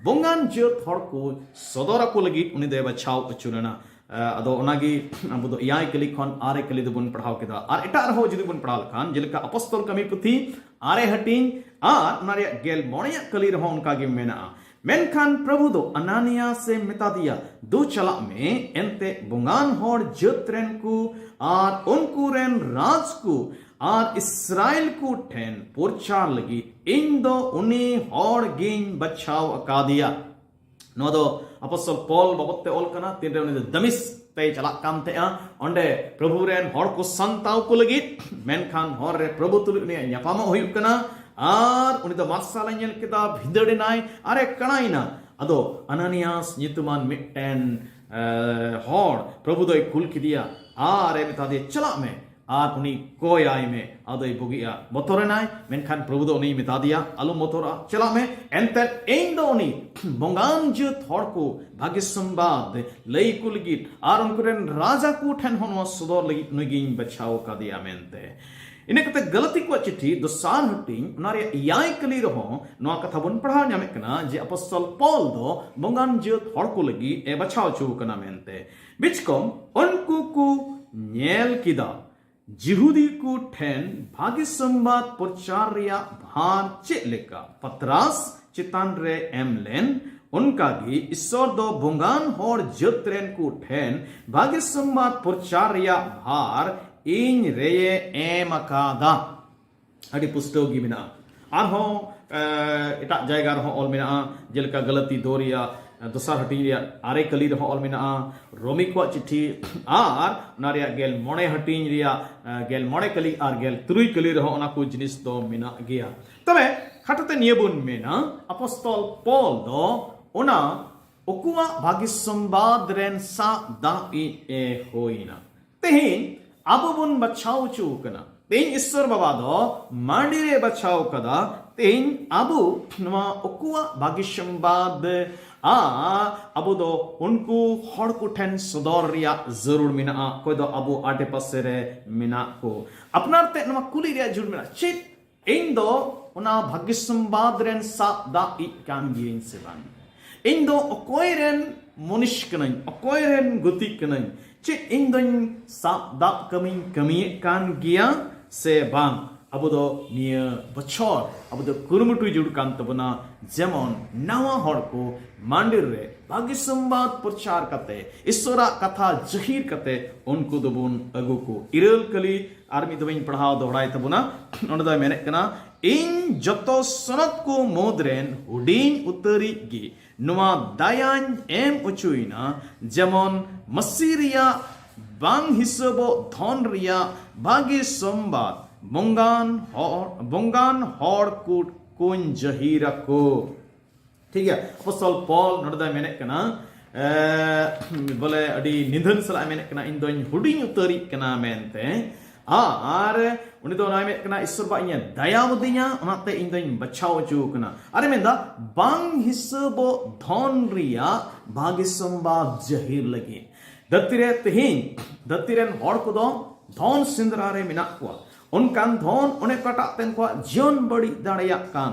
ᱵᱚᱸᱜᱟᱱ ᱡᱟᱹᱛ ᱦᱚᱲ ᱠᱚ ᱥᱚᱫᱚᱨ ᱟᱠᱚ ᱞᱟᱹᱜᱤᱫ ᱩᱱᱤ ᱫᱚᱭ ᱵᱟᱪᱷᱟᱣ ᱦᱚᱪᱚ ᱞᱮᱱᱟ᱾ ᱟᱫᱚ ᱚᱱᱟᱜᱮ ᱟᱵᱚ ᱫᱚ ᱮᱭᱟᱭ ᱠᱟᱹᱞᱤ ᱠᱷᱚᱱ ᱟᱨᱮ ᱠᱟᱹᱞᱤ ᱫᱚᱵᱚᱱ ᱯᱟᱲᱦᱟᱣ ᱠᱮᱫᱟ᱾ ᱟᱨ ᱮᱴᱟᱜ ᱨᱮᱦᱚᱸ ᱡᱩᱫᱤ ᱵᱚᱱ ᱯᱟᱲᱦᱟᱣ ᱞᱮᱠᱷᱟᱱ, ᱡᱮᱞᱮᱠᱟ ᱟᱯᱚᱥᱛᱚᱞ ᱠᱟᱹᱢᱤ ᱯᱩᱛᱷᱤ ᱟᱨᱮ ᱦᱟᱹᱴᱤᱧ ᱟᱨ ᱚᱱᱟ ᱨᱮᱭᱟᱜ ᱜᱮᱞ ᱢᱚᱬᱮᱭᱟᱜ ᱠᱟᱹᱞᱤ ᱨᱮᱦᱚᱸ ᱚᱱᱠᱟᱜᱮ ᱢᱮᱱᱟᱜᱼᱟ, ᱢᱮᱱᱠᱷᱟᱱ ᱯᱨᱚᱵᱷᱩ ᱫᱚ ᱟᱱᱟᱱᱤᱭᱟᱥ ᱮ ᱢᱮᱛᱟ ᱫᱮᱭᱟ, "ᱫᱩ ᱪᱟᱞᱟᱜ ᱢᱮ, ᱮᱱᱛᱮ ᱵᱚᱸᱜᱟᱱ ᱦᱚᱲ ᱡᱟᱹᱛ ᱨᱮᱱ ᱠᱚ ᱟᱨ ᱩᱱᱠᱩ ᱨᱮᱱ ᱨᱟᱡᱽ ᱠᱚ ᱟᱨ ᱤᱥᱨᱟᱭᱮᱞ ᱠᱚ ᱴᱷᱮᱱ ᱯᱨᱚᱪᱟᱨ ᱞᱟᱹᱜᱤᱫ ᱤᱧ ᱫᱚ ᱩᱱᱤ ᱦᱚᱲ ᱜᱤᱧ ᱵᱟᱪᱷᱟᱣ ᱟᱠᱟᱫᱮᱭᱟ᱾" ᱱᱚᱣᱟ ᱫᱚ ᱟᱯᱚᱥᱛᱚᱞ ᱯᱚᱞ ᱵᱟᱵᱚᱫ ᱛᱮ ᱚᱞ ᱠᱟᱱᱟ᱾ ᱛᱤᱱᱨᱮ ᱩᱱᱤ ᱫᱚ ᱫᱟᱢᱤᱥ ᱛᱮᱭ ᱪᱟᱞᱟᱜ ᱠᱟᱱ ᱛᱟᱦᱮᱸᱜᱼᱟ, ᱚᱸᱰᱮ ᱯᱨᱚᱵᱷᱩ ᱨᱮᱱ ᱦᱚᱲ ᱠᱚ ᱥᱟᱱᱛᱟᱣ ᱠᱚ ᱞᱟᱹᱜᱤᱫ, ᱢᱮᱱᱠᱷᱟᱱ ᱦᱚᱨ ᱨᱮ ᱯᱨᱚᱵᱷᱩ ᱛᱩᱞᱩᱡ ᱩᱱᱤᱭᱟᱜ ᱧᱟᱯᱟᱢᱚᱜ ᱦᱩᱭᱩᱜ ᱠᱟᱱᱟ᱾ ᱟᱨ ᱩᱱᱤ ᱫᱚ ᱢᱟᱨᱥᱟᱞ ᱮ ᱧᱮᱞ ᱠᱮᱫᱟ, ᱵᱷᱤᱸᱫᱟᱹᱲ ᱮᱱᱟᱭ ᱟᱨ ᱮ ᱠᱟᱬᱟᱭᱮᱱᱟ᱾ ᱟᱫᱚ ᱟᱱᱟᱱᱤᱭᱟᱥ ᱧᱩᱛᱩᱢᱟᱱ ᱢᱤᱫᱴᱮᱱ, ᱮ, ᱦᱚᱲ ᱯᱨᱚᱵᱷᱩ ᱫᱚᱭ ᱠᱩᱞ ᱠᱮᱫᱮᱭᱟ ᱟᱨ ᱮ ᱢᱮᱛᱟ ᱫᱮᱭᱟ, "ᱪᱟᱞᱟᱜ ᱢᱮ ᱟᱨ ᱩᱱᱤ ᱠᱚᱭᱟᱭ ᱢᱮ, ᱟᱫᱚᱭ ᱵᱩᱜᱤᱜᱼᱟ᱾" ᱵᱚᱛᱚᱨᱮᱱᱟᱭ, ᱢᱮᱱᱠᱷᱟᱱ ᱯᱨᱚᱵᱷᱩ ᱫᱚ ᱩᱱᱤᱭ ᱢᱮᱛᱟ ᱫᱮᱭᱟ, "ᱟᱞᱚᱢ ᱵᱚᱛᱚᱨᱚᱜᱼᱟ, ᱪᱟᱞᱟᱜ ᱢᱮ᱾ ᱮᱱᱛᱮ ᱤᱧ ᱫᱚ ᱩᱱᱤ ᱵᱚᱸᱜᱟᱱ ᱡᱟᱹᱛ ᱦᱚᱲ ᱠᱚ ᱵᱷᱟᱹᱜᱤ ᱥᱚᱢᱵᱟᱫ ᱞᱟᱹᱭ ᱠᱚ ᱞᱟᱹᱜᱤᱫ ᱟᱨ ᱩᱱᱠᱩ ᱨᱮᱱ ᱨᱟᱡᱟ ᱠᱚ ᱴᱷᱮᱱ ᱦᱚᱸ ᱱᱚᱣᱟ ᱥᱚᱫᱚᱨ ᱞᱟᱹᱜᱤᱫ ᱩᱱᱤᱜᱤᱧ ᱵᱟᱪᱷᱟᱣ ᱟᱠᱟᱫᱮᱭᱟ" ᱢᱮᱱᱛᱮ᱾ ᱤᱱᱟᱹ ᱠᱟᱛᱮ ᱜᱟᱞᱟᱛᱤ ᱠᱚᱣᱟᱜ ᱪᱤᱴᱷᱤ ᱫᱚᱥᱟᱨ ᱦᱟᱹᱴᱤᱧ, ᱚᱱᱟ ᱨᱮᱭᱟᱜ ᱮᱭᱟᱭ ᱠᱟᱹᱞᱤ ᱨᱮᱦᱚᱸ ᱱᱚᱣᱟ ᱠᱟᱛᱷᱟ ᱵᱚᱱ ᱯᱟᱲᱦᱟᱣ ᱧᱟᱢᱮᱫ ᱠᱟᱱᱟ ᱡᱮ ᱟᱯᱚᱥᱛᱚᱞ ᱯᱚᱞ ᱫᱚ ᱵᱚᱸᱜᱟᱱ ᱡᱟᱹᱛ ᱦᱚᱲ ᱠᱚ ᱞᱟᱹᱜᱤᱫ ᱮ ᱵᱟᱪᱷᱟᱣ ᱦᱚᱪᱚ ᱟᱠᱟᱱᱟ ᱢᱮᱱᱛᱮ᱾ ᱵᱤᱪᱠᱚᱢ ᱩᱱᱠᱩ ᱠᱚ ᱧᱮᱞ ᱠᱮᱫᱟ ᱡᱤᱦᱩᱫᱤ ᱠᱚ ᱴᱷᱮᱱ ᱵᱷᱟᱹᱜᱤ ᱥᱚᱢᱵᱟᱫ ᱯᱨᱚᱪᱟᱨ ᱨᱮᱭᱟᱜ ᱵᱷᱟᱨ ᱪᱮᱫ ᱞᱮᱠᱟ ᱯᱟᱛᱨᱟᱥ ᱪᱮᱛᱟᱱ ᱨᱮ ᱮᱢ ᱞᱮᱱ, ᱚᱱᱠᱟᱜᱮ ᱤᱥᱥᱚᱨ ᱫᱚ ᱵᱚᱸᱜᱟᱱ ᱦᱚᱲ ᱡᱟᱹᱛ ᱨᱮᱱ ᱠᱚ ᱴᱷᱮᱱ ᱵᱷᱟᱹᱜᱤ ᱥᱚᱢᱵᱟᱫ ᱯᱨᱚᱪᱟᱨ ᱨᱮᱭᱟᱜ ᱵᱷᱟᱨ ᱤᱧ ᱨᱮᱭᱮ ᱮᱢ ᱟᱠᱟᱫᱟ᱾ ᱟᱹᱰᱤ ᱯᱩᱥᱴᱟᱹᱣ ᱜᱮ ᱢᱮᱱᱟᱜᱼᱟ᱾ ᱟᱨᱦᱚᱸ, ᱮ, ᱮᱴᱟᱜ ᱡᱟᱭᱜᱟ ᱨᱮᱦᱚᱸ ᱚᱞ ᱢᱮᱱᱟᱜᱼᱟ, ᱡᱮᱞᱮᱠᱟ ᱜᱟᱞᱟᱛᱤ ᱫᱚ ᱨᱮᱭᱟᱜ ᱫᱚᱥᱟᱨ ᱦᱟᱹᱴᱤᱧ ᱨᱮᱭᱟᱜ ᱟᱨᱮ ᱠᱟᱹᱞᱤ ᱨᱮᱦᱚᱸ ᱚᱞ ᱢᱮᱱᱟᱜᱼᱟ, ᱨᱳᱢᱤ ᱠᱚᱣᱟᱜ ᱪᱤᱴᱷᱤ ᱟᱨ ᱚᱱᱟ ᱨᱮᱭᱟᱜ ᱜᱮᱞ ᱢᱚᱬᱮ ᱦᱟᱹᱴᱤᱧ ᱨᱮᱭᱟᱜ, ᱮ, ᱜᱮᱞ ᱢᱚᱬᱮ ᱠᱟᱹᱞᱤ ᱟᱨ ᱜᱮᱞ ᱛᱩᱨᱩᱭ ᱠᱟᱹᱞᱤ ᱨᱮᱦᱚᱸ ᱚᱱᱟ ᱠᱚ ᱡᱤᱱᱤᱥ ᱫᱚ ᱢᱮᱱᱟᱜ ᱜᱮᱭᱟ᱾ ᱛᱚᱵᱮ ᱠᱷᱟᱴᱚ ᱛᱮ ᱱᱤᱭᱟᱹ ᱵᱚᱱ ᱢᱮᱱᱟ, ᱟᱯᱚᱥᱛᱚᱞ ᱯᱚᱞ ᱫᱚ ᱚᱱᱟ ᱩᱠᱩᱣᱟᱜ ᱵᱷᱟᱹᱜᱤ ᱥᱚᱢᱵᱟᱫ ᱨᱮᱱ ᱥᱟᱵ ᱫᱟᱵ ᱤᱡ ᱮ ᱦᱩᱭᱱᱟ᱾ ᱛᱮᱦᱮᱧ ᱟᱵᱚ ᱵᱚᱱ ᱵᱟᱪᱷᱟᱣ ᱦᱚᱪᱚ ᱠᱟᱱᱟ᱾ ᱛᱮᱦᱮᱧ ᱤᱥᱥᱚᱨ ᱵᱟᱵᱟ ᱫᱚ ᱢᱟᱹᱰᱤ ᱨᱮ ᱵᱟᱪᱷᱟᱣ ᱠᱟᱫᱟ᱾ ᱛᱮᱦᱮᱧ ᱟᱵᱚ ᱱᱚᱣᱟ ᱩᱠᱩᱣᱟᱜ ᱵᱷᱟᱹᱜᱤ ᱥᱚᱢᱵᱟᱫ ᱟ, ᱟᱵᱚ ᱫᱚ ᱩᱱᱠᱩ ᱦᱚᱲ ᱠᱚ ᱴᱷᱮᱱ ᱥᱚᱫᱚᱨ ᱨᱮᱭᱟᱜ ᱡᱟᱹᱨᱩᱲ ᱢᱮᱱᱟᱜᱼᱟ, ᱚᱠᱚᱭ ᱫᱚ ᱟᱵᱚ ᱟᱰᱮ ᱯᱟᱥᱮ ᱨᱮ ᱢᱮᱱᱟᱜ ᱠᱚ᱾ ᱟᱯᱱᱟᱨ ᱛᱮ ᱱᱚᱣᱟ ᱠᱩᱞᱤ ᱨᱮᱭᱟᱜ ᱡᱟᱹᱨᱩᱲ ᱢᱮᱱᱟᱜᱼᱟ, ᱪᱮᱫ ᱤᱧ ᱫᱚ ᱚᱱᱟ ᱵᱷᱟᱹᱜᱤ ᱥᱚᱢᱵᱟᱫ ᱨᱮᱱ ᱥᱟᱵ ᱫᱟᱵ ᱤᱡ ᱠᱟᱱ ᱜᱤᱭᱟᱹᱧ ᱥᱮ ᱵᱟᱝ? ᱤᱧ ᱫᱚ ᱚᱠᱚᱭ ᱨᱮᱱ ᱢᱩᱱᱤᱥ ᱠᱟᱹᱱᱟᱹᱧ, ᱚᱠᱚᱭ ᱨᱮᱱ ᱜᱩᱛᱤ ᱠᱟᱹᱱᱟᱹᱧ? ᱪᱮᱫ ᱤᱧ ᱫᱚᱧ ᱥᱟᱵ ᱫᱟᱵ ᱠᱟᱹᱢᱤᱧ ᱠᱟᱹᱢᱤᱭᱮᱫ ᱠᱟᱱ ᱜᱮᱭᱟ ᱥᱮ ᱵᱟᱝ? ᱟᱵᱚ ᱫᱚ ᱱᱤᱭᱟᱹ ᱵᱚᱪᱷᱚᱨ ᱟᱵᱚ ᱫᱚ ᱠᱩᱨᱩᱢᱩᱴᱩ ᱡᱩᱲ ᱠᱟᱱ ᱛᱟᱵᱚᱱᱟ, ᱡᱮᱢᱚᱱ ᱱᱟᱣᱟ ᱦᱚᱲ ᱠᱚ ᱢᱟᱹᱰᱤᱨ ᱨᱮ ᱵᱷᱟᱹᱜᱤ ᱥᱚᱢᱵᱟᱫ ᱯᱨᱚᱪᱟᱨ ᱠᱟᱛᱮ, ᱤᱥᱥᱚᱨᱟᱜ ᱠᱟᱛᱷᱟ ᱡᱟᱹᱦᱤᱨ ᱠᱟᱛᱮ ᱩᱱᱠᱩ ᱫᱚᱵᱚᱱ ᱟᱹᱜᱩ ᱠᱚ᱾ ᱤᱨᱟᱹᱞ ᱠᱟᱹᱞᱤ ᱟᱨ ᱢᱤᱫ ᱫᱷᱟᱣᱤᱧ ᱯᱟᱲᱦᱟᱣ ᱫᱚᱦᱲᱟᱭ ᱛᱟᱵᱚᱱᱟ᱾ ᱚᱸᱰᱮ ᱫᱚᱭ ᱢᱮᱱᱮᱫ ᱠᱟᱱᱟ, "ᱤᱧ ᱡᱚᱛᱚ ᱥᱚᱱᱚᱛ ᱠᱚ ᱢᱩᱫᱽ ᱨᱮᱱ ᱦᱩᱰᱤᱧ ᱩᱛᱟᱹᱨᱤᱡ ᱜᱮ ᱱᱚᱣᱟ ᱫᱟᱭᱟᱧ ᱮᱢ ᱚᱪᱚᱭᱮᱱᱟ, ᱡᱮᱢᱚᱱ ᱢᱟᱹᱥᱤ ᱨᱮᱭᱟᱜ ᱵᱟᱝ ᱦᱤᱥᱟᱹᱵᱚᱜ ᱫᱷᱚᱱ ᱨᱮᱭᱟᱜ ᱵᱷᱟᱹᱜᱤ ᱥᱚᱢᱵᱟᱫ ᱵᱚᱝᱜᱟᱱ ᱦᱚᱲ, ᱵᱚᱝᱜᱟᱱ ᱦᱚᱲ ᱠᱚ ᱠᱚᱧ ᱡᱟᱹᱦᱤᱨ ᱟᱠᱚ᱾" ᱴᱷᱤᱠ ᱜᱮᱭᱟ, ᱟᱯᱚᱥᱛᱚᱞ ᱯᱚᱞ ᱱᱚᱰᱮ ᱫᱚᱭ ᱢᱮᱱᱮᱫ ᱠᱟᱱᱟ, ᱮ, ᱵᱚᱞᱮ ᱟᱹᱰᱤ ᱱᱤᱫᱷᱟᱹᱱ ᱥᱟᱞᱟᱜ ᱮ ᱢᱮᱱᱮᱫ ᱠᱟᱱᱟ, "ᱤᱧ ᱫᱚᱧ ᱦᱩᱰᱤᱧ ᱩᱛᱟᱹᱨᱤᱡ ᱠᱟᱱᱟ" ᱢᱮᱱᱛᱮ᱾ ᱟᱨ ᱩᱱᱤ ᱫᱚ ᱚᱱᱟᱭ ᱢᱮᱱᱮᱫ ᱠᱟᱱᱟ, "ᱤᱥᱥᱚᱨ ᱵᱟ ᱤᱧᱮ ᱫᱟᱭᱟᱣᱟᱫᱤᱧᱟ, ᱚᱱᱟᱛᱮ ᱤᱧ ᱫᱚᱧ ᱵᱟᱪᱷᱟᱣ ᱦᱚᱪᱚ ᱟᱠᱟᱱᱟ᱾" ᱟᱨᱮ ᱢᱮᱱᱫᱟ, ᱵᱟᱝ ᱦᱤᱥᱟᱹᱵᱚᱜ ᱫᱷᱚᱱ ᱨᱮᱭᱟᱜ ᱵᱷᱟᱹᱜᱤ ᱥᱚᱢᱵᱟᱫ ᱡᱟᱹᱦᱤᱨ ᱞᱟᱹᱜᱤᱫ᱾ ᱫᱷᱟᱹᱨᱛᱤ ᱨᱮ ᱛᱮᱦᱮᱧ ᱫᱷᱟᱹᱨᱛᱤ ᱨᱮᱱ ᱦᱚᱲ ᱠᱚᱫᱚ ᱫᱷᱚᱱ ᱥᱮᱸᱫᱽᱨᱟ ᱨᱮ ᱢᱮᱱᱟᱜ ᱠᱚᱣᱟ᱾ ᱚᱱᱠᱟᱱ ᱫᱷᱚᱱ ᱚᱱᱮ ᱚᱠᱟᱴᱟᱜ ᱛᱮ ᱩᱱᱠᱩᱣᱟᱜ ᱡᱤᱭᱚᱱ ᱵᱟᱹᱲᱤᱡ ᱫᱟᱲᱮᱭᱟᱜ ᱠᱟᱱ᱾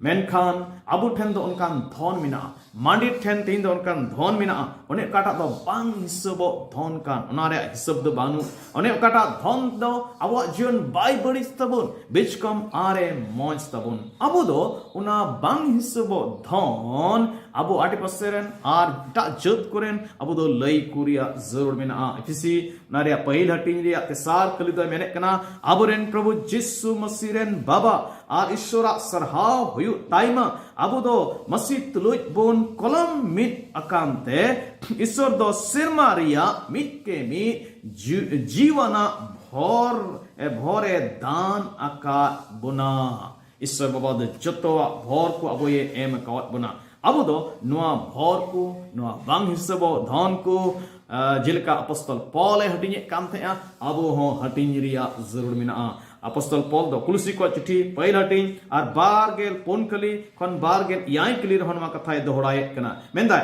ᱢᱮᱱᱠᱷᱟᱱ ᱟᱵᱚ ᱴᱷᱮᱱ ᱫᱚ ᱚᱱᱠᱟᱱ ᱫᱷᱚᱱ ᱢᱮᱱᱟᱜᱼᱟ᱾ ᱢᱟᱹᱰᱤ ᱴᱷᱮᱱ ᱛᱮᱦᱮᱧ ᱫᱚ ᱚᱱᱠᱟᱱ ᱫᱷᱚᱱ ᱢᱮᱱᱟᱜᱼᱟ, ᱚᱱᱮ ᱚᱠᱟᱴᱟᱜ ᱫᱚ ᱵᱟᱝ ᱦᱤᱥᱟᱹᱵᱚᱜ ᱫᱷᱚᱱ ᱠᱟᱱ, ᱚᱱᱟ ᱨᱮᱭᱟᱜ ᱦᱤᱥᱟᱹᱵ ᱫᱚ ᱵᱟᱹᱱᱩᱜ᱾ ᱚᱱᱮ ᱚᱠᱟᱴᱟᱜ ᱫᱷᱚᱱ ᱫᱚ ᱟᱵᱚᱣᱟᱜ ᱡᱤᱭᱚᱱ ᱵᱟᱭ ᱵᱟᱹᱲᱤᱡ ᱛᱟᱵᱚᱱ, ᱵᱮᱪᱠᱚᱢ ᱟᱨᱮ ᱢᱚᱡᱽ ᱛᱟᱵᱚᱱ᱾ ᱟᱵᱚ ᱫᱚ ᱚᱱᱟ ᱵᱟᱝ ᱦᱤᱥᱟᱹᱵᱚᱜ ᱫᱷᱚᱱ ᱟᱵᱚ ᱟᱰᱮᱯᱟᱥᱮ ᱨᱮᱱ ᱟᱨ ᱮᱴᱟᱜ ᱡᱟᱹᱛ ᱠᱚᱨᱮᱱ ᱟᱵᱚ ᱫᱚ ᱞᱟᱹᱭ ᱠᱚ ᱨᱮᱭᱟᱜ ᱡᱟᱹᱨᱩᱲ ᱢᱮᱱᱟᱜᱼᱟ᱾ ᱮᱯᱷᱤᱥᱤ ᱚᱱᱟ ᱨᱮᱭᱟᱜ ᱯᱟᱹᱦᱤᱞ ᱦᱟᱹᱴᱤᱧ ᱨᱮᱭᱟᱜ ᱛᱮᱥᱟᱨ ᱠᱟᱹᱞᱤ ᱫᱚᱭ ᱢᱮᱱᱮᱫ ᱠᱟᱱᱟ, ᱟᱵᱚᱨᱮᱱ ᱯᱨᱚᱵᱷᱩ ᱡᱤᱥᱩ ᱢᱟᱹᱥᱤ ᱨᱮᱱ ᱵᱟᱵᱟ ᱟᱨ ᱤᱥᱥᱚᱨᱟᱜ ᱥᱟᱨᱦᱟᱣ ᱦᱩᱭᱩᱜ ᱛᱟᱭᱢᱟ, ᱟᱵᱚ ᱫᱚ ᱢᱟᱹᱥᱤ ᱛᱩᱞᱩᱡ ᱵᱚᱱ ᱠᱚᱞᱚᱢ ᱢᱤᱫ ᱟᱠᱟᱱ ᱛᱮ, ᱤᱥᱥᱚᱨ ᱫᱚ ᱥᱮᱨᱢᱟ ᱨᱮᱭᱟᱜ ᱢᱤᱫ ᱠᱮ ᱢᱤᱫ ᱡᱤ- ᱡᱤᱣᱟᱱᱟᱜ ᱵᱷᱚᱨ ᱮ ᱵᱷᱚᱨ ᱮ ᱫᱟᱱ ᱟᱠᱟᱫ ᱵᱚᱱᱟ᱾ ᱤᱥᱥᱚᱨ ᱵᱟᱵᱟ ᱫᱚ ᱡᱚᱛᱚᱣᱟᱜ ᱵᱷᱚᱨ ᱠᱚ ᱟᱵᱚᱭᱮ ᱮᱢ ᱟᱠᱟᱣᱟᱫ ᱵᱚᱱᱟ᱾ ᱟᱵᱚ ᱫᱚ ᱱᱚᱣᱟ ᱵᱷᱚᱨ ᱠᱚ, ᱱᱚᱣᱟ ᱵᱟᱝ ᱦᱤᱥᱟᱹᱵᱚᱜ ᱫᱷᱚᱱ ᱠᱚ, ᱟ, ᱡᱮᱞᱮᱠᱟ ᱟᱯᱚᱥᱛᱚᱞ ᱯᱚᱞ ᱮ ᱦᱟᱹᱴᱤᱧᱮᱫ ᱠᱟᱱ ᱛᱟᱦᱮᱸᱜᱼᱟ, ᱟᱵᱚ ᱦᱚᱸ ᱦᱟᱹᱴᱤᱧ ᱨᱮᱭᱟᱜ ᱡᱟᱹᱨᱩᱲ ᱢᱮᱱᱟᱜᱼᱟ᱾ ᱟᱯᱚᱥᱛᱚᱞ ᱯᱚᱞ ᱫᱚ ᱠᱩᱞᱩᱥᱤ ᱠᱚᱣᱟᱜ ᱪᱤᱴᱷᱤ ᱯᱟᱹᱦᱤᱞ ᱦᱟᱹᱴᱤᱧ ᱟᱨ ᱵᱟᱨ ᱜᱮᱞ ᱯᱩᱱ ᱠᱟᱹᱞᱤ ᱠᱷᱚᱱ ᱵᱟᱨ ᱜᱮᱞ ᱮᱭᱟᱭ ᱠᱟᱹᱞᱤ ᱨᱮᱦᱚᱸ ᱱᱚᱣᱟ ᱠᱟᱛᱷᱟᱭ ᱫᱚᱦᱲᱟᱭᱮᱫ ᱠᱟᱱᱟ᱾ ᱢᱮᱱᱫᱟᱭ,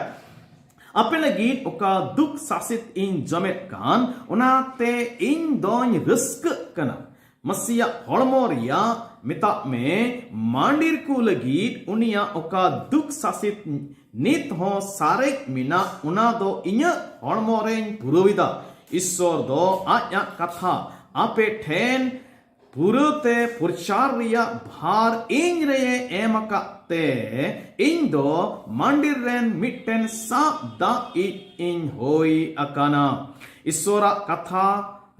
ᱟᱯᱮ ᱞᱟᱹᱜᱤᱫ ᱚᱠᱟ ᱫᱩᱠ ᱥᱟᱥᱮᱛ ᱤᱧ ᱡᱚᱢᱮᱫ ᱠᱟᱱ, ᱚᱱᱟᱛᱮ ᱤᱧ ᱫᱚᱧ ᱨᱟᱹᱥᱠᱟᱹᱜ ᱠᱟᱱᱟ᱾ ᱢᱟᱹᱥᱤᱭᱟᱜ ᱦᱚᱲᱢᱚ ᱨᱮᱭᱟᱜ, ᱢᱮᱛᱟᱜ ᱢᱮ, ᱢᱟᱹᱱᱰᱤᱨ ᱠᱚ ᱞᱟᱹᱜᱤᱫ ᱩᱱᱤᱭᱟᱜ ᱚᱠᱟ ᱫᱩᱠ ᱥᱟᱥᱮᱛ ᱱᱤᱛ ᱦᱚᱸ ᱥᱟᱨᱮᱡ ᱢᱮᱱᱟᱜ, ᱚᱱᱟ ᱫᱚ ᱤᱧᱟᱹᱜ ᱦᱚᱲᱢᱚ ᱨᱮᱧ ᱯᱩᱨᱟᱹᱣ ᱮᱫᱟ᱾ ᱤᱥᱥᱚᱨ ᱫᱚ ᱟᱡᱟᱜ ᱠᱟᱛᱷᱟ ᱟᱯᱮ ᱴᱷᱮᱱ ᱯᱩᱨᱟᱹᱛᱮ ᱯᱨᱚᱪᱟᱨ ᱨᱮᱭᱟᱜ ᱵᱷᱟᱨ ᱤᱧ ᱨᱮᱭ ᱮᱢ ᱟᱠᱟᱫ ᱛᱮ, ᱤᱧ ᱫᱚ ᱢᱟᱹᱱᱰᱤᱨ ᱨᱮᱱ ᱢᱤᱫᱴᱮᱱ ᱥᱟᱵ ᱫᱟᱜ ᱤᱡ ᱤᱧ ᱦᱩᱭ ᱟᱠᱟᱱᱟ᱾ ᱤᱥᱥᱚᱨᱟᱜ ᱠᱟᱛᱷᱟ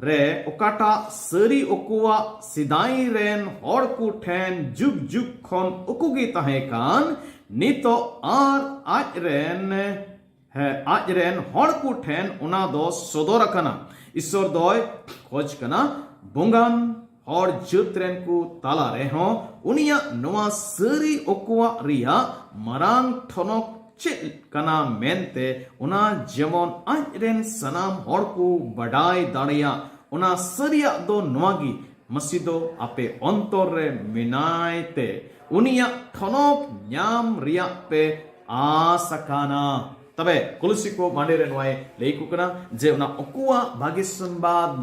ᱨᱮ ᱚᱠᱟᱴᱟᱜ ᱥᱟᱹᱨᱤ ᱩᱠᱩᱣᱟᱜ ᱥᱮᱫᱟᱭ ᱨᱮᱱ ᱦᱚᱲ ᱠᱚ ᱴᱷᱮᱱ ᱡᱩᱜᱽ ᱡᱩᱜᱽ ᱠᱷᱚᱱ ᱩᱠᱩ ᱜᱮ ᱛᱟᱦᱮᱸ ᱠᱟᱱ, ᱱᱤᱛᱚᱜ ᱟᱨ ᱟᱡ ᱨᱮᱱ, ᱦᱮᱸ, ᱟᱡ ᱨᱮᱱ ᱦᱚᱲ ᱠᱚ ᱴᱷᱮᱱ ᱚᱱᱟ ᱫᱚ ᱥᱚᱫᱚᱨ ᱟᱠᱟᱱᱟ᱾ ᱤᱥᱥᱚᱨ ᱫᱚᱭ ᱠᱷᱚᱡᱽ ᱠᱟᱱᱟ, ᱵᱚᱸᱜᱟᱱ ᱦᱚᱲ ᱡᱟᱹᱛ ᱨᱮᱱ ᱠᱚ ᱛᱟᱞᱟ ᱨᱮᱦᱚᱸ ᱩᱱᱤᱭᱟᱜ ᱱᱚᱣᱟ ᱥᱟᱹᱨᱤ ᱚᱠᱚᱣᱟᱜ ᱨᱮᱭᱟᱜ ᱢᱟᱨᱟᱝ ᱴᱷᱚᱱᱚᱠ ᱪᱮᱫ ᱠᱟᱱᱟ ᱢᱮᱱᱛᱮ, ᱚᱱᱟ ᱡᱮᱢᱚᱱ ᱟᱡ ᱨᱮᱱ ᱥᱟᱱᱟᱢ ᱦᱚᱲ ᱠᱚ ᱵᱟᱰᱟᱭ ᱫᱟᱲᱮᱭᱟᱜ᱾ ᱚᱱᱟ ᱥᱟᱹᱨᱤᱭᱟᱜ ᱫᱚ ᱱᱚᱣᱟ ᱜᱮ, ᱢᱟᱹᱥᱤ ᱫᱚ ᱟᱯᱮ ᱚᱱᱛᱚᱨ ᱨᱮ ᱢᱮᱱᱟᱭ ᱛᱮ ᱩᱱᱤᱭᱟᱜ ᱴᱷᱚᱱᱚᱠ ᱧᱟᱢ ᱨᱮᱭᱟᱜ ᱯᱮ ᱟᱥ ᱟᱠᱟᱱᱟ᱾ ᱛᱚᱵᱮ ᱠᱩᱞᱩᱥᱤ ᱠᱚ ᱢᱟᱹᱱᱰᱤᱨ ᱨᱮ ᱱᱚᱣᱟᱭ ᱞᱟᱹᱭ ᱠᱚ ᱠᱟᱱᱟ ᱡᱮ ᱚᱱᱟ ᱩᱠᱩᱣᱟᱜ ᱵᱷᱟᱹᱜᱤ ᱥᱚᱢᱵᱟᱫ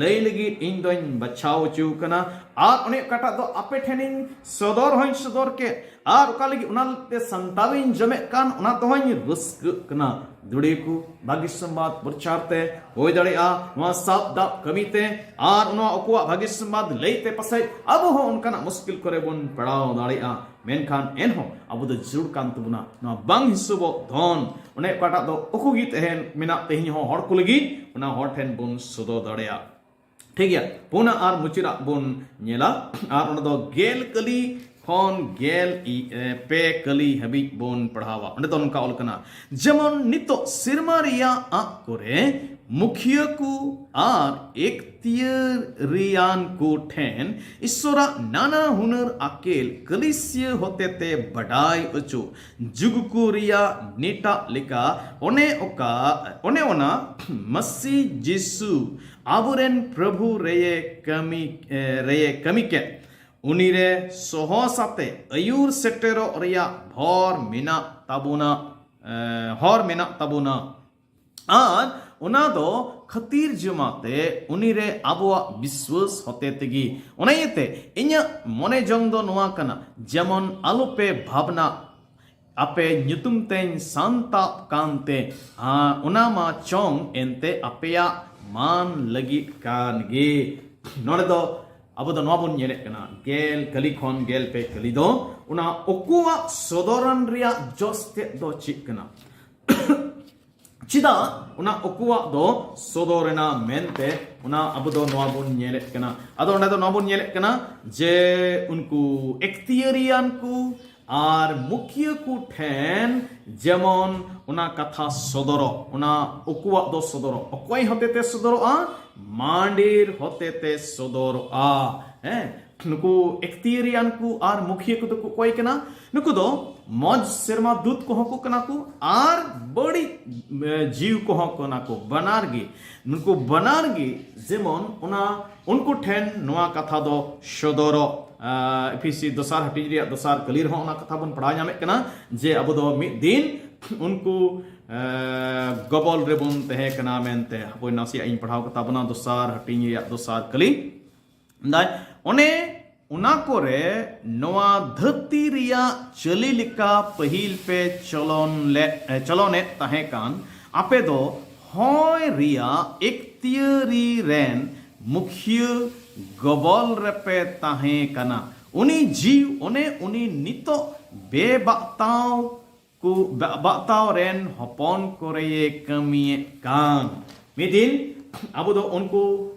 ᱞᱟᱹᱭ ᱞᱟᱹᱜᱤᱫ ᱤᱧ ᱫᱚᱧ ᱵᱟᱪᱷᱟᱣ ᱦᱚᱪᱚ ᱠᱟᱱᱟ, ᱟᱨ ᱚᱱᱮ ᱚᱠᱟᱴᱟᱜ ᱫᱚ ᱟᱯᱮ ᱴᱷᱮᱱᱤᱧ ᱥᱚᱫᱚᱨ ᱦᱚᱸᱧ ᱥᱚᱫᱚᱨ ᱠᱮᱫ, ᱟᱨ ᱚᱠᱟ ᱞᱟᱹᱜᱤᱫ ᱚᱱᱟ ᱛᱮ ᱥᱟᱱᱛᱟᱣᱤᱧ ᱡᱚᱢᱮᱫ ᱠᱟᱱ, ᱚᱱᱟ ᱛᱮᱦᱚᱸᱧ ᱨᱟᱹᱥᱠᱟᱹᱜ ᱠᱟᱱᱟ᱾ ᱫᱩᱲᱤ ᱠᱚ ᱵᱷᱟᱹᱜᱤ ᱥᱚᱢᱵᱟᱫ ᱯᱨᱚᱪᱟᱨ ᱛᱮ ᱦᱩᱭ ᱫᱟᱲᱮᱭᱟᱜᱼᱟ, ᱱᱚᱣᱟ ᱥᱟᱵ ᱫᱟᱵ ᱠᱟᱹᱢᱤ ᱛᱮ, ᱟᱨ ᱱᱚᱣᱟ ᱩᱠᱩᱣᱟᱜ ᱵᱷᱟᱹᱜᱤ ᱥᱚᱢᱵᱟᱫ ᱞᱟᱹᱭ ᱛᱮ ᱯᱟᱥᱮᱡ ᱟᱵᱚ ᱦᱚᱸ ᱚᱱᱠᱟᱱᱟᱜ ᱢᱩᱥᱠᱤᱞ ᱠᱚᱨᱮ ᱵᱚᱱ ᱯᱟᱲᱟᱣ ᱫᱟᱲᱮᱭᱟᱜᱼᱟ᱾ ᱢᱮᱱᱠᱷᱟᱱ ᱮᱱᱦᱚᱸ ᱟᱵᱚ ᱫᱚ ᱡᱟᱹᱨᱩᱲ ᱠᱟᱱ ᱛᱟᱵᱚᱱᱟ ᱱᱚᱣᱟ ᱵᱟᱝ ᱦᱤᱥᱟᱹᱵᱚᱜ ᱫᱷᱚᱱ, ᱚᱱᱮ ᱚᱠᱟᱴᱟᱜ ᱫᱚ ᱩᱠᱩ ᱜᱮ ᱛᱟᱦᱮᱱ ᱢᱮᱱᱟᱜ ᱛᱮᱦᱮᱧ ᱦᱚᱸ ᱦᱚᱲ ᱠᱚ ᱞᱟᱹᱜᱤᱫ, ᱚᱱᱟ ᱦᱚᱲ ᱴᱷᱮᱱ ᱵᱚᱱ ᱥᱚᱫᱚᱨ ᱫᱟᱲᱮᱭᱟᱜᱼᱟ᱾ ᱴᱷᱤᱠ ᱜᱮᱭᱟ, ᱯᱩᱱᱟᱜ ᱟᱨ ᱢᱩᱪᱟᱹᱫᱟᱜ ᱵᱚᱱ ᱧᱮᱞᱟ, ᱟᱨ ᱚᱱᱟ ᱫᱚ ᱜᱮᱞ ᱠᱟᱹᱞᱤ ᱠᱷᱚᱱ ᱜᱮᱞ ᱤ- ᱮ, ᱯᱮ ᱠᱟᱹᱞᱤ ᱦᱟᱹᱵᱤᱡ ᱵᱚᱱ ᱯᱟᱲᱦᱟᱣᱟ᱾ ᱚᱸᱰᱮ ᱫᱚ ᱱᱚᱝᱠᱟ ᱚᱞ ᱠᱟᱱᱟ, ᱡᱮᱢᱚᱱ ᱱᱤᱛᱚᱜ ᱥᱮᱨᱢᱟ ᱨᱮᱭᱟᱜ ᱟᱜ ᱠᱚᱨᱮ ᱢᱩᱠᱷᱤᱭᱟᱹ ᱠᱚ ᱟᱨ ᱮᱠᱛᱤᱭᱟᱹᱨᱤᱭᱟᱱ ᱠᱚ ᱴᱷᱮᱱ ᱤᱥᱥᱚᱨᱟᱜ ᱱᱟᱱᱟ ᱦᱩᱱᱟᱹᱨ ᱟᱠᱮᱞ ᱠᱟᱹᱞᱤᱥᱤᱭᱟᱹ ᱦᱚᱛᱮᱛᱮ ᱵᱟᱰᱟᱭ ᱚᱪᱚ ᱡᱩᱜᱩ ᱠᱚ ᱨᱮᱭᱟᱜ ᱱᱤᱴᱟᱜ ᱞᱮᱠᱟ ᱚᱱᱮ ᱚᱠᱟ ᱚᱱᱮ ᱚᱱᱟ ᱢᱟᱹᱥᱤ ᱡᱤᱥᱩ ᱟᱵᱚᱨᱮᱱ ᱯᱨᱚᱵᱷᱩ ᱨᱮᱭᱮ ᱠᱟᱹᱢᱤ ᱮ, ᱨᱮᱭᱮ ᱠᱟᱹᱢᱤ ᱠᱮᱫ, ᱩᱱᱤ ᱨᱮ ᱥᱚᱦᱚ ᱥᱟᱛᱮ ᱟᱹᱭᱩᱨ ᱥᱮᱴᱮᱨᱚᱜ ᱨᱮᱭᱟᱜ ᱦᱚᱨ ᱢᱮᱱᱟᱜ ᱛᱟᱵᱚᱱᱟ ᱮ, ᱦᱚᱨ ᱢᱮᱱᱟᱜ ᱛᱟᱵᱚᱱᱟ᱾ ᱟᱨ ᱚᱱᱟ ᱫᱚ ᱠᱷᱟᱹᱛᱤᱨ ᱡᱚᱢᱟᱛᱮ ᱩᱱᱤ ᱨᱮ ᱟᱵᱚᱣᱟᱜ ᱵᱤᱥᱣᱟᱹᱥ ᱦᱚᱛᱮ ᱛᱮᱜᱮ᱾ ᱚᱱᱟ ᱤᱭᱟᱹᱛᱮ ᱤᱧᱟᱹᱜ ᱢᱚᱱᱮ ᱡᱚᱝ ᱫᱚ ᱱᱚᱣᱟ ᱠᱟᱱᱟ, ᱡᱮᱢᱚᱱ ᱟᱞᱚᱯᱮ ᱵᱷᱟᱵᱽᱱᱟ, ᱟᱯᱮ ᱧᱩᱛᱩᱢ ᱛᱮᱧ ᱥᱟᱱᱛᱟᱵ ᱠᱟᱱᱛᱮ, ᱟᱨ ᱚᱱᱟ ᱢᱟ ᱪᱚᱝ ᱮᱱᱛᱮ ᱟᱯᱮᱭᱟᱜ ᱢᱟᱱ ᱞᱟᱹᱜᱤᱫ ᱠᱟᱱ ᱜᱮ᱾ ᱱᱚᱰᱮ ᱫᱚ ᱟᱵᱚ ᱫᱚ ᱱᱚᱣᱟ ᱵᱚᱱ ᱧᱮᱞᱮᱫ ᱠᱟᱱᱟ, ᱜᱮᱞ ᱠᱟᱹᱞᱤ ᱠᱷᱚᱱ ᱜᱮᱞ ᱯᱮ ᱠᱟᱹᱞᱤ ᱫᱚ ᱚᱱᱟ ᱩᱠᱩᱣᱟᱜ ᱥᱚᱫᱚᱨᱟᱱ ᱨᱮᱭᱟᱜ ᱡᱚᱥ ᱛᱮᱫ ᱫᱚ ᱪᱮᱫ ᱠᱟᱱᱟ? ᱪᱮᱫᱟᱜ ᱚᱱᱟ ᱩᱠᱩᱣᱟᱜ ᱫᱚ ᱥᱚᱫᱚᱨ ᱮᱱᱟ ᱢᱮᱱᱛᱮ ᱚᱱᱟ ᱟᱵᱚ ᱫᱚ ᱱᱚᱣᱟ ᱵᱚᱱ ᱧᱮᱞᱮᱫ ᱠᱟᱱᱟ᱾ ᱟᱫᱚ ᱚᱸᱰᱮ ᱫᱚ ᱱᱚᱣᱟ ᱵᱚᱱ ᱧᱮᱞᱮᱫ ᱠᱟᱱᱟ ᱡᱮ ᱩᱱᱠᱩ ᱮᱠᱛᱤᱭᱟᱹᱨᱤᱭᱟᱱ ᱠᱚ ᱟᱨ ᱢᱩᱠᱷᱤᱭᱟᱹ ᱠᱚ ᱴᱷᱮᱱ ᱡᱮᱢᱚᱱ ᱚᱱᱟ ᱠᱟᱛᱷᱟ ᱥᱚᱫᱚᱨᱚᱜ, ᱚᱱᱟ ᱩᱠᱩᱣᱟᱜ ᱫᱚ ᱥᱚᱫᱚᱨᱚᱜ, ᱚᱠᱚᱭ ᱦᱚᱛᱮᱛᱮ ᱥᱚᱫᱚᱨᱚᱜᱼᱟ? ᱢᱟᱱᱰᱤᱨ ᱦᱚᱛᱮᱛᱮ ᱥᱚᱫᱚᱨᱚᱜᱼᱟ᱾ ᱦᱮᱸ, ᱱᱩᱠᱩ ᱮᱠᱛᱤᱭᱟᱹᱨᱤᱭᱟᱱ ᱠᱚ ᱟᱨ ᱢᱩᱠᱷᱤᱭᱟᱹ ᱠᱚᱫᱚ ᱠᱚ ᱚᱠᱚᱭ ᱠᱟᱱᱟ? ᱱᱩᱠᱩ ᱫᱚ ᱢᱚᱡᱽ ᱥᱮᱨᱢᱟ ᱫᱩᱛ ᱠᱚᱦᱚᱸ ᱠᱚ ᱠᱟᱱᱟ ᱠᱚ ᱟᱨ ᱵᱟᱹᱲᱤᱡ ᱮ, ᱡᱤᱣᱤ ᱠᱚᱦᱚᱸ ᱠᱟᱱᱟ ᱠᱚ, ᱵᱟᱱᱟᱨ ᱜᱮ᱾ ᱱᱩᱠᱩ ᱵᱟᱱᱟᱨ ᱜᱮ ᱡᱮᱢᱚᱱ ᱚᱱᱟ ᱩᱱᱠᱩ ᱴᱷᱮᱱ ᱱᱚᱣᱟ ᱠᱟᱛᱷᱟ ᱫᱚ ᱥᱚᱫᱚᱨᱚᱜ᱾ ᱟ, ᱮᱯᱷᱤᱥᱤ ᱫᱚᱥᱟᱨ ᱦᱟᱹᱴᱤᱧ ᱨᱮᱭᱟᱜ ᱫᱚᱥᱟᱨ ᱠᱟᱹᱞᱤ ᱨᱮᱦᱚᱸ ᱚᱱᱟ ᱠᱟᱛᱷᱟ ᱵᱚᱱ ᱯᱟᱲᱦᱟᱣ ᱧᱟᱢᱮᱫ ᱠᱟᱱᱟ ᱡᱮ ᱟᱵᱚ ᱫᱚ ᱢᱤᱫ ᱫᱤᱱ ᱩᱱᱠᱩ ᱮ, ᱜᱚᱵᱚᱞ ᱨᱮᱵᱚᱱ ᱛᱟᱦᱮᱸ ᱠᱟᱱᱟ ᱢᱮᱱᱛᱮ᱾ ᱦᱟᱯᱳᱭ ᱱᱟᱥᱮᱭᱟᱜ ᱤᱧ ᱯᱟᱲᱦᱟᱣ ᱠᱟᱛᱟ ᱵᱚᱱᱟ ᱫᱚᱥᱟᱨ ᱦᱟᱹᱴᱤᱧ ᱨᱮᱭᱟᱜ ᱫᱚᱥᱟᱨ ᱠᱟᱹᱞᱤ᱾ ᱫᱟᱭ, ᱚᱱᱮ ᱚᱱᱟ ᱠᱚᱨᱮ ᱱᱚᱣᱟ ᱫᱷᱟᱹᱨᱛᱤ ᱨᱮᱭᱟᱜ ᱪᱟᱹᱞᱤ ᱞᱮᱠᱟ ᱯᱟᱹᱦᱤᱞ ᱯᱮ ᱪᱚᱞᱚᱱ ᱞᱮᱫ, ᱮ, ᱪᱚᱞᱚᱱᱮᱫ ᱛᱟᱦᱮᱸ ᱠᱟᱱ, ᱟᱯᱮ ᱫᱚ ᱦᱚᱭ ᱨᱮᱭᱟᱜ ᱮᱠᱛᱤᱭᱟᱹᱨᱤ ᱨᱮᱱ ᱢᱩᱠᱷᱤᱭᱟᱹ ᱜᱚᱵᱚᱞ ᱨᱮᱯᱮ ᱛᱟᱦᱮᱸ ᱠᱟᱱᱟ᱾ ᱩᱱᱤ ᱡᱤᱣ, ᱚᱱᱮ ᱩᱱᱤ ᱱᱤᱛᱚᱜ ᱵᱮᱵᱟᱜᱛᱟᱣ ᱠᱚ ᱵᱟ-, ᱵᱟᱜᱛᱟᱣ ᱨᱮᱱ ᱦᱚᱯᱚᱱ ᱠᱚᱨᱮᱭᱮ ᱠᱟᱹᱢᱤᱭᱮᱫ ᱠᱟᱱ᱾ ᱢᱤᱫ ᱫᱤᱱ ᱟᱵᱚ ᱫᱚ ᱩᱱᱠᱩ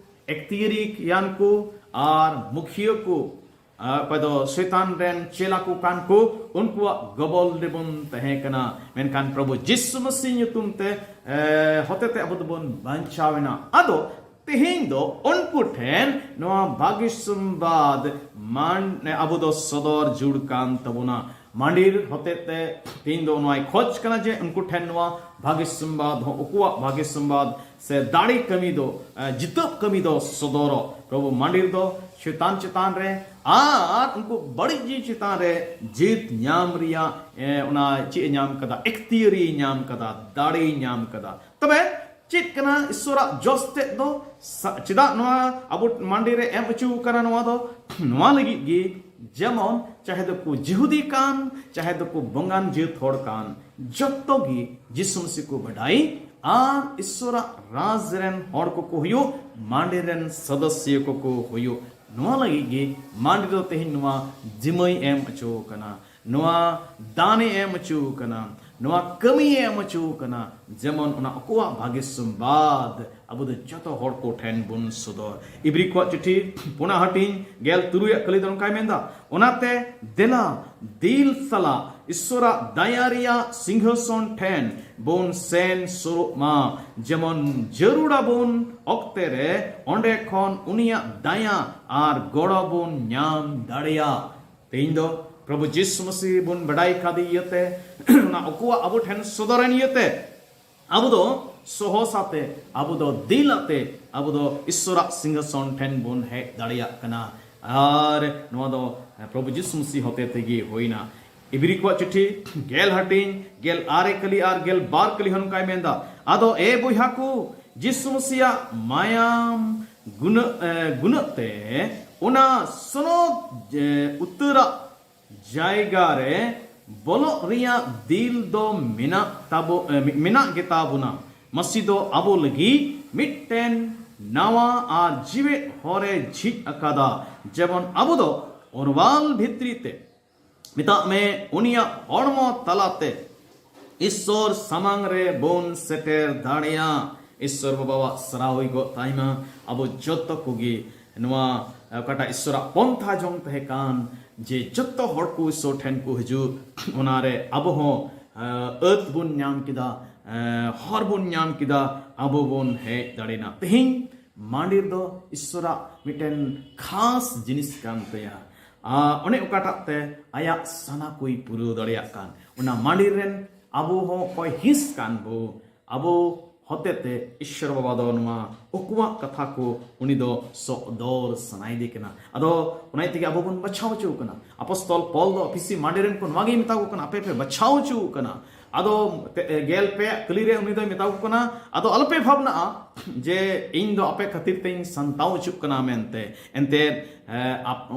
ᱮᱠᱛᱤᱭᱟᱹᱨᱤᱭᱟᱱ ᱠᱚ ᱟᱨ ᱢᱩᱠᱷᱤᱭᱟᱹ ᱠᱚ ᱚᱠᱚᱭ ᱫᱚ ᱥᱮᱛᱟᱱ ᱨᱮᱱ ᱪᱮᱞᱟ ᱠᱚ ᱠᱟᱱ ᱠᱚ, ᱩᱱᱠᱩᱣᱟᱜ ᱜᱚᱵᱚᱞ ᱨᱮᱵᱚᱱ ᱛᱟᱦᱮᱸ ᱠᱟᱱᱟ᱾ ᱢᱮᱱᱠᱷᱟᱱ ᱯᱨᱚᱵᱷᱩ ᱡᱤᱥᱩ ᱢᱟᱹᱥᱤ ᱧᱩᱛᱩᱢ ᱛᱮ ᱮ, ᱦᱚᱛᱮᱛᱮ ᱟᱵᱚ ᱫᱚᱵᱚᱱ ᱵᱟᱧᱪᱟᱣ ᱮᱱᱟ᱾ ᱟᱫᱚ ᱛᱮᱦᱮᱧ ᱫᱚ ᱩᱱᱠᱩ ᱴᱷᱮᱱ ᱱᱚᱣᱟ ᱵᱷᱟᱜᱤ ᱥᱩᱢᱵᱟᱫ ᱢᱟᱱ ᱟᱵᱚ ᱫᱚ ᱥᱚᱫᱚᱨ ᱡᱩᱲ ᱠᱟᱱ ᱛᱟᱵᱚᱱᱟ᱾ ᱢᱟᱱᱰᱤᱨ ᱦᱚᱛᱮᱛᱮ ᱛᱮᱦᱮᱧ ᱫᱚ ᱱᱚᱣᱟᱭ ᱠᱷᱚᱡᱽ ᱠᱟᱱᱟ ᱡᱮ ᱩᱱᱠᱩ ᱴᱷᱮᱱ ᱱᱚᱣᱟ ᱵᱷᱟᱜᱤ ᱥᱩᱢᱵᱟᱫ ᱦᱚᱸ, ᱩᱱᱠᱩᱣᱟᱜ ᱵᱷᱟᱜᱤ ᱥᱩᱢᱵᱟᱫ ᱥᱮ ᱫᱟᱲᱮ ᱠᱟᱹᱢᱤ ᱫᱚ, ᱮ, ᱡᱤᱛᱟᱹᱜ ᱠᱟᱹᱢᱤ ᱫᱚ ᱥᱚᱫᱚᱨᱚᱜ᱾ ᱯᱨᱚᱵᱷᱩ ᱢᱟᱱᱰᱤᱨ ᱫᱚ ᱪᱮᱛᱟᱱ ᱪᱮᱛᱟᱱ ᱨᱮ, ᱟᱨ ᱩᱱᱠᱩ ᱵᱟᱹᱲᱤᱡ ᱡᱤᱣᱤ ᱪᱮᱛᱟᱱ ᱨᱮ ᱡᱤᱛ ᱧᱟᱢ ᱨᱮᱭᱟᱜ, ᱮ, ᱚᱱᱟ ᱪᱮᱫ ᱮ ᱧᱟᱢ ᱠᱟᱫᱟ? ᱮᱠᱛᱤᱭᱟᱹᱨᱤ ᱧᱟᱢ ᱠᱟᱫᱟ, ᱫᱟᱲᱮᱭ ᱧᱟᱢ ᱠᱟᱫᱟ᱾ ᱛᱚᱵᱮ ᱪᱮᱫ ᱠᱟᱱᱟ ᱤᱥᱥᱚᱨᱟᱜ ᱡᱚᱥ ᱛᱮᱫ ᱫᱚ? ᱥᱟ-, ᱪᱮᱫᱟᱜ ᱱᱚᱣᱟ ᱟᱵᱚ ᱢᱟᱱᱰᱤ ᱨᱮ ᱮᱢ ᱦᱚᱪᱚ ᱠᱟᱱᱟ ᱱᱚᱣᱟ ᱫᱚ? ᱱᱚᱣᱟ ᱞᱟᱹᱜᱤᱫ ᱜᱮ, ᱡᱮᱢᱚᱱ ᱪᱟᱦᱮ ᱫᱚᱠᱚ ᱡᱤᱦᱩᱫᱤ ᱠᱟᱱ, ᱪᱟᱦᱮ ᱫᱚᱠᱚ ᱵᱚᱸᱜᱟᱱ ᱡᱟᱹᱛ ᱦᱚᱲ ᱠᱟᱱ, ᱡᱚᱛᱚ ᱜᱮ ᱡᱤᱥᱩ ᱢᱟᱹᱥᱤ ᱠᱚ ᱵᱟᱰᱟᱭ ᱟᱨ ᱤᱥᱥᱚᱨᱟᱜ ᱨᱟᱡᱽ ᱨᱮᱱ ᱦᱚᱲ ᱠᱚᱠᱚ ᱦᱩᱭᱩᱜ, ᱢᱟᱱᱰᱤ ᱨᱮᱱ ᱥᱚᱫᱚᱥᱭᱚ ᱠᱚᱠᱚ ᱦᱩᱭᱩᱜ᱾ ᱱᱚᱣᱟ ᱞᱟᱹᱜᱤᱫ ᱜᱮ ᱢᱟᱱᱰᱤ ᱫᱚ ᱛᱮᱦᱮᱧ ᱱᱚᱣᱟ ᱡᱤᱢᱟᱹᱭ ᱮᱢ ᱦᱚᱪᱚ ᱠᱟᱱᱟ, ᱱᱚᱣᱟ ᱫᱟᱱᱮ ᱮᱢ ᱦᱚᱪᱚ ᱠᱟᱱᱟ, ᱱᱚᱣᱟ ᱠᱟᱹᱢᱤᱭᱮ ᱮᱢ ᱦᱚᱪᱚ ᱠᱟᱱᱟ, ᱡᱮᱢᱚᱱ ᱚᱱᱟ ᱟᱠᱚᱣᱟᱜ ᱵᱷᱟᱜᱮ ᱥᱚᱢᱵᱟᱫ ᱟᱵᱚ ᱫᱚ ᱡᱚᱛᱚ ᱦᱚᱲ ᱠᱚ ᱴᱷᱮᱱ ᱵᱚᱱ ᱥᱚᱫᱚᱨ᱾ ᱤᱵᱨᱤ ᱠᱚᱣᱟᱜ ᱪᱤᱴᱷᱤ ᱯᱩᱱᱟ ᱦᱟᱹᱴᱤᱧ ᱜᱮᱞ ᱛᱩᱨᱩᱭᱟᱜ ᱠᱟᱹᱞᱤ ᱫᱚ ᱱᱚᱝᱠᱟᱭ ᱢᱮᱱᱫᱟ, ᱚᱱᱟᱛᱮ ᱫᱮᱞᱟ ᱫᱤᱞ ᱥᱟᱞᱟᱜ ᱤᱥᱥᱚᱨᱟᱜ ᱫᱟᱭᱟ ᱨᱮᱭᱟᱜ ᱥᱤᱝᱦᱟᱥᱚᱱ ᱴᱷᱮᱱ ᱵᱚᱱ ᱥᱮᱱ ᱥᱩᱨᱩᱜ ᱢᱟ, ᱡᱮᱢᱚᱱ ᱡᱟᱹᱨᱩᱲᱟᱵᱚᱱ ᱚᱠᱛᱮ ᱨᱮ ᱚᱸᱰᱮ ᱠᱷᱚᱱ ᱩᱱᱤᱭᱟᱜ ᱫᱟᱭᱟ ᱟᱨ ᱜᱚᱲᱚ ᱵᱚᱱ ᱧᱟᱢ ᱫᱟᱲᱮᱭᱟᱜ᱾ ᱛᱮᱦᱮᱧ ᱫᱚ ᱯᱨᱚᱵᱷᱩ ᱡᱤᱥᱩ ᱢᱟᱹᱥᱤ ᱵᱚᱱ ᱵᱟᱰᱟᱭ ᱠᱟᱫᱮ ᱤᱭᱟᱹᱛᱮ, ᱚᱱᱟ ᱩᱠᱩᱣᱟᱜ ᱟᱵᱚ ᱴᱷᱮᱱ ᱥᱚᱫᱚᱨᱮᱱ ᱤᱭᱟᱹᱛᱮ, ᱟᱵᱚ ᱫᱚ ᱥᱚᱦᱚᱥ ᱟᱛᱮ, ᱟᱵᱚ ᱫᱚ ᱫᱤᱞ ᱟᱛᱮ, ᱟᱵᱚ ᱫᱚ ᱤᱥᱥᱚᱨᱟᱜ ᱥᱤᱝᱦᱟᱥᱚᱱ ᱴᱷᱮᱱ ᱵᱚᱱ ᱦᱮᱡ ᱫᱟᱲᱮᱭᱟᱜ ᱠᱟᱱᱟ᱾ ᱟᱨ ᱱᱚᱣᱟ ᱫᱚ ᱯᱨᱚᱵᱷᱩ ᱡᱤᱥᱩ ᱢᱟᱹᱥᱤ ᱦᱚᱛᱮ ᱛᱮᱜᱮ ᱦᱩᱭᱱᱟ᱾ ᱤᱵᱨᱤ ᱠᱚᱣᱟᱜ ᱪᱤᱴᱷᱤ ᱜᱮᱞ ᱦᱟᱹᱴᱤᱧ ᱜᱮᱞ ᱟᱨᱮ ᱠᱟᱹᱞᱤ ᱟᱨ ᱜᱮᱞ ᱵᱟᱨ ᱠᱟᱹᱞᱤ ᱦᱚᱸ ᱱᱚᱝᱠᱟᱭ ᱢᱮᱱᱫᱟ, ᱟᱫᱚ ᱮ ᱵᱚᱭᱦᱟ ᱠᱚ, ᱡᱤᱥᱩ ᱢᱟᱹᱥᱤᱭᱟᱜ ᱢᱟᱭᱟᱢ ᱜᱩᱱᱟᱹᱜ, ᱮ, ᱜᱩᱱᱟᱹᱜ ᱛᱮ ᱚᱱᱟ ᱥᱚᱱᱚᱛ, ᱮ, ᱩᱛᱟᱹᱨᱟᱜ ᱡᱟᱭᱜᱟ ᱨᱮ ᱵᱚᱞᱚᱜ ᱨᱮᱭᱟᱜ ᱫᱤᱞ ᱫᱚ ᱢᱮᱱᱟᱜ ᱛᱟᱵᱚ, ᱮ, ᱢᱮᱱᱟᱜ ᱜᱮᱛᱟ ᱵᱚᱱᱟ᱾ ᱢᱟᱹᱥᱤ ᱫᱚ ᱟᱵᱚ ᱞᱟᱹᱜᱤᱫ ᱢᱤᱫᱴᱮᱱ ᱱᱟᱣᱟ ᱟᱨ ᱡᱤᱣᱮᱫ ᱦᱚᱨᱮ ᱡᱷᱤᱡ ᱟᱠᱟᱫᱟ, ᱡᱮᱢᱚᱱ ᱟᱵᱚ ᱫᱚ ᱚᱨᱣᱟᱞ ᱵᱷᱤᱛᱨᱤ ᱛᱮ, ᱢᱮᱛᱟᱜ ᱢᱮ, ᱩᱱᱤᱭᱟᱜ ᱦᱚᱲᱢᱚ ᱛᱟᱞᱟᱛᱮ ᱤᱥᱥᱚᱨ ᱥᱟᱢᱟᱝ ᱨᱮ ᱵᱚᱱ ᱥᱮᱴᱮᱨ ᱫᱟᱲᱮᱭᱟᱜ᱾ ᱤᱥᱥᱚᱨ ᱵᱟᱵᱟᱣᱟᱜ ᱥᱟᱨᱦᱟᱣ ᱦᱩᱭ ᱠᱚᱜ ᱛᱟᱭᱢᱟ, ᱟᱵᱚ ᱡᱚᱛᱚ ᱠᱚᱜᱮ ᱱᱚᱣᱟ ᱚᱠᱟᱴᱟᱜ ᱤᱥᱥᱚᱨᱟᱜ ᱯᱚᱱᱛᱷᱟ ᱡᱚᱝ ᱛᱟᱦᱮᱸ ᱠᱟᱱ, ᱡᱮ ᱡᱚᱛᱚ ᱦᱚᱲ ᱠᱚ ᱤᱥᱥᱚᱨ ᱴᱷᱮᱱ ᱠᱚ ᱦᱤᱡᱩᱜ, ᱚᱱᱟᱨᱮ ᱟᱵᱚ ᱦᱚᱸ ᱟᱹᱛ ᱵᱚᱱ ᱧᱟᱢ ᱠᱮᱫᱟ, ᱦᱚᱨ ᱵᱚᱱ ᱧᱟᱢ ᱠᱮᱫᱟ, ᱟᱵᱚ ᱵᱚᱱ ᱦᱮᱡ ᱫᱟᱲᱮᱭᱮᱱᱟ᱾ ᱛᱮᱦᱮᱧ ᱢᱟᱹᱰᱤᱨ ᱫᱚ ᱤᱥᱥᱚᱨᱟᱜ ᱢᱤᱫᱴᱮᱱ ᱠᱷᱟᱥ ᱡᱤᱱᱤᱥ ᱠᱟᱱ ᱛᱟᱭᱟ᱾ ᱚᱱᱮ ᱚᱠᱟᱴᱟᱜ ᱛᱮ ᱟᱭᱟᱜ ᱥᱟᱱᱟ ᱠᱚᱭ ᱯᱩᱨᱟᱹᱣ ᱫᱟᱲᱮᱭᱟᱜ ᱠᱟᱱ, ᱚᱱᱟ ᱢᱟᱹᱰᱤᱨ ᱨᱮᱱ ᱟᱵᱚ ᱦᱚᱸ ᱚᱠᱚᱭ ᱦᱤᱸᱥ ᱠᱟᱱ ᱵᱚ, ᱟᱵᱚ ᱦᱚᱛᱮᱛᱮ ᱤᱥᱥᱚᱨ ᱵᱟᱵᱟ ᱫᱚ ᱱᱚᱣᱟ ᱩᱱᱠᱩᱣᱟᱜ ᱠᱟᱛᱷᱟ ᱠᱚ ᱩᱱᱤ ᱫᱚ ᱥᱚᱫᱚᱨ ᱥᱟᱱᱟᱭᱮᱫᱮ ᱠᱟᱱᱟ᱾ ᱟᱫᱚ ᱚᱱᱟ ᱛᱮᱜᱮ ᱟᱵᱚ ᱵᱚᱱ ᱵᱟᱪᱷᱟᱣ ᱦᱚᱪᱚ ᱠᱟᱱᱟ᱾ ᱟᱯᱚᱥᱛᱚᱞ ᱯᱚᱞ ᱫᱚ ᱮᱯᱷᱤᱥᱤ ᱢᱟᱹᱰᱤᱨ ᱨᱮᱱ ᱠᱚ ᱱᱚᱣᱟ ᱜᱮᱭ ᱢᱮᱛᱟ ᱠᱚ ᱠᱟᱱᱟ, ᱟᱯᱮ ᱯᱮ ᱵᱟᱪᱷᱟᱣ ᱦᱚᱪᱚ ᱠᱟᱱᱟ᱾ ᱟᱫᱚ ᱛᱮ-, ᱜᱮᱞ ᱯᱮ ᱠᱟᱹᱞᱤ ᱨᱮ ᱩᱱᱤ ᱫᱚᱭ ᱢᱮᱛᱟ ᱠᱚ ᱠᱟᱱᱟ, ᱟᱫᱚ ᱟᱞᱚᱯᱮ ᱵᱷᱟᱵᱽᱱᱟᱜᱼᱟ ᱡᱮ ᱤᱧ ᱫᱚ ᱟᱯᱮ ᱠᱷᱟᱹᱛᱤᱨ ᱛᱮᱧ ᱥᱟᱱᱛᱟᱣ ᱦᱚᱪᱚᱜ ᱠᱟᱱᱟ ᱢᱮᱱᱛᱮ᱾ ᱮᱱᱛᱮ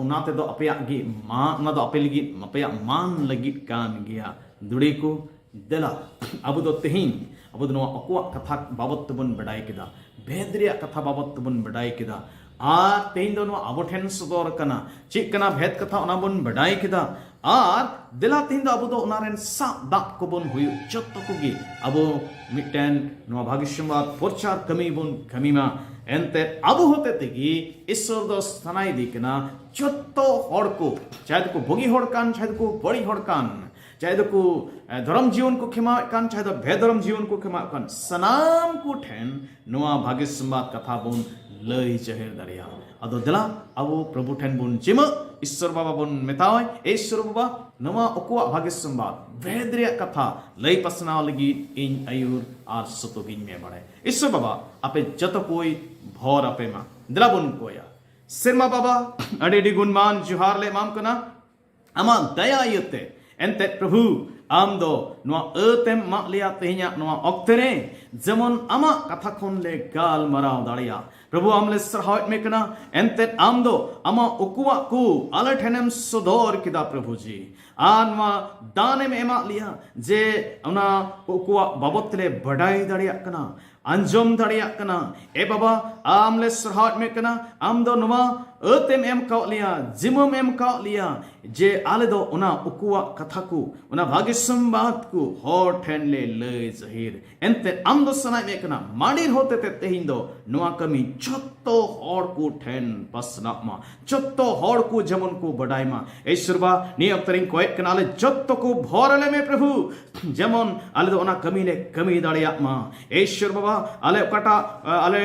ᱚᱱᱟ ᱛᱮᱫᱚ ᱟᱯᱮᱭᱟᱜ ᱜᱮ ᱢᱟ ᱚᱱᱟ ᱫᱚ ᱟᱯᱮ ᱞᱟᱹᱜᱤᱫ, ᱟᱯᱮᱭᱟᱜ ᱢᱟᱱ ᱞᱟᱹᱜᱤᱫ ᱠᱟᱱ ᱜᱮᱭᱟ᱾ ᱫᱩᱲᱤ ᱠᱚ, ᱫᱮᱞᱟ, ᱟᱵᱚ ᱫᱚ ᱛᱮᱦᱮᱧ ᱟᱵᱚ ᱫᱚ ᱱᱚᱣᱟ ᱩᱱᱠᱩᱣᱟᱜ ᱠᱟᱛᱷᱟ ᱵᱟᱵᱚᱛ ᱛᱮᱵᱚᱱ ᱵᱟᱰᱟᱭ ᱠᱮᱫᱟ, ᱵᱷᱮᱫ ᱨᱮᱭᱟᱜ ᱠᱟᱛᱷᱟ ᱵᱟᱵᱚᱛ ᱛᱮᱵᱚᱱ ᱵᱟᱰᱟᱭ ᱠᱮᱫᱟ᱾ ᱟᱨ ᱛᱮᱦᱮᱧ ᱫᱚ ᱱᱚᱣᱟ ᱟᱵᱚ ᱴᱷᱮᱱ ᱥᱚᱫᱚᱨ ᱠᱟᱱᱟ, ᱪᱮᱫ ᱠᱟᱱᱟ ᱵᱷᱮᱫ ᱠᱟᱛᱷᱟ, ᱚᱱᱟ ᱵᱚᱱ ᱵᱟᱰᱟᱭ ᱠᱮᱫᱟ᱾ ᱟᱨ ᱫᱮᱞᱟ, ᱛᱮᱦᱮᱧ ᱫᱚ ᱟᱵᱚ ᱫᱚ ᱚᱱᱟ ᱨᱮᱱ ᱥᱟᱵ ᱫᱟᱵ ᱠᱚᱵᱚᱱ ᱦᱩᱭᱩᱜ, ᱡᱚᱛᱚ ᱠᱚᱜᱮ ᱟᱵᱚ ᱢᱤᱫᱴᱮᱱ ᱱᱚᱣᱟ ᱵᱷᱟᱹᱜᱤ ᱥᱚᱢᱵᱟᱫ ᱯᱨᱚᱪᱟᱨ ᱠᱟᱹᱢᱤ ᱵᱚᱱ ᱠᱟᱹᱢᱤ ᱢᱟ᱾ ᱮᱱᱛᱮ ᱟᱵᱚ ᱦᱚᱛᱮ ᱛᱮᱜᱮ ᱤᱥᱥᱚᱨ ᱫᱚ ᱥᱟᱱᱟᱭᱮᱫᱮ ᱠᱟᱱᱟ, ᱡᱚᱛᱚ ᱦᱚᱲ ᱠᱚ, ᱪᱟᱦᱮ ᱫᱚᱠᱚ ᱵᱩᱜᱤ ᱦᱚᱲ ᱠᱟᱱ, ᱪᱟᱦᱮ ᱫᱚᱠᱚ ᱵᱟᱹᱲᱤᱡ ᱦᱚᱲ ᱠᱟᱱ, ᱪᱟᱦᱮ ᱫᱚᱠᱚ ᱮ, ᱫᱷᱚᱨᱚᱢ ᱡᱤᱭᱚᱱ ᱠᱚ ᱠᱷᱮᱢᱟᱣᱮᱫ ᱠᱟᱱ, ᱪᱟᱦᱮ ᱫᱚ ᱵᱮᱫᱷᱚᱨᱚᱢ ᱡᱤᱭᱚᱱ ᱠᱚ ᱠᱷᱮᱢᱟᱣᱮᱫ ᱠᱟᱱ, ᱥᱟᱱᱟᱢ ᱠᱚ ᱴᱷᱮᱱ ᱱᱚᱣᱟ ᱵᱷᱟᱹᱜᱤ ᱥᱚᱢᱵᱟᱫ ᱠᱟᱛᱷᱟ ᱵᱚᱱ ᱞᱟᱹᱭ ᱡᱟᱦᱮᱨ ᱫᱟᱲᱮᱭᱟᱜᱼᱟ᱾ ᱟᱫᱚ ᱫᱮᱞᱟ ᱟᱵᱚ ᱯᱨᱚᱵᱷᱩ ᱴᱷᱮᱱ ᱵᱚᱱ ᱡᱤᱢᱟᱹᱜ, ᱤᱥᱥᱚᱨ ᱵᱟᱵᱟ ᱵᱚᱱ ᱢᱮᱛᱟᱣᱟᱭ, ᱮ ᱤᱥᱥᱚᱨ ᱵᱟᱵᱟ, ᱱᱚᱣᱟ ᱩᱱᱠᱩᱣᱟᱜ ᱵᱷᱟᱹᱜᱤ ᱥᱚᱢᱵᱟᱫ ᱵᱷᱮᱫ ᱨᱮᱭᱟᱜ ᱠᱟᱛᱷᱟ ᱞᱟᱹᱭ ᱯᱟᱥᱱᱟᱣ ᱞᱟᱹᱜᱤᱫ ᱤᱧ ᱟᱹᱭᱩᱨ ᱟᱨ ᱥᱚᱛᱚᱜᱤᱧ ᱢᱮ ᱵᱟᱲᱟᱭ᱾ ᱤᱥᱥᱚᱨ ᱵᱟᱵᱟ, ᱟᱯᱮ ᱡᱚᱛᱚ ᱠᱚᱭ ᱵᱷᱚᱨ ᱟᱯᱮ ᱢᱟ᱾ ᱫᱮᱞᱟ ᱵᱚᱱ ᱠᱚᱭᱟ᱾ ᱥᱮᱨᱢᱟ ᱵᱟᱵᱟ, ᱟᱹᱰᱤ ᱟᱹᱰᱤ ᱜᱩᱱᱢᱟᱱ ᱡᱚᱦᱟᱨ ᱞᱮ ᱮᱢᱟᱢ ᱠᱟᱱᱟ᱾ ᱟᱢᱟᱜ ᱫᱟᱭᱟ ᱤᱭᱟᱹᱛᱮ᱾ ᱮᱱᱛᱮᱫ ᱯᱨᱚᱵᱷᱩ, ᱟᱢ ᱫᱚ ᱱᱚᱣᱟ ᱟᱹᱛ ᱮᱢ ᱮᱢᱟᱜ ᱞᱮᱭᱟ ᱛᱮᱦᱮᱧᱟᱜ ᱱᱚᱣᱟ ᱚᱠᱛᱮ ᱨᱮ, ᱡᱮᱢᱚᱱ ᱟᱢᱟᱜ ᱠᱟᱛᱷᱟ ᱠᱷᱚᱱ ᱞᱮ ᱜᱟᱞᱢᱟᱨᱟᱣ ᱫᱟᱲᱮᱭᱟᱜ᱾ ᱯᱨᱚᱵᱷᱩ, ᱟᱢ ᱞᱮ ᱥᱟᱨᱦᱟᱣᱮᱫ ᱢᱮ ᱠᱟᱱᱟ᱾ ᱮᱱᱛᱮᱫ ᱟᱢ ᱫᱚ ᱟᱢᱟᱜ ᱩᱠᱩᱣᱟᱜ ᱠᱚ ᱟᱞᱮ ᱴᱷᱮᱱᱮᱢ ᱥᱚᱫᱚᱨ ᱠᱮᱫᱟ ᱯᱨᱚᱵᱷᱩ ᱡᱤ, ᱟᱨ ᱱᱚᱣᱟ ᱫᱟᱱ ᱮᱢ ᱮᱢᱟᱜ ᱞᱮᱭᱟ ᱡᱮ ᱚᱱᱟ ᱩᱠᱩᱣᱟᱜ ᱵᱟᱵᱚᱫ ᱛᱮᱞᱮ ᱵᱟᱰᱟᱭ ᱫᱟᱲᱮᱭᱟᱜ ᱠᱟᱱᱟ, ᱟᱸᱡᱚᱢ ᱫᱟᱲᱮᱭᱟᱜ ᱠᱟᱱᱟ᱾ ᱮ ᱵᱟᱵᱟ, ᱟᱢ ᱞᱮ ᱥᱟᱨᱦᱟᱣᱮᱫ ᱢᱮ ᱠᱟᱱᱟ, ᱟᱢ ᱫᱚ ᱱᱚᱣᱟ ᱟᱹᱛ ᱮᱢ ᱮᱢ ᱠᱟᱣᱟᱫ ᱞᱮᱭᱟ, ᱡᱤᱢᱟᱹᱢ ᱮᱢ ᱠᱟᱣᱟᱫ ᱞᱮᱭᱟ, ᱡᱮ ᱟᱞᱮ ᱫᱚ ᱚᱱᱟ ᱩᱠᱩᱣᱟᱜ ᱠᱟᱛᱷᱟ ᱠᱚ, ᱚᱱᱟ ᱵᱷᱟᱹᱜᱤ ᱥᱚᱢᱵᱟᱫ ᱠᱚ ᱦᱚᱲ ᱴᱷᱮᱱ ᱞᱮ ᱞᱟᱹᱭ ᱡᱟᱹᱦᱤᱨ᱾ ᱮᱱᱛᱮ ᱟᱢ ᱫᱚ ᱥᱟᱱᱟᱭᱮᱫ ᱢᱮ ᱠᱟᱱᱟ, ᱢᱟᱹᱰᱤᱨ ᱦᱚᱛᱮᱛᱮ ᱛᱮᱦᱮᱧ ᱫᱚ ᱱᱚᱣᱟ ᱠᱟᱹᱢᱤ ᱡᱚᱛᱚ ᱦᱚᱲ ᱠᱚ ᱴᱷᱮᱱ ᱯᱟᱥᱱᱟᱜ ᱢᱟ, ᱡᱚᱛᱚ ᱦᱚᱲ ᱠᱚ ᱡᱮᱢᱚᱱ ᱠᱚ ᱵᱟᱰᱟᱭ ᱢᱟ᱾ ᱤᱥᱚᱨ ᱵᱟ, ᱱᱤᱭᱟᱹ ᱚᱠᱛᱚ ᱨᱤᱧ ᱠᱚᱭᱮᱜ ᱠᱟᱱᱟ, ᱟᱞᱮ ᱡᱚᱛᱚ ᱠᱚ ᱵᱷᱚᱨ ᱟᱞᱮ ᱢᱮ ᱯᱨᱚᱵᱷᱩ, ᱡᱮᱢᱚᱱ ᱟᱞᱮ ᱫᱚ ᱚᱱᱟ ᱠᱟᱹᱢᱤ ᱞᱮ ᱠᱟᱹᱢᱤ ᱫᱟᱲᱮᱭᱟᱜ ᱢᱟ᱾ ᱤᱥᱚᱨ ᱵᱟᱵᱟ, ᱟᱞᱮ ᱚᱠᱟᱴᱟᱜ ᱟᱞᱮ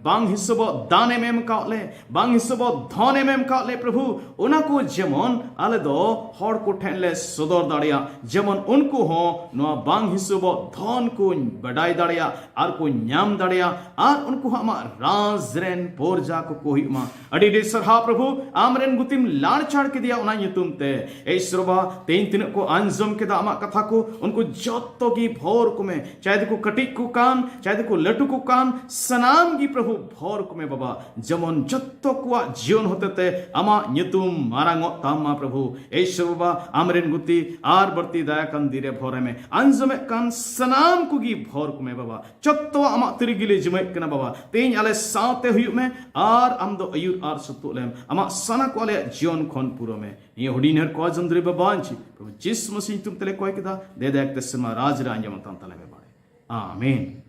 ᱵᱟᱝ ᱦᱤᱥᱟᱹᱵᱚᱜ ᱫᱟᱱ ᱮᱢ ᱮᱢ ᱠᱟᱜ ᱞᱮ, ᱵᱟᱝ ᱦᱤᱥᱟᱹᱵᱚᱜ ᱫᱷᱚᱱ ᱮᱢ ᱮᱢ ᱠᱟᱜ ᱞᱮ ᱯᱨᱚᱵᱷᱩ, ᱚᱱᱟ ᱠᱚ ᱡᱮᱢᱚᱱ ᱟᱞᱮ ᱫᱚ ᱦᱚᱲ ᱠᱚ ᱴᱷᱮᱱ ᱞᱮ ᱥᱚᱫᱚᱨ ᱫᱟᱲᱮᱭᱟᱜ, ᱡᱮᱢᱚᱱ ᱩᱱᱠᱩ ᱦᱚᱸ ᱱᱚᱣᱟ ᱵᱟᱝ ᱦᱤᱥᱟᱹᱵᱚᱜ ᱫᱷᱚᱱ ᱠᱚ ᱵᱟᱰᱟᱭ ᱫᱟᱲᱮᱭᱟᱜ ᱟᱨ ᱠᱚ ᱧᱟᱢ ᱫᱟᱲᱮᱭᱟᱜ ᱟᱨ ᱩᱱᱠᱩ ᱦᱚᱸ ᱟᱢᱟᱜ ᱨᱟᱡᱽ ᱨᱮᱱ ᱯᱚᱨᱡᱟ ᱠᱚ ᱠᱚ ᱦᱩᱭᱩᱜ ᱢᱟ᱾ ᱟᱹᱰᱤ ᱟᱹᱰᱤ ᱥᱟᱨᱦᱟᱣ ᱯᱨᱚᱵᱷᱩ, ᱟᱢ ᱨᱮᱱ ᱜᱩᱛᱤᱢ ᱞᱟᱲᱪᱟᱲ ᱠᱮᱫᱮᱭᱟ ᱚᱱᱟ ᱧᱩᱛᱩᱢ ᱛᱮ᱾ ᱮ ᱤᱥᱚᱨ ᱵᱟᱵᱟ, ᱛᱮᱦᱮᱧ ᱛᱤᱱᱟᱹᱜ ᱠᱚ ᱟᱸᱡᱚᱢ ᱠᱮᱫᱟ ᱟᱢᱟᱜ ᱠᱟᱛᱷᱟ ᱠᱚ, ᱩᱱᱠᱩ ᱡᱚᱛᱚ ᱜᱮ ᱵᱷᱚᱨ ᱠᱚᱢᱮ, ᱪᱟᱦᱮ ᱫᱚᱠᱚ ᱠᱟᱹᱴᱤᱡ ᱠᱚ ᱠᱟᱱ, ᱪᱟᱦᱮ ᱫᱚᱠᱚ ᱞᱟᱹᱴᱩ ᱠᱚ ᱠᱟᱱ, ᱥᱟᱱᱟᱢ ᱜᱮ ᱯᱨᱚᱵᱷᱩ ᱵᱷᱚᱨ ᱠᱚᱢᱮ ᱵᱟᱵᱟ, ᱡᱮᱢᱚᱱ ᱡᱚᱛᱚ ᱠᱚᱣᱟᱜ ᱡᱤᱭᱚᱱ ᱦᱚᱛᱮᱛᱮ ᱟᱢᱟᱜ ᱧᱩᱛᱩᱢ ᱢᱟᱨᱟᱝᱚᱜ ᱛᱟᱢ ᱢᱟ ᱯᱨᱚᱵᱷᱩ᱾ ᱮ ᱤᱥᱚᱨ ᱵᱟᱵᱟ, ᱟᱢ ᱨᱮᱱ ᱜᱩᱛᱤ ᱟᱨ ᱵᱟᱹᱲᱛᱤ ᱫᱟᱭᱟ ᱠᱟᱱ ᱫᱤᱨᱮ ᱵᱷᱚᱨ ᱮᱢᱮ᱾ ᱟᱸᱡᱚᱢᱮᱫ ᱠᱟᱱ ᱥᱟᱱᱟᱢ ᱠᱚᱜᱮ ᱵᱷᱚᱨ ᱠᱚᱢᱮ ᱵᱟᱵᱟ᱾ ᱡᱚᱛᱚᱣᱟᱜ ᱟᱢᱟᱜ ᱛᱤ ᱨᱮᱜᱮ ᱞᱮ ᱡᱤᱢᱟᱹᱭᱮᱫ ᱠᱟᱱᱟ ᱵᱟᱵᱟ᱾ ᱛᱮᱦᱮᱧ ᱟᱞᱮ ᱥᱟᱶᱛᱮ ᱦᱩᱭᱩᱜ ᱢᱮ ᱟᱨ ᱟᱢ ᱫᱚ ᱟᱹᱭᱩᱨ ᱟᱨ ᱥᱩᱛᱩᱜ ᱞᱮᱢ᱾ ᱟᱢᱟᱜ ᱥᱟᱱᱟ ᱠᱚ ᱟᱞᱮᱭᱟᱜ ᱡᱤᱭᱚᱱ ᱠᱷᱚᱱ ᱯᱩᱨᱟᱹᱣ ᱢᱮ᱾ ᱱᱤᱭᱟᱹ ᱦᱩᱰᱤᱧ ᱦᱚᱲ ᱠᱚ ᱡᱚᱢ ᱫᱩᱨᱤ ᱵᱟᱵᱟ ᱟᱸᱡᱤ ᱯᱨᱚᱵᱷᱩ ᱡᱤᱥᱩ ᱢᱟᱥᱤ ᱧᱩᱛᱩᱢ ᱛᱮᱞᱮ ᱠᱚᱭ ᱠᱮᱫᱟ᱾ ᱫᱮ ᱫᱟᱭᱟ ᱠᱟᱛᱮ ᱥᱮᱨᱢᱟ ᱨᱟᱡᱽ ᱨᱮ ᱟᱸᱡᱚᱢ ᱛᱟᱢ ᱛᱟᱞᱮ ᱢᱮ ᱵᱟᱲᱮ᱾ ᱟᱢᱮᱱ᱾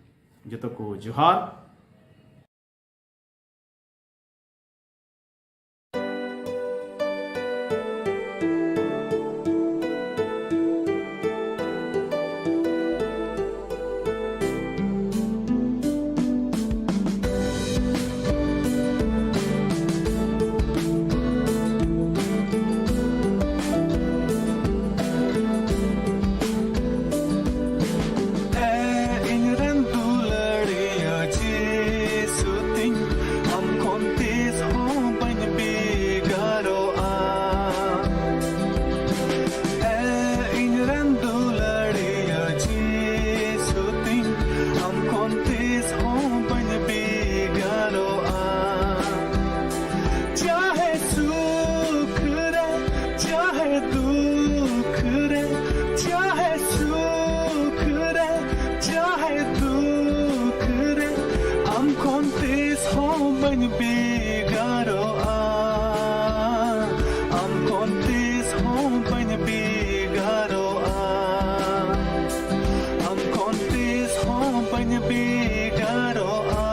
ᱡᱚᱛᱚ ᱠᱚ ᱡᱚᱦᱟᱨ᱾ ᱮ ᱤᱧ ᱨᱮᱱ ᱫᱩᱞᱟᱹᱲᱤᱭᱟᱹ ᱡᱤᱥᱩ ᱛᱤᱧ, ᱟᱢ ᱠᱷᱚᱱ ᱛᱤᱥ ᱦᱚᱸ ᱵᱟᱹᱧ ᱵᱷᱮᱜᱟᱨᱚᱜᱼᱟ᱾ ᱮ ᱤᱧ ᱨᱮᱱ ᱫᱩᱞᱟᱹᱲᱤᱭᱟᱹ ᱡᱤᱥᱩ ᱛᱤᱧ, ᱟᱢ ᱠᱷᱚᱱ ᱛᱤᱥ ᱦᱚᱸ ᱵᱟᱹᱧ ᱵᱷᱮᱜᱟᱨᱚᱜᱼᱟ᱾ ᱪᱟᱦᱮ ᱥᱩᱠ ᱨᱮ, ᱪᱟᱦᱮ ᱫᱩᱠ ᱨᱮ, ᱪᱟᱦᱮ ᱥᱩᱠ ᱨᱮ, ᱪᱟᱦᱮ ᱫᱩᱠ ᱨᱮ, ᱟᱢ ᱠᱷᱚᱱ ᱛᱤᱥ ᱦᱚᱸ ᱵᱟᱹᱧ ᱵᱷᱮᱜᱟᱨᱚᱜᱼᱟ᱾ ᱟᱢ ᱠᱷᱚᱱ ᱛᱤᱥ ᱦᱚᱸ ᱵᱟᱹᱧ ᱵᱷᱮᱜᱟᱨᱚᱜᱼᱟ᱾ ᱟᱢ ᱠᱷᱚᱱ ᱛᱤᱥ ᱦᱚᱸ ᱵᱟᱹᱧ ᱵᱷᱮᱜᱟᱨᱚᱜᱼᱟ᱾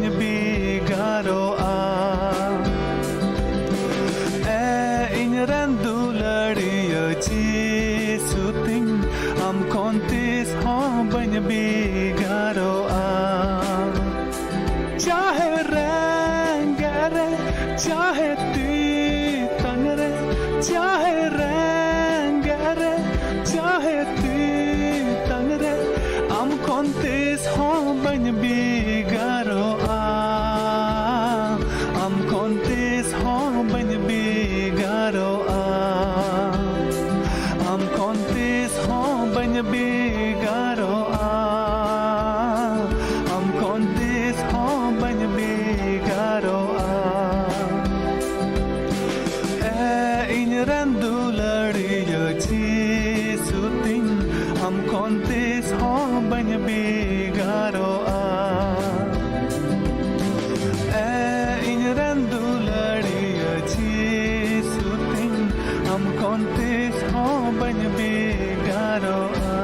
ᱵᱷᱮᱜᱟᱨᱚᱜᱼᱟ᱾ ᱮ ᱤᱧ ᱨᱮᱱ ᱫᱩᱞᱟᱹᱲᱤᱭᱟᱹ ᱡᱤᱥᱩ ᱛᱤᱧ, ᱟᱢ ᱠᱷᱚᱱ ᱛᱤᱥ ᱦᱚᱸ ᱵᱟᱹᱧ ᱵᱷᱮᱜᱟᱨᱚᱜᱼᱟ᱾ ᱪᱟᱦᱮ ᱨᱮᱸᱜᱮᱡ ᱨᱮ, ᱪᱟᱦᱮ ᱛᱮᱛᱟᱝ ᱨᱮ, ᱪᱟᱦᱮ ᱨᱮᱸᱜᱮᱡ ᱨᱮ, ᱪᱟᱦᱮ ᱛᱮᱛᱟᱝ ᱨᱮ, ᱟᱢ ᱠᱷᱚᱱ ᱛᱤᱥ ᱦᱚᱸ ᱵᱟᱹᱧ ᱵᱷᱮᱜᱟᱨᱚᱜᱼᱟ᱾ ᱟᱢ ᱠᱷᱚᱱ ᱛᱤᱥ ᱦᱚᱸ ᱵᱟᱹᱧ ᱵᱷᱮᱜᱟᱨᱚᱜᱼᱟ᱾ ᱟᱢ ᱠᱷᱚᱱ ᱛᱤᱥ ᱦᱚᱸ ᱵᱟᱹᱧ ᱵᱷᱮᱜᱟᱨᱚᱜᱼᱟ᱾ ᱟᱢ ᱠᱷᱚᱱ ᱛᱤᱥ ᱦᱚᱸ ᱵᱟᱹᱧ ᱵᱷᱮᱜᱟᱨᱚᱜᱼᱟ᱾ ᱮ ᱤᱧ ᱨᱮᱱ ᱫᱩᱞᱟᱹᱲᱤᱭᱟᱹ ᱡᱤᱥᱩ ᱛᱤᱧ, ᱟᱢ ᱠᱷᱚᱱ ᱛᱤᱥ ᱦᱚᱸ ᱵᱟᱹᱧ ᱵᱷᱮᱜᱟᱨᱚᱜᱼᱟ᱾ ᱮ ᱤᱧ ᱨᱮᱱ ᱫᱩᱞᱟᱹᱲᱤᱭᱟᱹ ᱡᱤᱥᱩ ᱛᱤᱧ, ᱟᱢ ᱠᱷᱚᱱ ᱛᱤᱥ ᱦᱚᱸ ᱵᱟᱹᱧ ᱵᱷᱮᱜᱟᱨᱚᱜᱼᱟ᱾